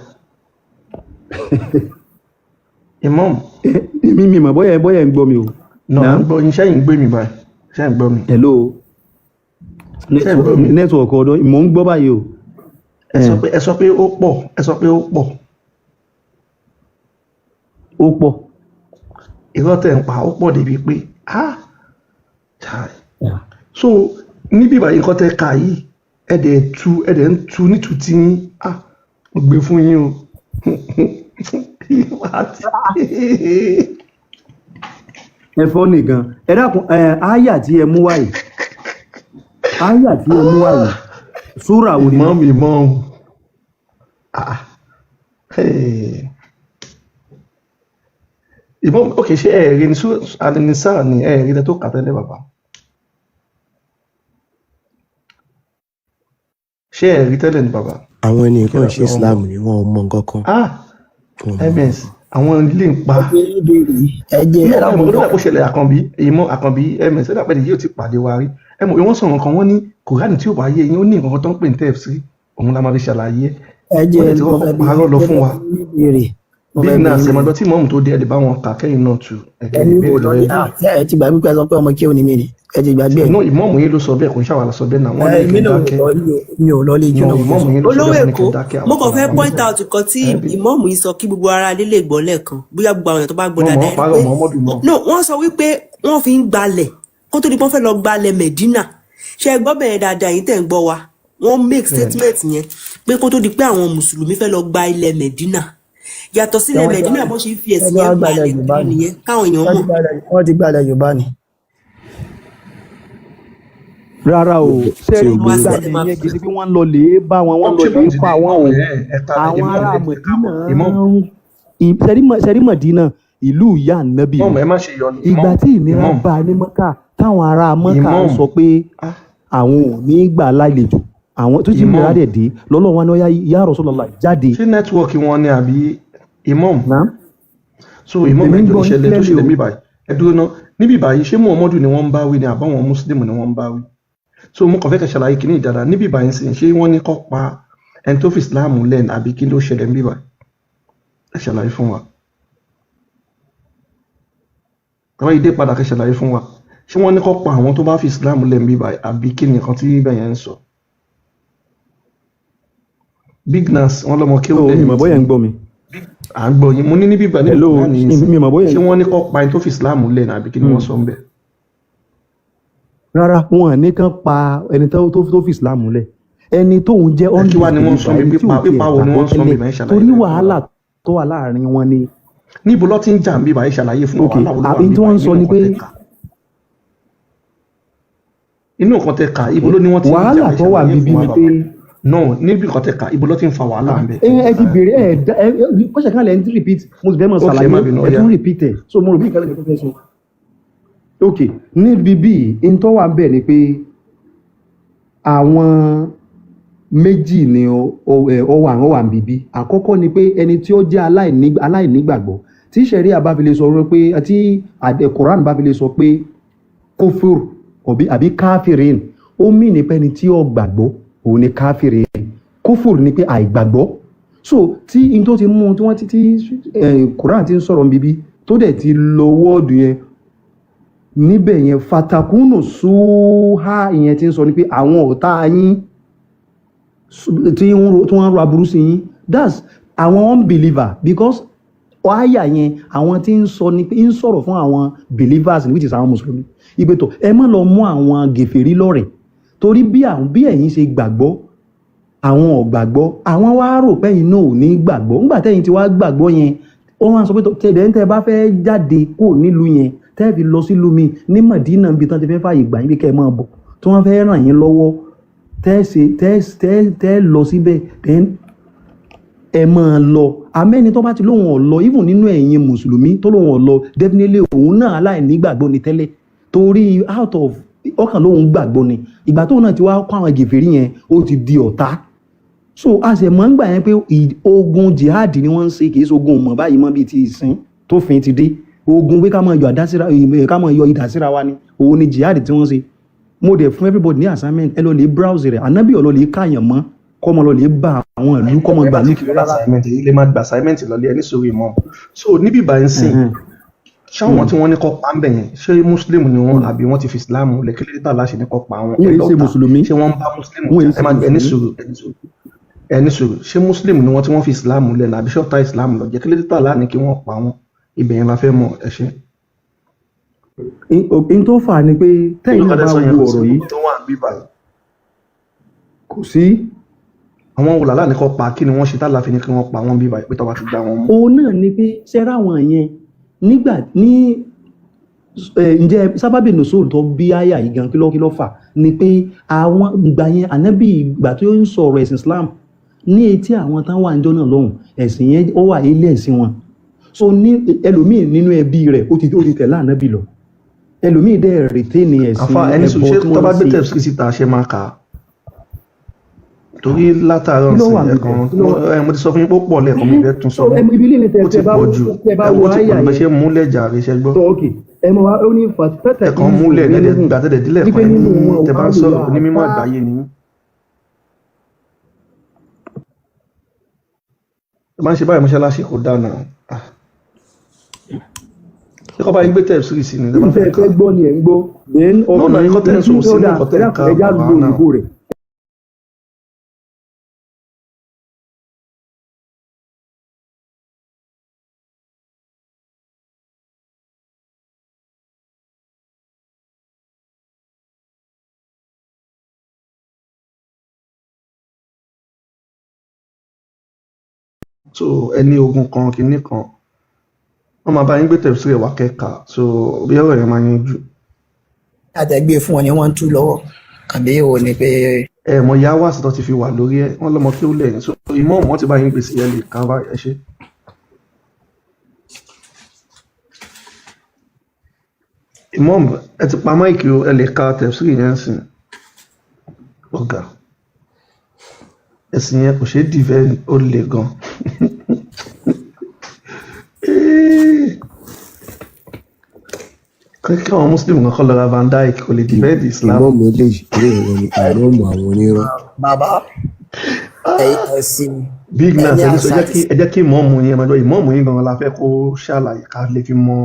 Imam? Èmi mi mọ̀ bóyá ń gbọ́ mi o. No, ń gbọ́ yín. Ṣẹ́yìn ń gbé mi báyìí? Ṣé ń gbọ́ mi? Hello? Ṣé ń gbọ́ mi? Network ọ̀dọ̀ mò ń gbọ́ báyìí o. Ẹ sọ pé ó pọ̀, ẹ sọ pé ó pọ̀. Ó pọ̀. Irọ́ tẹ̀ ń pa ó pọ̀ débi pé, ah chai. So níbí báyìí, nǹkan tẹ́ ka yìí, ẹ dẹ̀ tu, ẹ dẹ̀ ń tu nítú tí yín. Ah, mo gbé fún yín o. Ẹ fọ́ nìkan, ẹ dákun. Ẹ áyà tí ẹ mú wáyìí, áyà tí ẹ mú wáyìí, súrà wo ni? Imam, Imam, ah, hey. Imam, ok, ṣé ẹ rí ní Al-Nisa ni ẹ rí tó kà tẹ́lẹ̀, bàbá? Ṣé ẹ rí tẹ́lẹ̀ ni, bàbá? Àwọn ẹni Kí kan la ṣe fi wọn Islam mọ̀? ni wọn ò mọ nǹkan kan. Ah, Wọn ò mọ. ms, àwọn ilé ń pa. Ẹ jẹ́ No, ẹ ẹ dákun. mọ̀ ó dà kó ṣẹlẹ̀. Àkànbí ìmọ̀, Àkànbí ms, ẹ dàpẹ́ yìí ò ti pàdé wa rí. Ẹ mọ̀ wọ́n sọ̀rọ̀ kan, wọ́n ní Kùránì tí ò bá yé yín, ó ní nǹkan kan tó ń pè ní tfc, òun la máa fi ṣàlàyé ẹ̀. Ẹ jẹ́ Wọ́n dẹ̀ ti mo kọ́kọ́ fẹ́ bí parọ́ lọ mo fún fẹ́ wa. bí béèrè, mo Big fẹ́ bí Nas, ẹ yín mọ̀ ọjọ́ tí mọ́mù tó dé, ẹ lè bá wọn kà kẹ́yìn náà tù ẹ̀kẹ́ ẹni ìbéèrè kò lọ lọ́wọ́ ní ẹ̀. à ẹ ti gbàgbé pé ẹ sọ pé ọmọ kí ò ní mí ni, ẹ ti gbàgbé ẹ. No, ìmọ̀mù yín ló sọ bẹ́ẹ̀, kò ń ṣàwàlà sọ bẹ́ẹ̀ náà, wọ́n Ẹ ní èmi kí n náà ò dákẹ́. lọ, mi ò lọ lé ijó No, náà mo fẹ́ ìmọ̀mù sọ. yín ló sọ Olówó bẹ́ẹ̀, wọ́n ní kí Èkó, n dákẹ́, mo àwọn kàn kan fẹ́ làwọn point sọ. out nǹkan tí Ẹ bí ìmọ̀ọ́mù yìí sọ kí gbogbo ara ilé lè gbọ́ lẹ́ẹ̀kan, bóyá gbogbo àwọn èèyàn tó bá gbọ́ wọ́n mọ̀ dáadáa ọ́ ẹ rí parọ́ pé Muhammadu mọ́. No, wọ́n sọ wípé wọ́n fi ń gbalẹ̀ kó tó di pé wọ́n fẹ́ lọ gbalẹ̀ Mẹ̀dínà. Ṣé ẹ gbọ́ bẹ̀rẹ̀ dáadáa, yìí tẹ̀ ń gbọ́ wa? Wọ́n make Bẹ́ẹ̀ni. statement yẹn pé kó tó di pé àwọn mùsùlùmí fẹ́ lọ gba ilẹ̀ Mẹ̀dínà, yàtọ̀ sílẹ̀ Ṣé wọ́n ti Mẹ̀dínà, wá bó ṣe ń fi wọ́n ẹ̀sìn ti wá yẹn gbalẹ̀ gbalẹ̀ Yorùbá kiri ni? nìyẹn, káwọn èèyàn Wọ́n ti mọ̀. gbalẹ̀, wọ́n ti gbalẹ̀ Yorùbá ni. Rárá o, ṣé Tí rí o Wá gbé sílẹ̀ gbígbalẹ̀ máa yẹn, kì í ṣe pé wọ́n ń lọ lè bá wọn, wọ́n Wọ́n lọ ṣe lè bá ti pa dé wọ́n o. ìmọ̀mù ẹ̀ ẹ̀ka Àwọn ìmọ̀mù ará ẹ̀ Mọ̀dínà ìmọ̀mù ṣẹ́rí Mọ̀dínà ìlú ìyá ànábì ìmọ̀mù ni. ẹ má ṣe yọnu. Ìgbà Ìmọ̀mù tí ìnira ìmọ̀mù bá a ní Mọ́kà, táwọn ará Mọ́kà ń ìmọ̀mù sọ pé ah àwọn ò ní gbà lálejò, àwọn tó ti nira ìmọ̀mù dẹ̀ dé lọ́lọ́run wa ní ọ̀yá ya Rasulullah jáde. Ṣé nẹ́tíwọ́ọ̀kì wọn ni àbí ìmọ̀mù? Náà So ìmọ̀mù, èmi ń ẹjọ́ gbọ́ yín ìṣẹ̀lẹ̀ tó clearly ṣẹlẹ̀ o. mí báyìí, ẹ dúró ná níbí báyìí, ṣé Muhammadu ni wọ́n ń bá wí ni àbáwọn mùsùlùmí ni wọ́n ń bá wí? So mo kàn fẹ́ kẹ́ ṣàlàyé kìíní ìdára níbí báyìí sìn, ṣé wọ́n ní kó pa Ẹni tó fi Islam lẹ̀ ní àbí kí ló ṣẹlẹ̀ ń bíbà? Ẹ ṣàlàyé fún wa. Àwọn ìdè padà kẹ́ ṣàlàyé fún wa. Ṣé wọ́n ní kó pa àwọn tó bá fi Islam lẹ̀ ń bíbà àbí kí ni nǹkan tí ibẹ̀ yẹn ń sọ? Big Nas wọ́n lọ́mọ kéwú So, mi lẹ́yìn mọ̀ bóyá tí ń gbọ́ mi. à ń gbọ́ yín. Mo ní ní bíbà nínú Hello, Kùránì yìí sìn. mi mọ̀ bóyá Ṣé wọ́n ní kó pa ẹni tó fi Islam lẹ̀ ní àbí kí ni wọ́n sọ ń bẹ̀? Rárá, wọn ní kán pa ẹni tó fi Islam lẹ̀. Ẹni tóun jẹ́ Ẹ kí wá ni wọ́n sọ unbeliever, bí ẹni tí pípa ò tiẹ̀ pípa wo ni gbàgbọ́ wọ́n sọ bí tẹ́lẹ̀. bá ẹ ṣàlàyé Torí rẹ̀ fún wa. wàhálà tó wà láàrin wọn ni. Níbo ló ti ń jà ń bíbà? Ẹ ṣàlàyé fún wa Ok, wàhálà wo ló wà àbí ń tí bíbà wọ́n ń sọ nínú ni nǹkan pé tẹ́ kà. Inú nǹkan tẹ́ kà, ibo ló ní wọ́n ti ń jà? Wàhálà Ẹ tó wà ṣàlàyé níbí fún wa ni bàbá. pé No, níbi nǹkan tẹ́ kà, ibo ló ti ń fa wàhálà ń bẹ̀? ẹ ti bèrè ẹ ẹ kọ́sẹ̀ kan lẹ̀ ń repeat, mo sì fẹ́ mọ̀ Ok, ẹ ṣàlàyé, má bínú, ẹ ọ̀yá. tún repeat ẹ̀, so mo rò bí nǹkan lè tó fẹ́ sọ. Ok, níbi bíi n tó wà ń bẹ̀ ni pé àwọn méjì ni ó wà níbí. Àkọ́kọ́ ni pé ẹni tí ó jẹ́ aláìnígbàgbọ́ tí sẹ̀ríà bá fi lè sọ pé, tí Quran bá fi lè sọ pé kófòr àbí káfírin, ó mì ní pé ẹni tí ó gbàgbọ́ òun ni káfírin. Kófòr ni pé àìgbàgbọ́. So tí n tó ti mú tí wọ́n ti tí Quran ti ń sọ̀rọ̀ níbí tó dẹ̀ ti lo wọ́ọ̀dù yẹn níbẹ̀ yẹn, fatakunu suha, ìyẹn ti ń sọ ni pé àwọn ọ̀tá yín tí wọ́n ń ro aburú sí yín, that's àwọn unbeliever, because àyà yẹn àwọn tí ń sọ ni pé ń sọ̀rọ̀ fún àwọn believers, which is àwọn mùsùlùmí, ìgbẹ́tọ̀ ẹ má lọ mú àwọn gèfèrí lọ́rẹ̀, torí bí àwọn bí ẹ̀yin ṣe gbàgbọ́, àwọn ò gbàgbọ́, àwọn wá rò pé ẹ̀yin náà ò ní gbàgbọ́. Nígbà tẹ́yin ti wá gbàgbọ́ yẹn, ó wá sọ pé tẹ̀lé ń tẹ́ bá fẹ́ jáde kó nílùú yẹn, tẹ́ fi lọ sílùú mi ní Mọ̀dínà, níbi tán ti fẹ́ fààyè gbà yín bí kẹ́ ẹ máa bọ̀, tí wọ́n fẹ́ ràn yín lọ́wọ́, tẹ́ ṣe tẹ́ tẹ́ tẹ́ lọ síbẹ̀, then ẹ máa lọ. Àmẹ́ni tó bá ti lóun ọ̀ lọ, even nínú ẹ̀yin mùsùlùmí tó lóun ọ̀ lọ, definitely òun náà aláìnígbàgbọ́ ni tẹ́lẹ̀, torí out of ọkàn lóun gbàgbọ́ ni. Ìgbà tóun náà ti wá kó àwọn gèfèrí yẹn, ó ti di ọ̀tá. So a sì mọ̀ ń gbà yẹn pé ogun jihad ni wọ́n ń ṣe, kì í ṣe ogun mọ̀ báyìí mọ́ bíi ti ìsìn tófin ti dé. Ogun pé ká máa yọ àdá síra, ká máa yọ idà síra wa ni, òun ni jihad tí wọ́n ṣe. Mo dẹ̀ fún everybody ní assignment, ẹ lọ lè browse rẹ̀. Ànábì ọ̀lọ́ lè káyàn mọ́ kọ́mọ lọ lè bá àwọn ìlú kọ́mọ Ẹ gbà bá ní ti kiri assignment èyí lè má gba assignment lọlé ẹ ní sórí mọ́. So níbí báyìí ń sìn, ṣáwọn tí wọ́n ní kó pa ń bẹ̀ yẹn, ṣé muslim ni wọ́n àbí wọ́n ti fi Islam lẹ̀? Kí ló dé tà láṣẹ ní kó pa wọn? Wọn Ẹ èyí ṣe lọ́ta mùsùlùmí. Ṣé wọ́n ń bá muslim Wọn jà? èyí Ẹ ṣe má ẹ ní mùsùlùmí. sùúrù, ẹ ní sùúrù, ẹ ní sùúrù. Ṣé muslim ni wọ́n tí wọ́n fi Islam lẹ̀ ní àbí ṣọ́ta Islam lọ jẹ́? Kí ló dé tà láà ní kí wọ́n pa wọ́n? Ibẹ̀ yẹn la fẹ́ mọ̀. Ẹ ṣé. In tó fà á ni pé tẹ́yìn Nínú náà kan tẹ́ bá sọ yẹn, wo kò sí ọ̀rọ̀ yìí gbogbo tó wà níbí báyìí. Kò sí. Àwọn wò làlá ní kó pa? Kí ni wọ́n ṣe tá láfi ní kí wọ́n pa wọ́n bí báyìí pé tọ́ba ti gbá wọn mú? Òun náà ni pé ṣẹ́ra àwọn yẹn nígbà ní ǹjẹ́ sábàbí nùsùn tó bí àyà yìí gan, kí ló fà ni pé àwọn ìgbà yẹn, ànábì ìgbà tó ń sọ̀rọ̀ ẹ̀sìn Islam ní etí àwọn tán wà níjọ́ náà lọ́hùn, ẹ̀sìn yẹn ó wà ilé ẹ̀sìn wọn. So ní ẹlòmíì nínú ẹbí rẹ̀ ó ti tẹ̀lé ànábì lọ, ẹlòmíì dẹ̀ retain ẹ̀sìn Àfa ẹni sùn ẹbọ ṣé tí tọ́ba wọ́n ń gbé ṣe. tẹ̀sí síta ṣe máa kà á? Torí látàárọ̀ Kí ló nsìn wà níbẹ̀? ẹ̀kan Kí ló wà? mo ti sọ fún yín pé ó pọ̀ lẹ́ẹ̀kan, mi fẹ́ tún sọ So mọ́. ibi ilé tẹ Ó ti tẹ bá pọ̀ jù. tẹ bá Ẹ wo ó ti pọ̀ àyà jù bẹ́ẹ̀ ṣe yẹn múlẹ̀ jàre, ṣe gbọ́. So ok, ẹ mọ wa, ó ní fatata Ẹ̀kan ìzù múlẹ̀ lẹ́dẹ̀ minhum gbà tẹ́lẹ̀ dílẹ̀ wípé kan ẹ nínú ní wọn tẹ bá ń ò sọ̀rọ̀ wà onímọ̀ fá àgbáyé ni yín. Ẹ máa ń ṣe báyìí mọ́ṣáláṣí, kò dáa náà. Ah, ṣé kọ́ bá yín gbé tẹ̀sí sí ni tẹ bá Ìfẹ́ fẹ́ kà fẹ́ á? gbọ́ ni ẹ̀ ń gbọ́, then No, no, ọkùnrin nǹkan tẹ́ ń sọ ò tí sí ó ní dà nǹkan tẹ́ ẹ ń dákun, kà ẹ já bàbá lo náà. òyìnbó rẹ̀. So ẹni ogun kan kinní kan, wọ́n máa bá yín gbé tẹ̀sí rẹ̀ wá kẹ́ka, so bí ọ̀rọ̀ yẹn máa yanjú. Àtẹ̀gbé fún wọn ni wọ́n ń tú lọ́wọ́ àbí èwo ni pé Ẹ mọ ìyá wàásù tó ti fi wà lórí ẹ, wọ́n lọ́mọ kí ó lẹ̀ ní, so ìmọ̀ wọn ti bá yín gbèsè ẹ lè ká báyìí. Ẹ ṣé. Imam, ẹ ti pa máìkì o, ẹ lè ka tẹ̀sí yẹn sìn. Ọ̀gá ẹ̀sìn yẹn kò ṣeé dìfẹ́, ó le gan. Kí àwọn muslim kan kọ́ lọ ra Van Dijk kò lè defend Islam. Ìmọ̀ọ́mù eléyìí eléyìí ni ìmọ̀ọ́mù àwọn onírọ́. Bàbá Ẹ̀sìn Big ẹ Nas, ní ẹ ní sọ, àṣà ẹ jẹ́ kí ẹ jẹ́ kí ìmọ̀ọ́mù yín, ẹ máa gbọ́ ìmọ̀ọ́mù yín gan-an la fẹ́ kó ṣàlàyé ká lè fi mọ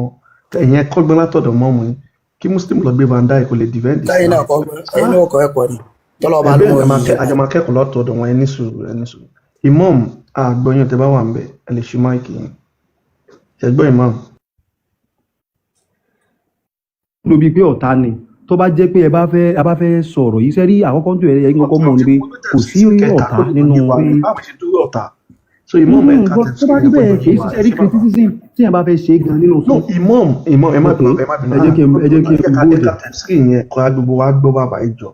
ẹ̀yẹn kọ́gbọ́n látọ̀dọ̀ mọ́ọ̀mù yín. Kí Muslim lọ gbé Van Dijk kò lè defend lẹ́yìn Islam. náà kọ́ ẹ̀yin náà kọ́ ẹ̀kọ́ ni tọ́lọ́ba Ẹ ló bẹ́ẹ̀ mọ ni a máa yìí kẹ́ àjọ máa kẹ́kọ̀ọ́ látọ̀dọ̀ wọn. Ẹ ní sùúrù, ẹ ní sùúrù. Imam, àgbọ̀yìn tẹ bá wà ń bẹ̀, ẹ lè ṣí máìkì yín. Ṣé gbọ́, Imam? Ló bíi pé ọ̀tá ni. Tó bá jẹ́ pé ẹ bá fẹ́ a bá fẹ́ sọ̀rọ̀ yìí, sẹ́rí àkọ́kọ́ tó yẹ kí kọ́kọ́ mọ̀ ni pé kò sí Kẹta ọ̀tá kó lè nínú yé wa pé báwo ṣe dúró ọ̀tá. So Imam, ẹ ká but tó bá tẹ̀sí rí yẹn kó bẹ́ẹ̀ jọ kì yé í wa. ṣiṣẹ́ Ẹ rí ṣé bàbá. criticism tí yẹn bá fẹ́ ṣe é gan nínú No, sún. Imam, Imam, ẹ má Ok, bínú, ẹ má bínú. ẹ jẹ́ kí n ẹ jẹ́ Ẹ kí n ká ẹ bóde ká tẹ̀sí yẹn kọ́ gbogbo wa gbọ́ bàbá ìjọ.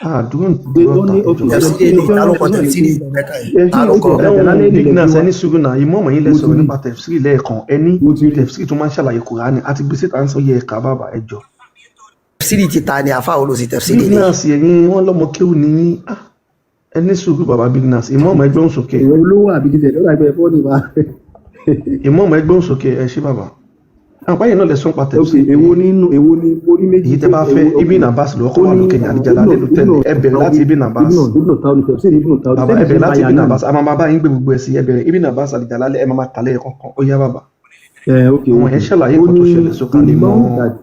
Àdúró pé dúró ó ọ̀tá ní ìjọ. ok tẹ̀síìrì ṣe ni tí ta ló wọ́n kọ sọ náà ni tẹ̀síìrì pé ìjọba yìí ẹ ta ṣé ló ó kọ ti ẹ̀dá Ẹ̀hún lálẹ́ Big nílẹ̀ Nas, gbé ẹ wá ní sùúrù náà. Imam yín lẹ mo ti sọ̀rọ̀ rí nípa tẹ̀sí lẹ́ẹ̀kan. Ẹ ní mo ti rí tẹ̀sí tó máa ń ṣàlàyé Kùránì àti gbèsè tá à ń sọ yẹ ẹ̀ka bàbá ẹjọ́. Tẹ̀síìrì ti ta ni àfa olùsí tẹ̀síìrì Big ni Nas, ẹ̀yin wọ́n lọ́mọ kéwù ní yín. Ah, ẹ ní sùúrù bàbá Big Nas. Imam, ẹ gbóhùn sókè. Ìwọ olówó àbí kìtẹ̀ lọ́dà pé fọ́ọ̀nì bá. Imam, ẹ gbóhùn sókè, ẹ ṣé bàbá. Àwọn báyìí náà lẹ sọ nípa Ok, tẹ̀sí pé èwo nínú èwo ni orí méjì èyí tẹ ṣé bá fẹ́ èwo ok Ibn Abbas ló ó kọ́ wà ní lókè ní Àlìjàlá Ibn lẹ́nu Ibn tẹ́lẹ̀. Ẹ bẹ̀rẹ̀ láti Taudi Ibn Abbas. Ibn Taudi tẹ̀síìrì Ibn Taudi Bàbá, sẹ́mi ẹ ṣe bẹ̀rẹ̀ ń láti báyà Ibn náà ni. Abbas. A máa máa bá yín gbé gbogbo ẹ̀ sí. Ẹ bẹ̀rẹ̀ Ibn Abbas, Àlìjàlá ẹ máa máa kàlẹ́ kọ̀ọ̀kan. Ó yá bàbá. Ẹ ok Àwọn ok yẹn ṣàlàyé ó nǹkan tó ní ṣẹlẹ̀ sókà the lè mọ. long that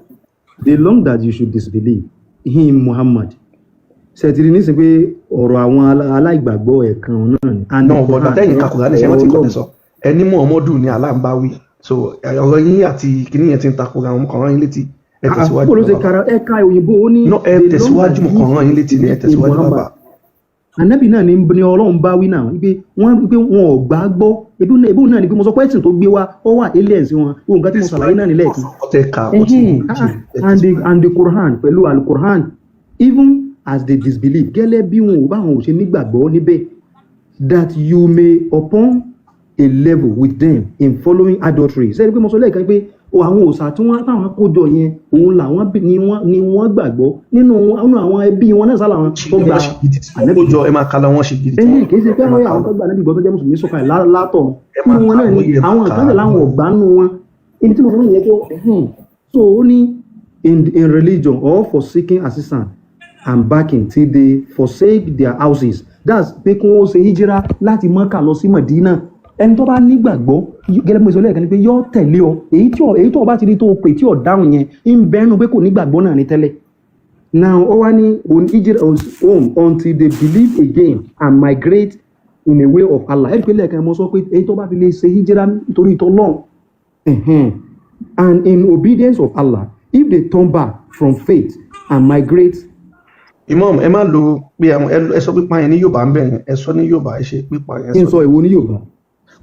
the long that you should disbelieve him Muhammad ṣètìlí nísìnyí pé ọ̀rọ̀ àwọn aláìgbàgbọ́ ẹ̀kan náà ni and the Náà bọ̀dà Quran tẹ́yìn ka Kùránì ṣe ọ̀rọ̀ rántí nǹkan Ọlọ́run tẹ́ sọ. Ẹni Muhammadu ni Allah ń bá wí. So ọ̀rọ̀ yín àti kinní yẹn ti ń takora àwọn, mo kàn rán yín létí. Ẹ tẹ̀síwájú bó ló ṣe bàbá. kara ẹ̀ka òyìnbó ó ní No, ẹ the long tẹ̀síwájú, that mo you kàn rán should yín létí ni. Ẹ disbelieve in tẹ̀síwájú Muhammad bàbá. Ànábì náà ni Ọlọ́run bá wí náà wípé wọ́n ò gbà á gbọ́ ebi náà ni pé mo sọ pé ẹ̀sìn tó gbé wá ó wà alien sí wọn. Ohun kan tí mo ṣàlàyé Tẹ̀síwájú náà ní lẹ́ẹ̀kan. ọ̀sán tẹ ká ó ti Ẹhẹ́n, méjì. Ẹ and the tẹ̀síwájú. and the Quran pẹ̀lú al-Quran even as they disbelieve gẹ́lẹ́ bí wọn ò bá wọn ò ṣe nígbàgbọ́ níbẹ̀ that you may upon a level with them in following adultery. Sẹ́ni pé mo sọ lẹ́ẹ̀kan pé o àwọn òòṣà tí wọ́n táwọn kó jọ yẹn òun làwọn ni wọ́n gbàgbọ́ nínú àwọn ẹbí wọn náà sálà wọn tó gba Wọ́n ṣe gidi tí wọ́n ànábì kó gbọ́. jọ, ẹ máa kà lọ, wọ́n ṣe gidi tí Ẹhẹ́n, wọ́n kì í ṣe kó pé jọ, ẹ máa kà àwọn lọ. tó gba ànábì gbọ́ tó jẹ́ mùsùlùmí sọ̀kalẹ̀ látọ̀run Ẹ nínú máa wọn kà náà ni wọ́n yẹ máa àwọn kà kan á. tẹ̀ láwọn ọ̀gbá nínú wọn. Ibi tí mo sọ fún yẹn pé ẹhẹ́n, so ó ní in religion or for seeking assistance and backing till they forsake their houses, that's pé kí wọ́n ṣe hijira láti Mọ́kà lọ sí Mọ̀dínà. Ẹni tó bá nígbàgbọ́ gẹ́gẹ́ bí mo sọ lẹ́ẹ̀kan ni pé yọ́ tẹ̀lé ọ. Èyí tó o bá ti rí tó o pè tí ò dáhùn yẹn ń bẹ́nu pé kò nígbàgbọ́ náà ní tẹ́lẹ̀. Now ó wá ní on hijira home until they believe again and migrate in a way of Allah. Ẹ̀rí pé lẹ́ẹ̀kan mo sọ pé èyí tó bá fi lè ṣe hijira nítorí ìtọ́lọ́run. And in obedience of Allah, if they turn back from faith and migrate. Imam, ẹ má lo pé àwọn ẹ sọ pípa yẹn ní Yorùbá ń bẹ̀ yẹn. Ẹ sọ ní Yorùbá, ẹ ṣe pípa yẹn, ẹ Kí n sọ sọ ní ìwo ní Yorùbá?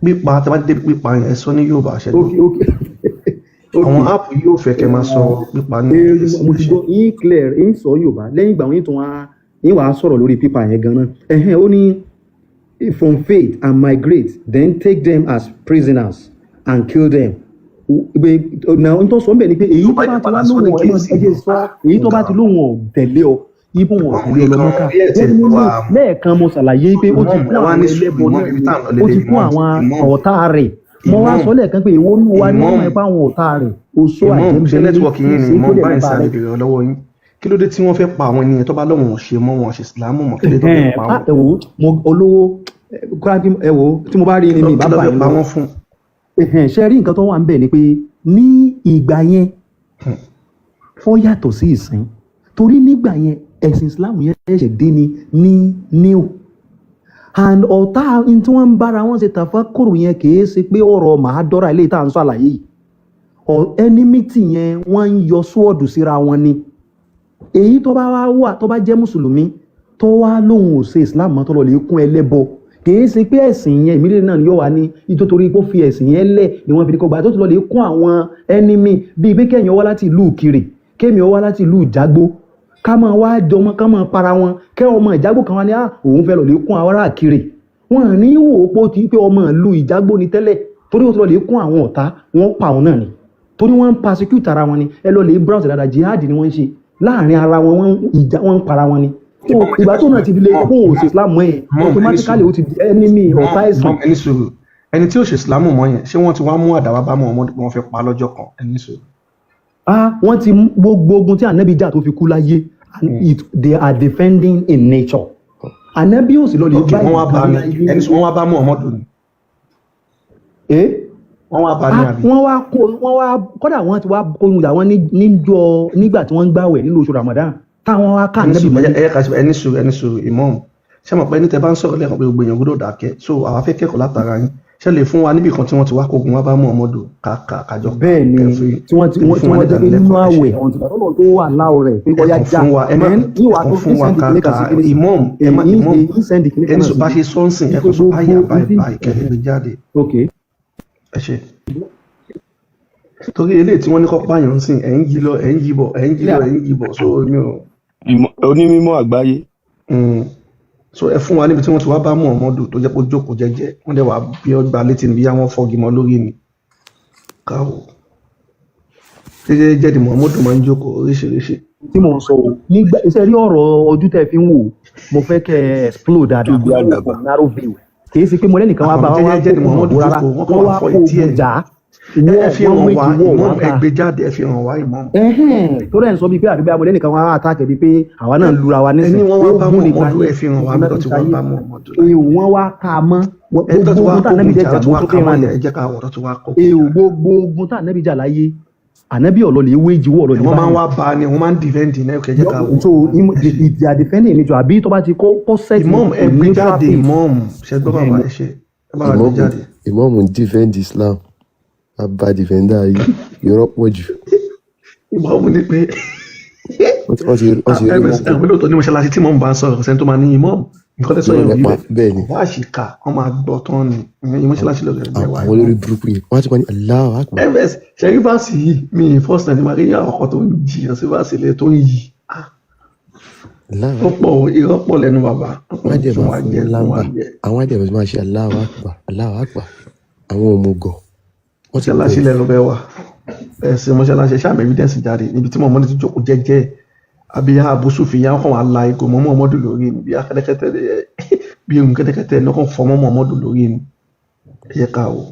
Pípa tí a bá dé pípa yẹn, ẹ sọ ní Yorùbá, ṣe gbọ́. Ok. Àwọn app yóò fẹ́ kẹ́ máa sọ pípa ní Gẹ̀ẹ́sì. Mo Ẹ ti ṣe. gbọ́ yín clear yín sọ Yorùbá lẹ́yìn ìgbà yín tún wá yín wàá sọ̀rọ̀ lórí pípa yẹn gan-an. Ẹ̀hẹ́n, ó ní from faith and migrate, then take them as prisoners and kill them. Pé na n tó sọ ń bẹ̀ ni pé èyí tó Yorùbá bá yẹn ti wá padà sọ ní lóhùn ẹ Gẹ̀ẹ́sì. ẹ jẹ́ sọ èyí tó bá ti lóhùn ọ̀ tẹ̀lé ọ ibo wọn Àwọn tẹ̀lé ọ lọ nǹkan Mọ́kà bí ẹ̀ tẹ̀ wọ́n ní wá. lẹ́ẹ̀kan mo ṣàlàyé pé ó ti Imam, kún ẹ wá àwọn ní sùúrù. ẹlẹ́bọ Imam, náà ibi ni tá à ń lọ ó ti lélẹ̀. kún Imam, àwọn Imam, ọ̀tá rẹ̀. Mo wá Imam, sọ lẹ́ẹ̀kan pé èwo nù wa ni wọ́n Imam, mọ̀ ẹ́ pé àwọn ọ̀tá rẹ̀ oṣó Imam, ṣe àjẹmbẹ́lé network tí yín ń ni ṣe kó Imam dẹ̀ báyìí bàbá sáré rẹ̀. bèrè lọ́wọ́ yín. Kí ló dé tí wọ́n fẹ́ pa àwọn ènìyàn tó bá lọ́wọ́ wọn ṣe mọ́ wọn ṣe ìsìlámù mọ́? Kí ló dé tó fẹ́ Ẹ̀hẹ́n, pa ah, wọ́n? ẹ wò ó mo olówó kúrá tí ẹ wò ó tí mo bá rí ni Kí mi ìbá ló bà fẹ́ yín pa lọ. wọ́n fún? Ẹ̀hẹ́n, ṣe rí nǹkan tó wà ń bẹ̀ ni pé ní ìgbà yẹn ó yàtọ̀ sí ìsìn torí nígbà yẹn ẹ̀sìn Islam yẹn ṣẹ̀ṣẹ̀ dé ni ní new and ọ̀tá n tí wọ́n ń bára wọn ṣe tàfákùrù yẹn kìí ṣe pé ọ̀rọ̀ màá dọ́ra ilé tá à ń sọ àlàyé yìí. Enmity yẹn wọ́n ń yọ sword síra wọn ni. Èyí tó bá wá wà tó bá jẹ́ mùsùlùmí tó wá lóhun ò ṣe Islam mọ́ tó lọ lè kún ẹlẹ́bọ kìí ṣe pé ẹ̀sìn yẹn ìmílẹ̀ náà ni yóò wá ní nítorí pé ó fi ẹ̀sìn yẹn lẹ̀ ni wọ́n fi ní kó gbà tó ti lọ lè kún àwọn enemy bíi pé kẹ́yìn wá láti ìlú Ìkirè, kémi wá láti ìlú Ìjágbó, ká máa wá jọmọ ká máa para wọn kẹ́ ọmọ Ìjágbó kan wá ní òun fẹ́ lọ lè kún àwọn ará Ìkirè. Wọn ní wò ó pé ó ti pé ọmọ ìlú Ìjágbó ni tẹ́lẹ̀ torí ó ti lọ lè kún àwọn ọ̀tá wọn pa òun náà ni torí wọ́n ń persecute ara wọn ni. Ẹ lọ lè browse dáadáa, jihad ni wọ́n ń ṣe láàrin ara wọn, wọ́n ìjà wọ́n ń para wọn ni. So ìgbà tó náà ti fi lè kún òsì Islam mọ́ yẹn Mom, ẹni automatically sùúrù. ó ti di enemy Mom, ọ̀tá ẹ̀sìn. Mom, ẹni sùúrù. Ẹni tí ó ṣe ìsìlámù mọ́ yẹn, ṣé wọ́n ti wá mú àdá wá bá mọ́ ọmọdé pé wọ́n fẹ́ pa lọ́jọ́ kan? Ẹni sùúrù. Ah, wọ́n ti mú gbogbo ogun tí ànábì jà tó fi kú láyé and they are defending in nature. Ànábì ò sì lọ lè Ok, bá wọ́n wá èèyàn bá kan ní láyé. ẹni sọ wọ́n wá bá Muhammadu ni? Ẹ́ Wọ́n wá bá ní àbí? Wọ́n wá kó, wọ́n wá, kódà wọ́n ti wá kóyún jà wọ́n níjọ́ nígbà tí wọ́n ń gbàwẹ̀ nínú oṣù Ramadan táwọn wá ká Ẹni ànábì sùúrù, mọ́lé. ẹ ká ẹni sùúrù, ẹni sùúrù. Imam, ṣé mọ̀ pé ní tẹ bá ń sọ̀rọ̀ lẹ́ẹ̀kan pé gbogbo èèyàn gbọ́dọ̀ dákẹ́? So àwa fẹ́ kẹ́kọ̀ọ́ látara yín. Ṣé lè fún wa níbì kan tí wọ́n ti wá kógun wá bá Muhammadu kájọ Bẹ́ẹ̀ ni. Kẹ́ fi Tí wọ́n ti kẹ́ wọ́n tí fún wa wọ́n ní jẹ́ pé nínú ìdánilẹ́kọ̀ọ́. Ẹ ṣe. àwẹ̀ ọ̀n tìgbà tọ́lọ̀ tó wà láwọ̀ rẹ̀ pé Ẹ ọya kàn já fún wa, ẹ má then ẹ yíwà kàn tó fún ń wa send ká kìíní ká kan sí kìíní sí. Imam, ẹ má èyí Imam, èyí send kìíní kan ẹni náà sọ sí bá ṣe sọ́nsìn, ẹ wípé kàn sọ gbogbo àyà báyìí ìdí báyìí kẹ́ lè gbé jáde. Ok. Ẹ ṣe. Torí eléyìí tí wọ́n ní kọ́ pààyàn ń sìn, ẹ̀ ń yí lọ, ẹ̀ ń yí bọ̀, ẹ̀ ń yí lọ, ẹ̀ ń yí bọ̀, so mi ò Onímọ̀ àgbáyé. So ẹ fún wa níbi tí wọ́n ti wá bá Muhammadu tó jẹ́ pé ó jókòó jẹ́jẹ́, wọ́n dẹ̀ wá bí ó gba létí níbi yá wọ́n fọ́gi mọ́ lórí ni. Káwọ́ jẹ́jẹ́ jẹ́ ni Muhammadu máa ń jókòó oríṣiríṣi. Tí mò ń sọ o nígbà iṣẹ́ rí ọ̀rọ̀ ojú tẹ́ fi ń wò, mo fẹ́ kẹ́ ẹ explode dáadáa, Tóbi mo fẹ́ wò àdàbà. from narrow view. Kì í ṣe pé mo lẹ́nìkan wá bá Àkànbí, wá jẹ́jẹ́ jẹ́ ni kókó Muhammadu mọ̀ rárá. jókòó, wọ́n kàn Wọ́n wá wá fọ́ kó etí ogun ẹ̀. jà Ẹ wọ́ fi wọ́n hàn wá wéjì wọ́ wá Imam, ẹ bá gbé jáde, ẹ fi hàn wá, Imam. Ẹhẹ́n, tó rẹ̀ ń sọ bíi pé àbí bí amọ̀lẹ́ nìkan wá àtàkẹ́ bíi pé àwa náà ń lura wa Ẹni nísìn wọ́n wá bá ogun nígbà Muhammadu, yẹn ẹ fi hàn wá ogun bí náà tó fi ti wá ṣayé bá Muhammadu láyé. èèwọ̀ wọ́n wá ká a mọ́ Ẹni tó ti gbogbo wá ogun tá ànábì kógun dẹ̀ jà jà tó mo wá tó ká fi mọ́ rinlẹ̀ yẹn, ẹ jẹ́ ká wọ̀ tó ti wá kógun jà. Èèwọ̀ gbogbo ogun tá ànábì jà láyé, ànábì ọ̀lọ́ lè wéjì wọ́ ọ̀lọ́ Ẹ lè wọ́n máa ń báyàn. wá bá a ni wọ́n máa ń defend ní ẹ̀kẹ́, jẹ́ ká wò. So Ẹ ṣe. Ìdí àdìfẹ́ndì níjọ àbí tó bá ti kó set Imam, ẹ a gbé neutral jáde. face. Imam, ṣe gbọ́ Bẹ́ẹ̀ bàbá? ni. Ẹ ṣe, ẹ bá wa gbé Ìmọ̀ọ́mù jáde. ìmọ̀ọ́mù ń defend Islam, bàbá defender yìí, irọ́ pọ̀ jù. Imam ní pé Wọ́n ti rí ms mọ́tò. Ẹ̀rọ lóòótọ́ ní mọ́ṣáláṣí tí mọ́mù bá ń sọ̀rọ̀, sẹ́ni tó máa ní Imam, nǹkan tẹ́ sọ Irọ́ yẹn ò rí lẹ́pa bẹ́ẹ̀. Bẹ́ẹ̀ ni. Kò bá àṣìkà, wọ́n máa gbọ́ tán ni ìyẹn mọ́ṣáláṣí lọ́dọ̀ ẹgbẹ́ wa. Àwọn Imam olórí burúkú yẹn wọ́n á ti wá ní Allahu Akbar. Ms ṣẹ́rí báàsì yìí mi ì first time máa rí àwọn kan tó ń jiyàn sí báàsì lẹ̀ tó ń yí. Ah, Allahu ó Akbar. pọ̀ o, irọ́ pọ̀ lẹ́nu bàbá. Wọ́n á dẹ̀ Fún máa wa fún jẹ wọn fún wa lámbà. jẹ. Àwọn á dẹ̀ máa ṣe Allahu Akbar, Allahu Akbar. Àwọn òmùgọ̀ wọ́n ti Mọ́ṣáláṣí gọ̀. lẹ́nu bẹ́ẹ̀ wà ẹ̀sìn mọ́ṣáláṣí ṣáàmì evidence jáde níbi tí Muhammadu ti jókòó jẹ́jẹ́, àbí Abu Sufyan kàn wá la ìgò mọ́ Muhammadu lórí ni, bí akẹ́tẹ́kẹ́tẹ́, bí irun kẹ́tẹ́kẹ́tẹ́ ní kàn fọ́ mọ́ Muhammadu lórí ni. Ẹ jẹ́ ká wò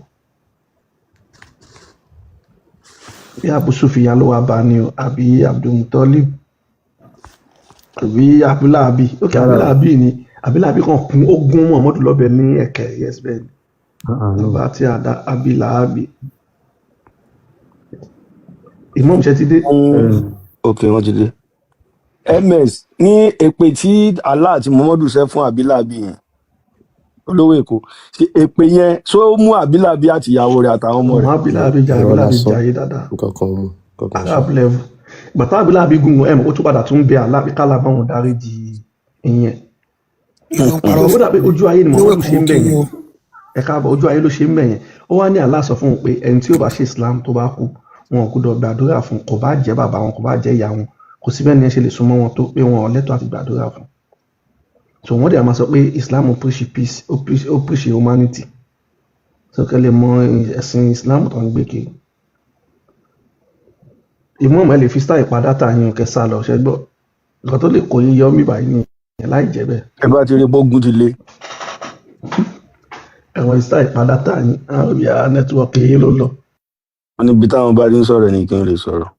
bí Abu Sufyan ló wá bá ní o, àbí Abdulmutalib, àbí Abúláàbí. Ok. Rárá o. Abúláàbí ni. Abúláàbí kan kún ó gún Muhammadu lọ́bẹ ní ẹ̀kẹ́. Yes, bẹ́ẹ̀ ni. Ah, ah, no. Bàbá àti àdá Abiláàbí. Imam, ṣe ti dé? Ok, wọ́n ti dé. Ms ní èpè tí Allah àti Muhammadu ṣe fún Abilabi yẹn, olówó Èkó, ṣe èpè yẹn ṣó mú Abilabi àti ìyàwó rẹ̀ àtàwọn ọmọ Ọmọ rẹ̀? Abiláàbí jà. Irọ́ Abiláàbí lásán. jayé dáadáa. Nǹkan kan mú nǹkan kan ṣe. Arab level gbàtà Abiláàbí gùn ẹ̀, ó tún padà tún bẹ aláàbí kálá báwọn dárí di ìyẹn. Irọ́ ń parọ́. Ó dàbí ojú ayé ni Olówó Muhammadu Èkó, ṣe mo ń kí bẹ̀ yín yẹn. o. Ẹ káàbọ̀. Ojú ayé ló ṣe ń bẹ̀ yẹn. Ó wá ní Allah sọ fún un pé ẹni tí ó bá ṣe Islam tó bá kú, wọn ò gbọ́dọ̀ gbàdúrà fún, kò bá jẹ́ bàbá wọn, kò bá jẹ́ ìyá wọn, kò sí bẹ́ẹ̀ ni ẹ ṣe lè súnmọ́ wọn tó, pé wọn ò lẹ́tọ̀ọ́ àti gbàdúrà fún. So wọ́n dẹ̀ máa sọ pé Islam preach peace, ó preach humanity. So kẹ́ lè mọ ẹ̀sìn Islam tó ń gbé kiri. Ìmọ̀ọ́mọ̀, ẹ lè fi style pa data yín o, kẹ́ sá lọ. Ṣẹ́ gbọ́ nǹkan tó lè kó yín yọ mí báyìí nìyẹn láì jẹ́ bẹ́ẹ̀. Ẹ bá ti rí bógun ti le. Ẹ̀wọ̀n style pa data yín, àwọn ìyá network yín ló lọ. Wọn níbi táwọn bá ti ń sọ̀rọ̀ ní kí n lè sọ̀rọ̀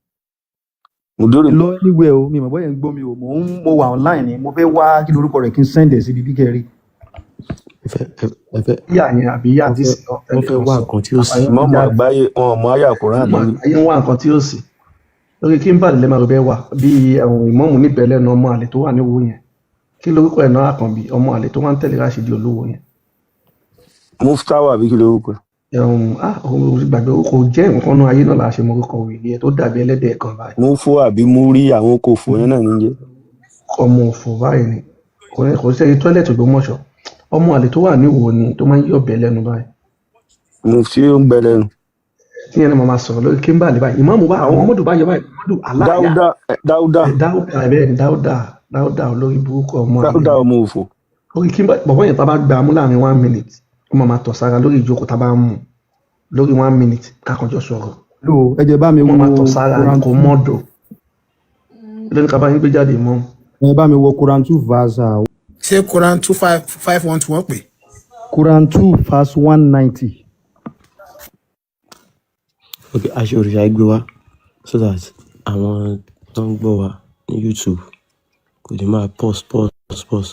mùdúrù. Lọ anywhere o, mi mọ̀ bóyá ń gbọ́ mi o. Mò ń mo wà online ni, mo fẹ́ wá kí lorúkọ rẹ̀ kí n send ẹ̀ síbi bí kẹrí. Ẹ fẹ́ Yíyà yẹn àbí yíyà wọ́n tí fẹ́ sì náà wọ́n tẹ́lẹ̀ fẹ́ kan wá sọ. nǹkan tí ó sí. Àbáyọ Ìmọ̀ọ́mù jáde. àgbáyé, wọn ò mọ àyà Quran Ìmọ̀ lórí. àgbáyé ń wá nǹkan tí ó sì lórí kí n bá lè máa rò bẹ́ẹ̀ wà bí àwọn ìmọ̀ọ́mù níbẹ̀ lẹ́nu ọmọ àlè tó wà níwò yẹn. Kí lorúkọ ẹ̀ náà? Àkànbí, ọmọ àlè tó wá ń tẹ̀lé Rashidi olówó yẹn. Muftawa àbí kí lorúkọ ẹ̀? Ah, òun gbàgbé orúkọ jẹ́ nǹkan náà, ayé náà là á ṣe mọ orúkọ wèrè ẹ̀ tó dàbí ẹlẹ́dẹ̀ẹ́ kan báyìí. Mufu àbí múrí, àwọn kò fò yẹn náà níjẹ́. Ọmọ òfò báyìí ni, kò ní sẹ́yìn toilet Ògbómọ̀ṣọ́. Ọmọ àlè tó wà níwò ni tó máa ń yọ̀bẹ lẹ́nu báyìí. Mufti ó ń gbẹ lẹ́nu. Tí yẹn ni mo máa sọ̀rọ̀ lórí kíńbàlì báyìí, ìmáàmù bá àwọn ọmọdé bá yọ báyìí, Muhammadu aláya. Dáúdà, Dáúdà. Dáúdà, bẹ́ẹ̀ ni, Dáúdà, Dáúdà olórí burúkú ọmọ àlè. Dáúdà ọmọ òfò. Orí kíńbàlì bọ̀bọ̀ yẹn, tá a bá gbà á mú láàrin one minute, ó máa tọ̀ sára lórí ìjókòó. Tá a bá mú lórí one minute kákanjọ sọ̀rọ̀, Lò ẹ jẹ́ bá mi ó wo máa tọ̀ sára. Quran Kò 2. mọ́dọ̀ lóní ká bá yín gbé jáde mọ́. Ẹ bá mi wo Quran 2 verse Ṣé Quran 25512 wọ́n pè? Quran 2 verse 190. Ok, aṣọ òrìṣà gbé wá so that àwọn tó ń gbọ́ wa ní YouTube kò ní máa pause, pause, pause.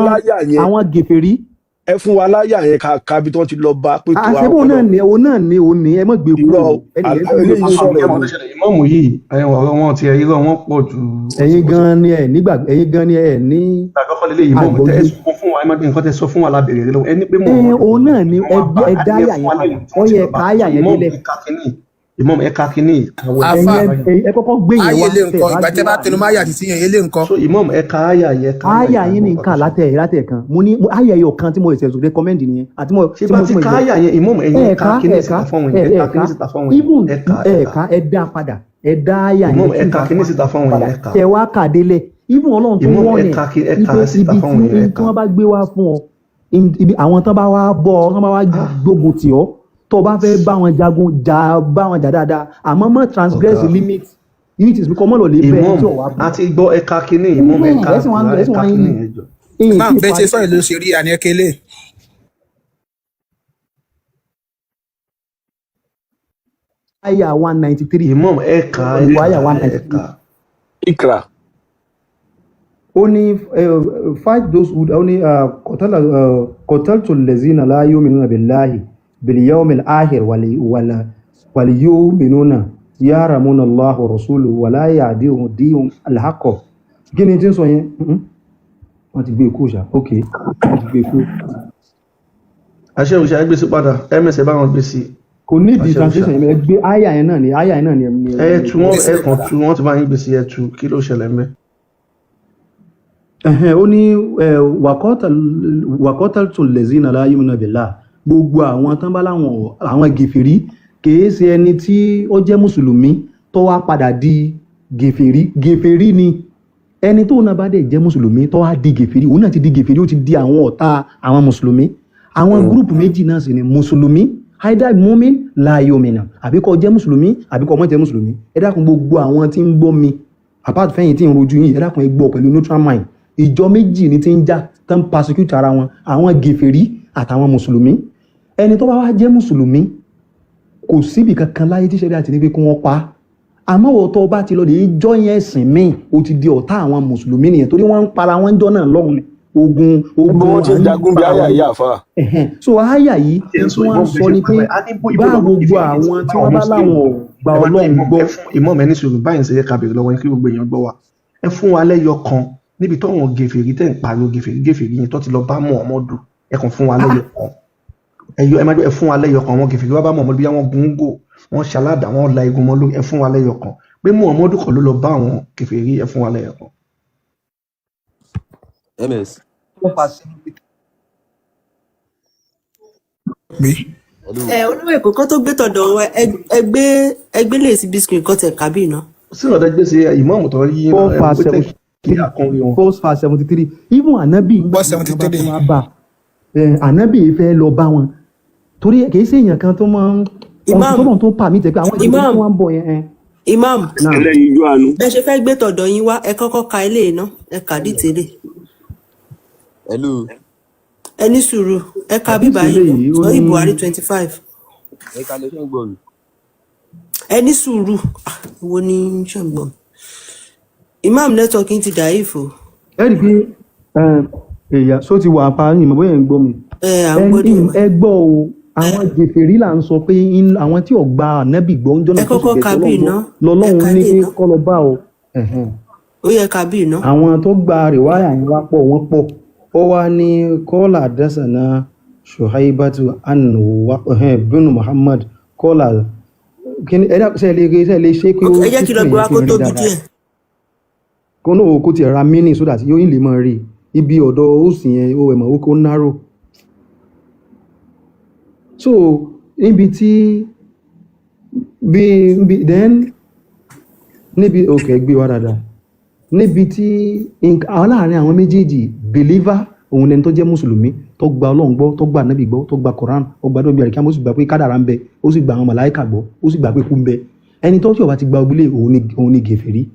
Àwọn láyà yẹn. àwọn gèfèrí. Ẹ fún wa láyà yẹn, ká kábi tí wọ́n ti lọ bá pé tó Àṣẹ àwọn bóun náà ọ̀dọ́. ni, òun náà ni, òun ni, ẹ má gbé Irọ́ kúrò. o, Ẹni yẹn ti gbé eléyìí kúrò. sọ̀rọ̀ Ẹ mọ̀ ni. tó ṣẹlẹ̀, ìmọ̀ọ́mù yìí, ẹ̀wọ̀n ọ̀rọ̀ wọn ti irọ́ wọn pọ̀ ju ó ti Ẹ̀yin ó ti gan ni ẹ nígbà, ẹ̀yin gan ni ẹ ní àkọ́kọ́ lélẹ̀ ìmọ̀ọ́mù tẹ ẹ àgbọ́yé. sọ fún wa, ẹ má gbé nǹkan tẹ sọ fún wa lábẹ̀rẹ̀ rẹ lọ́wọ́ ẹ ní pé Ẹ Muhammadu òun náà ni, wọ́n ẹ wá gbé bá ẹ a dá ní ẹ àyà fún yẹn wa padà. lẹ́yìn tí Ó wọ́n ti yẹ lọ bá ká àyà yẹn ìmọ̀ọ́mù délẹ̀. ká kínní. Imam, ẹ ka kínní àwọn Àfà Ẹ̀yin ẹ kọ́kọ́ gbé yẹn ayé wá, ilé tẹ́ nǹkan bá ìgbà gbé tẹ́ bá wá tẹnu ní. máa yà títí yẹn ilé nǹkan. So imam, ẹ ka àyà yẹn, ẹ ka àyà Àyà yẹn, ká yín gbọ́ ní nǹkan nǹkan tó sọ. látẹ̀ kan. Mo ní àyà ẹyọ kan tí mo ṣẹ̀ṣẹ̀ recommend nìyẹn. Àti mo Ṣé tí bá mo ti tí mo ka ṣẹ̀ṣẹ̀ àyà yẹn, imam, ẹ̀yin ẹ ka ẹ̀ẹ̀ka kínní ẹ̀ẹ̀ka síta fáwọn èèyàn, ẹ ka ẹ̀ẹ̀ka kínní síta fáwọn èèyàn, even ẹ ka, ẹ ka. ẹ̀ẹ̀ka, ẹ dá padà, ẹ dá àyà Imam, yẹn ẹ tí ka bá kínní síta fáwọn padà èèyàn, ẹ ka. tẹ wá kà délẹ̀. Even Ọlọ́run tó Imam, wọ́n ẹ ẹ̀ ka kí ẹ ka wípé síta ibi fáwọn tí èèyàn, ẹ tí ka. wọ́n bá gbé wá fún ọ, ibi àwọn tán bá wá bọ́ ọ, tán bá wá Ah, gbógun tì ọ́, tó o bá fẹ́ bá wọn jagun, jà bá wọn jà dáadáa, àmọ́ má transgress ọ̀gá. limit. Limit is because mọ́ lọ lè bẹ́ ẹni Imam, tí ò wá a bọ̀. ti gbọ́, ẹ ka kínní, imam, ẹ Even ka ẹ̀sìn wa ń ẹ ẹ̀sìn ka wa ń kínní yìn yẹn jọ. ìyìn Imam, tí bẹ́ẹ̀ ṣe parí. sọ̀rọ̀ ló ṣe rí àní ẹ̀kẹ́lẹ́. Àyà 193. Imam, ẹ ka, ẹ Ìwọ ka, àyà ẹ 193. ka. Ikra. Ó ní fight those who, ó ní qataltu allazina la yu'minuna billahi bil yawmil akhir wal yu'minuna yaramuna Allah wa rasuluhu wa la yahdihum dihum al-haqq. Kí ni tí ń sọ yẹn? Wọ́n ti gbé e kú ṣá. Ok, wọ́n ti gbé e kú. Àṣẹ òṣà, ẹ gbé sí padà, ms, ẹ bá wọn gbé sí. Kò ní di Àṣẹ òṣà. translation yẹn, ẹ gbé àyà yẹn náà ni, àyà yẹn náà ni Ẹ tú wọn, Gbé ẹ sílẹ̀ kàn padà. tú wọn ti bá yín gbé sí, ẹ tú, kí ló ṣẹlẹ̀ ń bẹ̀? Ẹ̀hẹ́n, ó ní wàkọ́tàlù lẹ́sìn aláyọ̀mínà bẹ̀là, gbogbo àwọn tán bá láwọn àwọn gèfèrí, kìí ṣe ẹni tí ó jẹ́ mùsùlùmí tó wá padà di gèfèrí. Gèfèrí ni ẹni tó náà bá dẹ̀ jẹ́ mùsùlùmí tó wá di gèfèrí, òun náà ti di gèfèrí, ó ti di àwọn ọ̀tá àwọn mùsùlùmí. Àwọn gúrùpù méjì náà sì ni mùsùlùmí, haida mumin láyọ̀mínà, àbí kó jẹ́ mùsùlùmí àbí kó má jẹ́ mùsùlùmí. Ẹ dákun, gbogbo àwọn tí ń gbọ́ mi apart fẹ́yìn tí ń rojú yìí, ẹ dákun, ẹ gbọ́ pẹ̀lú neutral mind. Ìjọ méjì ni ti ń jà tó ń persecute ara wọn, àwọn gèfèrí àtàwọn mùsùlùmí. Ẹni tó bá wá jẹ́ mùsùlùmí, kò síbì kankan láyé tí sẹ́rí àti ní pé kí wọ́n pa á. Àmọ́ wọ́n tó bá ti lọ lè jọ́yìn ẹ̀sìn míì, ó ti di ọ̀tá àwọn mùsùlùmí nìyẹn, torí wọ́n ń para wọn jọ náà lọ́hùn ni. Ogun Ibo ogun wọn ti à ń ń jagun bí para àyà wọn. yìí àfà. Ẹ̀hẹ́n. So àyà yìí, Ṣé ń ohun sọ tí wọ́n imam ń bẹ́ẹ̀ sọ ṣe ni pa pé báyìí? A ní bó ibo bá làwọn gbogbo gèfèrí yẹn ti àwọn bá tí àwọn wọ́n bá mùsùlùmí. láwọn ò gba Ẹ má gbọ́ Ọlọ́run imam, gbọ́. ẹ fún imam, ẹ ní sùúrù báyìí ń ṣe yẹ ká béèrè lọ́wọ́ yín kí gbogbo èèyàn gbọ́ wa. Ẹ fún wa lẹ́yọ kan níbi táwọn gèfèrí tẹ̀ ń pariwo gèfèrí gèfèrí yẹn tó ti lọ bá Muhammadu, ẹ kàn fún wa lẹ́yọ kan. Ẹ yọ, ẹ má gbọ́, ẹ fún wa lẹ́yọ kan. Àwọn gèfèrí wá bá Muhammadu, bí wọ́n gun gò, wọ́n ṣaládà, wọ́n la egun mọ́ lórí. Ẹ fún wa lẹ́yọ kan pé Muhammadu kọ́ ló lọ bá àwọn gèfèrí, ẹ fún wa lẹ́yọ kan. Ms. Pé Hello. Ẹ olówó èkó kan tó gbé tọ̀dọ̀ wa, ẹ gbé, ẹ gbé lè sí biscuit kan tẹ̀ kábì náà. Sínú ọ̀dà gbèsè ìmáàmù tó yí Four ẹ verse pé tẹ̀ seventy kí three àkànwé wọn. 4 verse 73. Even anabi gbọ́ ńgbà tí seventy wọ́n bá three. tún wá bá anabi fẹ́ lọ bá wọn, torí kìí ṣe èèyàn kan tó máa ń ọ̀sùn Imam, tọ́lọ̀ tó ń pa mí tẹ̀ pé àwọn ìgbésẹ̀ imam, tí wọ́n ń bọ̀ yẹn imam, náà. Ẹlẹ́yinjú àánú. bẹ́ẹ̀ ṣe fẹ́ gbé tọ̀dọ̀ yín wá, ẹ kọ́kọ́ ka ilé iná, ẹ kà dìtẹ̀lé. Hello. Ẹ ní sùúrù, ẹ ka Àdìsí bíbá yìí ná, eléyìí ó sọyí ní Buhari 25. Ẹ kalẹ̀, ṣé ń gbọ́ mi? Ẹ ní sùúrù. Ah, wo ni ṣe ń gbọ́ imam, network yín ti dàífò. Ẹ rí i pé èèyàn só ti wà pa ìmọ̀ bóyá ń gbọ́ mi. Ẹ à ń ẹ gbọ́ díẹ̀ wá. ẹ gbọ́ o, àwọn gèfèrí là ń sọ pé àwọn tí ò gba ànábì gbọ́ ń Ẹ jọ́nà tó sì kọ́kọ́ gbẹ̀sẹ̀ ka bí Ọlọ́run gbọ́ iná, ẹ lọ́lọ́run ka ní lè pé ná. kọ́ lọ bá o. Ẹ̀hẹ́n. Ó yẹ ka bí iná. Àwọn tó gba rìwáyà yẹn wá pọ̀, wọ́n pọ̀. Ó wá ní kọ́là dásánà ṣùháìbátú ànúwà bínú Muhammad kọ́là kíni. Ẹ dákun, ṣé ẹ lè ṣe lè ṣe pé Ok, ó ẹ jẹ́ kí kí lọ screen gbé yẹn wá kí kó n rí tóbi dáadáa díẹ̀. Kó náà kó tiẹ̀ ra mini so that yóò lè máa rí ibi ọ̀dọ̀ òsì yẹn, ó ẹ̀mọ̀ ó narrow. So níbi tí bí then níbi, ok, gbé wá dáadáa níbi tí àwọn láàrin àwọn méjèèjì, believer òun lẹni tó jẹ́ mùsùlùmí tó gba Ọlọ́run gbọ́, tó gba ànábì gbọ́, tó gba Koran, ó gba dọ́bí àríkí, ó sì gbà pé kádàrá ń bẹ, ó sì gba àwọn màláìkà gbọ́, ó sì gbà pé kú ń bẹ. Ẹni tó tí ó bá ti gba ògbólé, òun ni gèfèrí.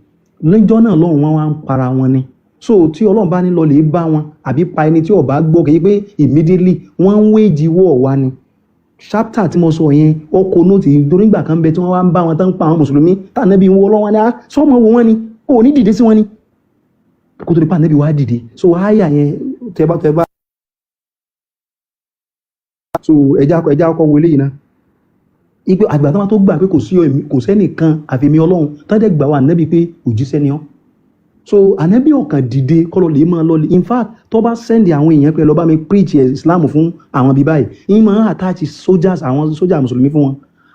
Níjọ́ náà lọ́run, wọn wá ń para wọn ni. So tí Ọlọ́run bá ní lọ lè bá wọn àbí pa ẹni tí ó bá gbọ́, kì í pé immediately wọ́n ń wéjì wọ́ wa ni. Chapter tí mo sọ yẹn, ó kó nóòtì torí ìgbà kan bẹ tí wọ́n wá ń bá wọn tán ń pa àwọn mùsùlùmí, tànàbí ń wọ lọ́wọ́ ni sọ́mọ wo wọ́n ni kò ní dìde sí wọn ni, kó tó di pa ànábì wá dìde. So àyà yẹn, tẹ bá so ẹja ọkọ wọlé yìí ná, ipe àgbà tó wá tó gbà pé kò sí kò sẹ́nìkan àfẹ̀mí Ọlọ́run, tán dẹ̀ gbà wá ànábì pé òjíṣẹ́ ni ọ́. So ànábì ọ̀kan dìde kọ́lọ́ lè máa lọ. In fact, tó bá send àwọn èèyàn pé ẹ lọ bá mi preach Islam fún àwọn bíi báyìí, ń máa attach soldiers, àwọn soldier mùsùlùmí fún wọn.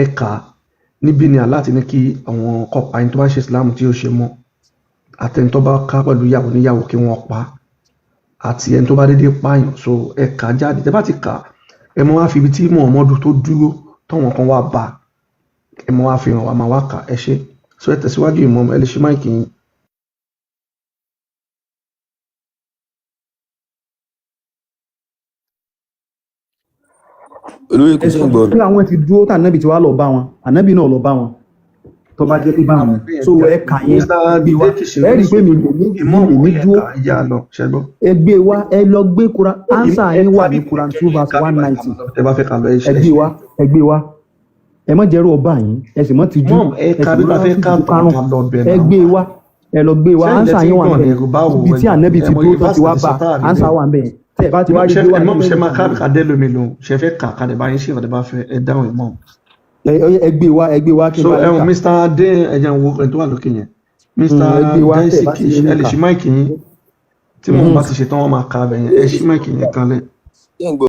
Ẹ kà á níbí ni Allah ti ní kí àwọn kọpa ẹni tó bá ń ṣe Islam tí ó ṣe mọ́. Àtẹni tó bá ká pẹ̀lú ìyàwó níyàwó kí wọ́n pa á, àti ẹni tó bá dédé pààyàn. So ẹ kà á jáde. Tẹ bá ti kà á, ẹ mọ wá fi ibi tí Muhammadu tó dúró tọ́wọ́n kan wá bá a, ẹ mọ wá fi hàn wá, máa wá kà á. Ẹ ṣe. So ẹ tẹ̀síwájú, Imam, ẹ lè ṣe mic yín. Olóyè kò Ẹ sí sọ ń gbọ́ pé àwọn ti dúró tá ànábì ti wá lọ bá wọn, ànábì náà lọ bá wọn tó bá jẹ́ pé bá wọn. Àwọn So ẹ kà yẹn Mr. gbé wá, Bideki ẹ rí i pé mi lèmi Imam, mi lèmi ẹ dúró. kà á yá lọ, ṣẹ gbọ́. Ẹ gbé wá, ẹ lọ gbé Quran answer Ẹ yín kà wà ní bí Quran 2 verse ká bí one báyìí ninety ẹ bá fẹ́ kà lọ, ẹ ṣe Ẹ ẹ gbé ṣe. wá, ẹ gbé wá. Ẹ má jẹ́rú ọba yín, ẹ sì mọ́ tijú, Mom, ẹ ẹ ka sì bí mọ́ bá fẹ́ ká fìdí tán karùn. ká lọ bẹ̀ Ẹ náà. gbé wá, ẹ lọ gbé wá. Sẹ́yìn lẹ Answer ti ń yín wà gbọ̀n ń ní bẹ̀ ẹ̀rù báwo ibi tí ẹgbọ̀n ànábì ẹ ti mọ dúró iye tán ti fásitì wá ti bá sọ táàrí answer bẹ́ẹ̀. wà ń bẹ̀ tẹ́ ẹ bá ti wá rí Ṣé gbé wá ẹ mọ̀ ní ṣe máa ká lẹ́yìn ká dé lómi lòun ṣe fẹ́ kà ká lè bá yín ṣe ìrọ̀lẹ́ bá fẹ́ ẹ dáhùn, Imam. ẹ gbé wá, ẹ gbé wá kí n So bá yín ẹ̀hún kà. Mr. Adé, ẹ̀jẹ̀ ń wo ẹni tó wà lókè yẹn. Mr. Ẹ gbé wá tẹ́ ẹ bá ti Daisiki, rí ẹ lè kà. ṣí mic yín tí mò ń bá ti ṣe tán wọ́n máa ka abẹ yẹn. Ẹ ṣí mic yẹn kalẹ̀. Ṣé ń gbọ́?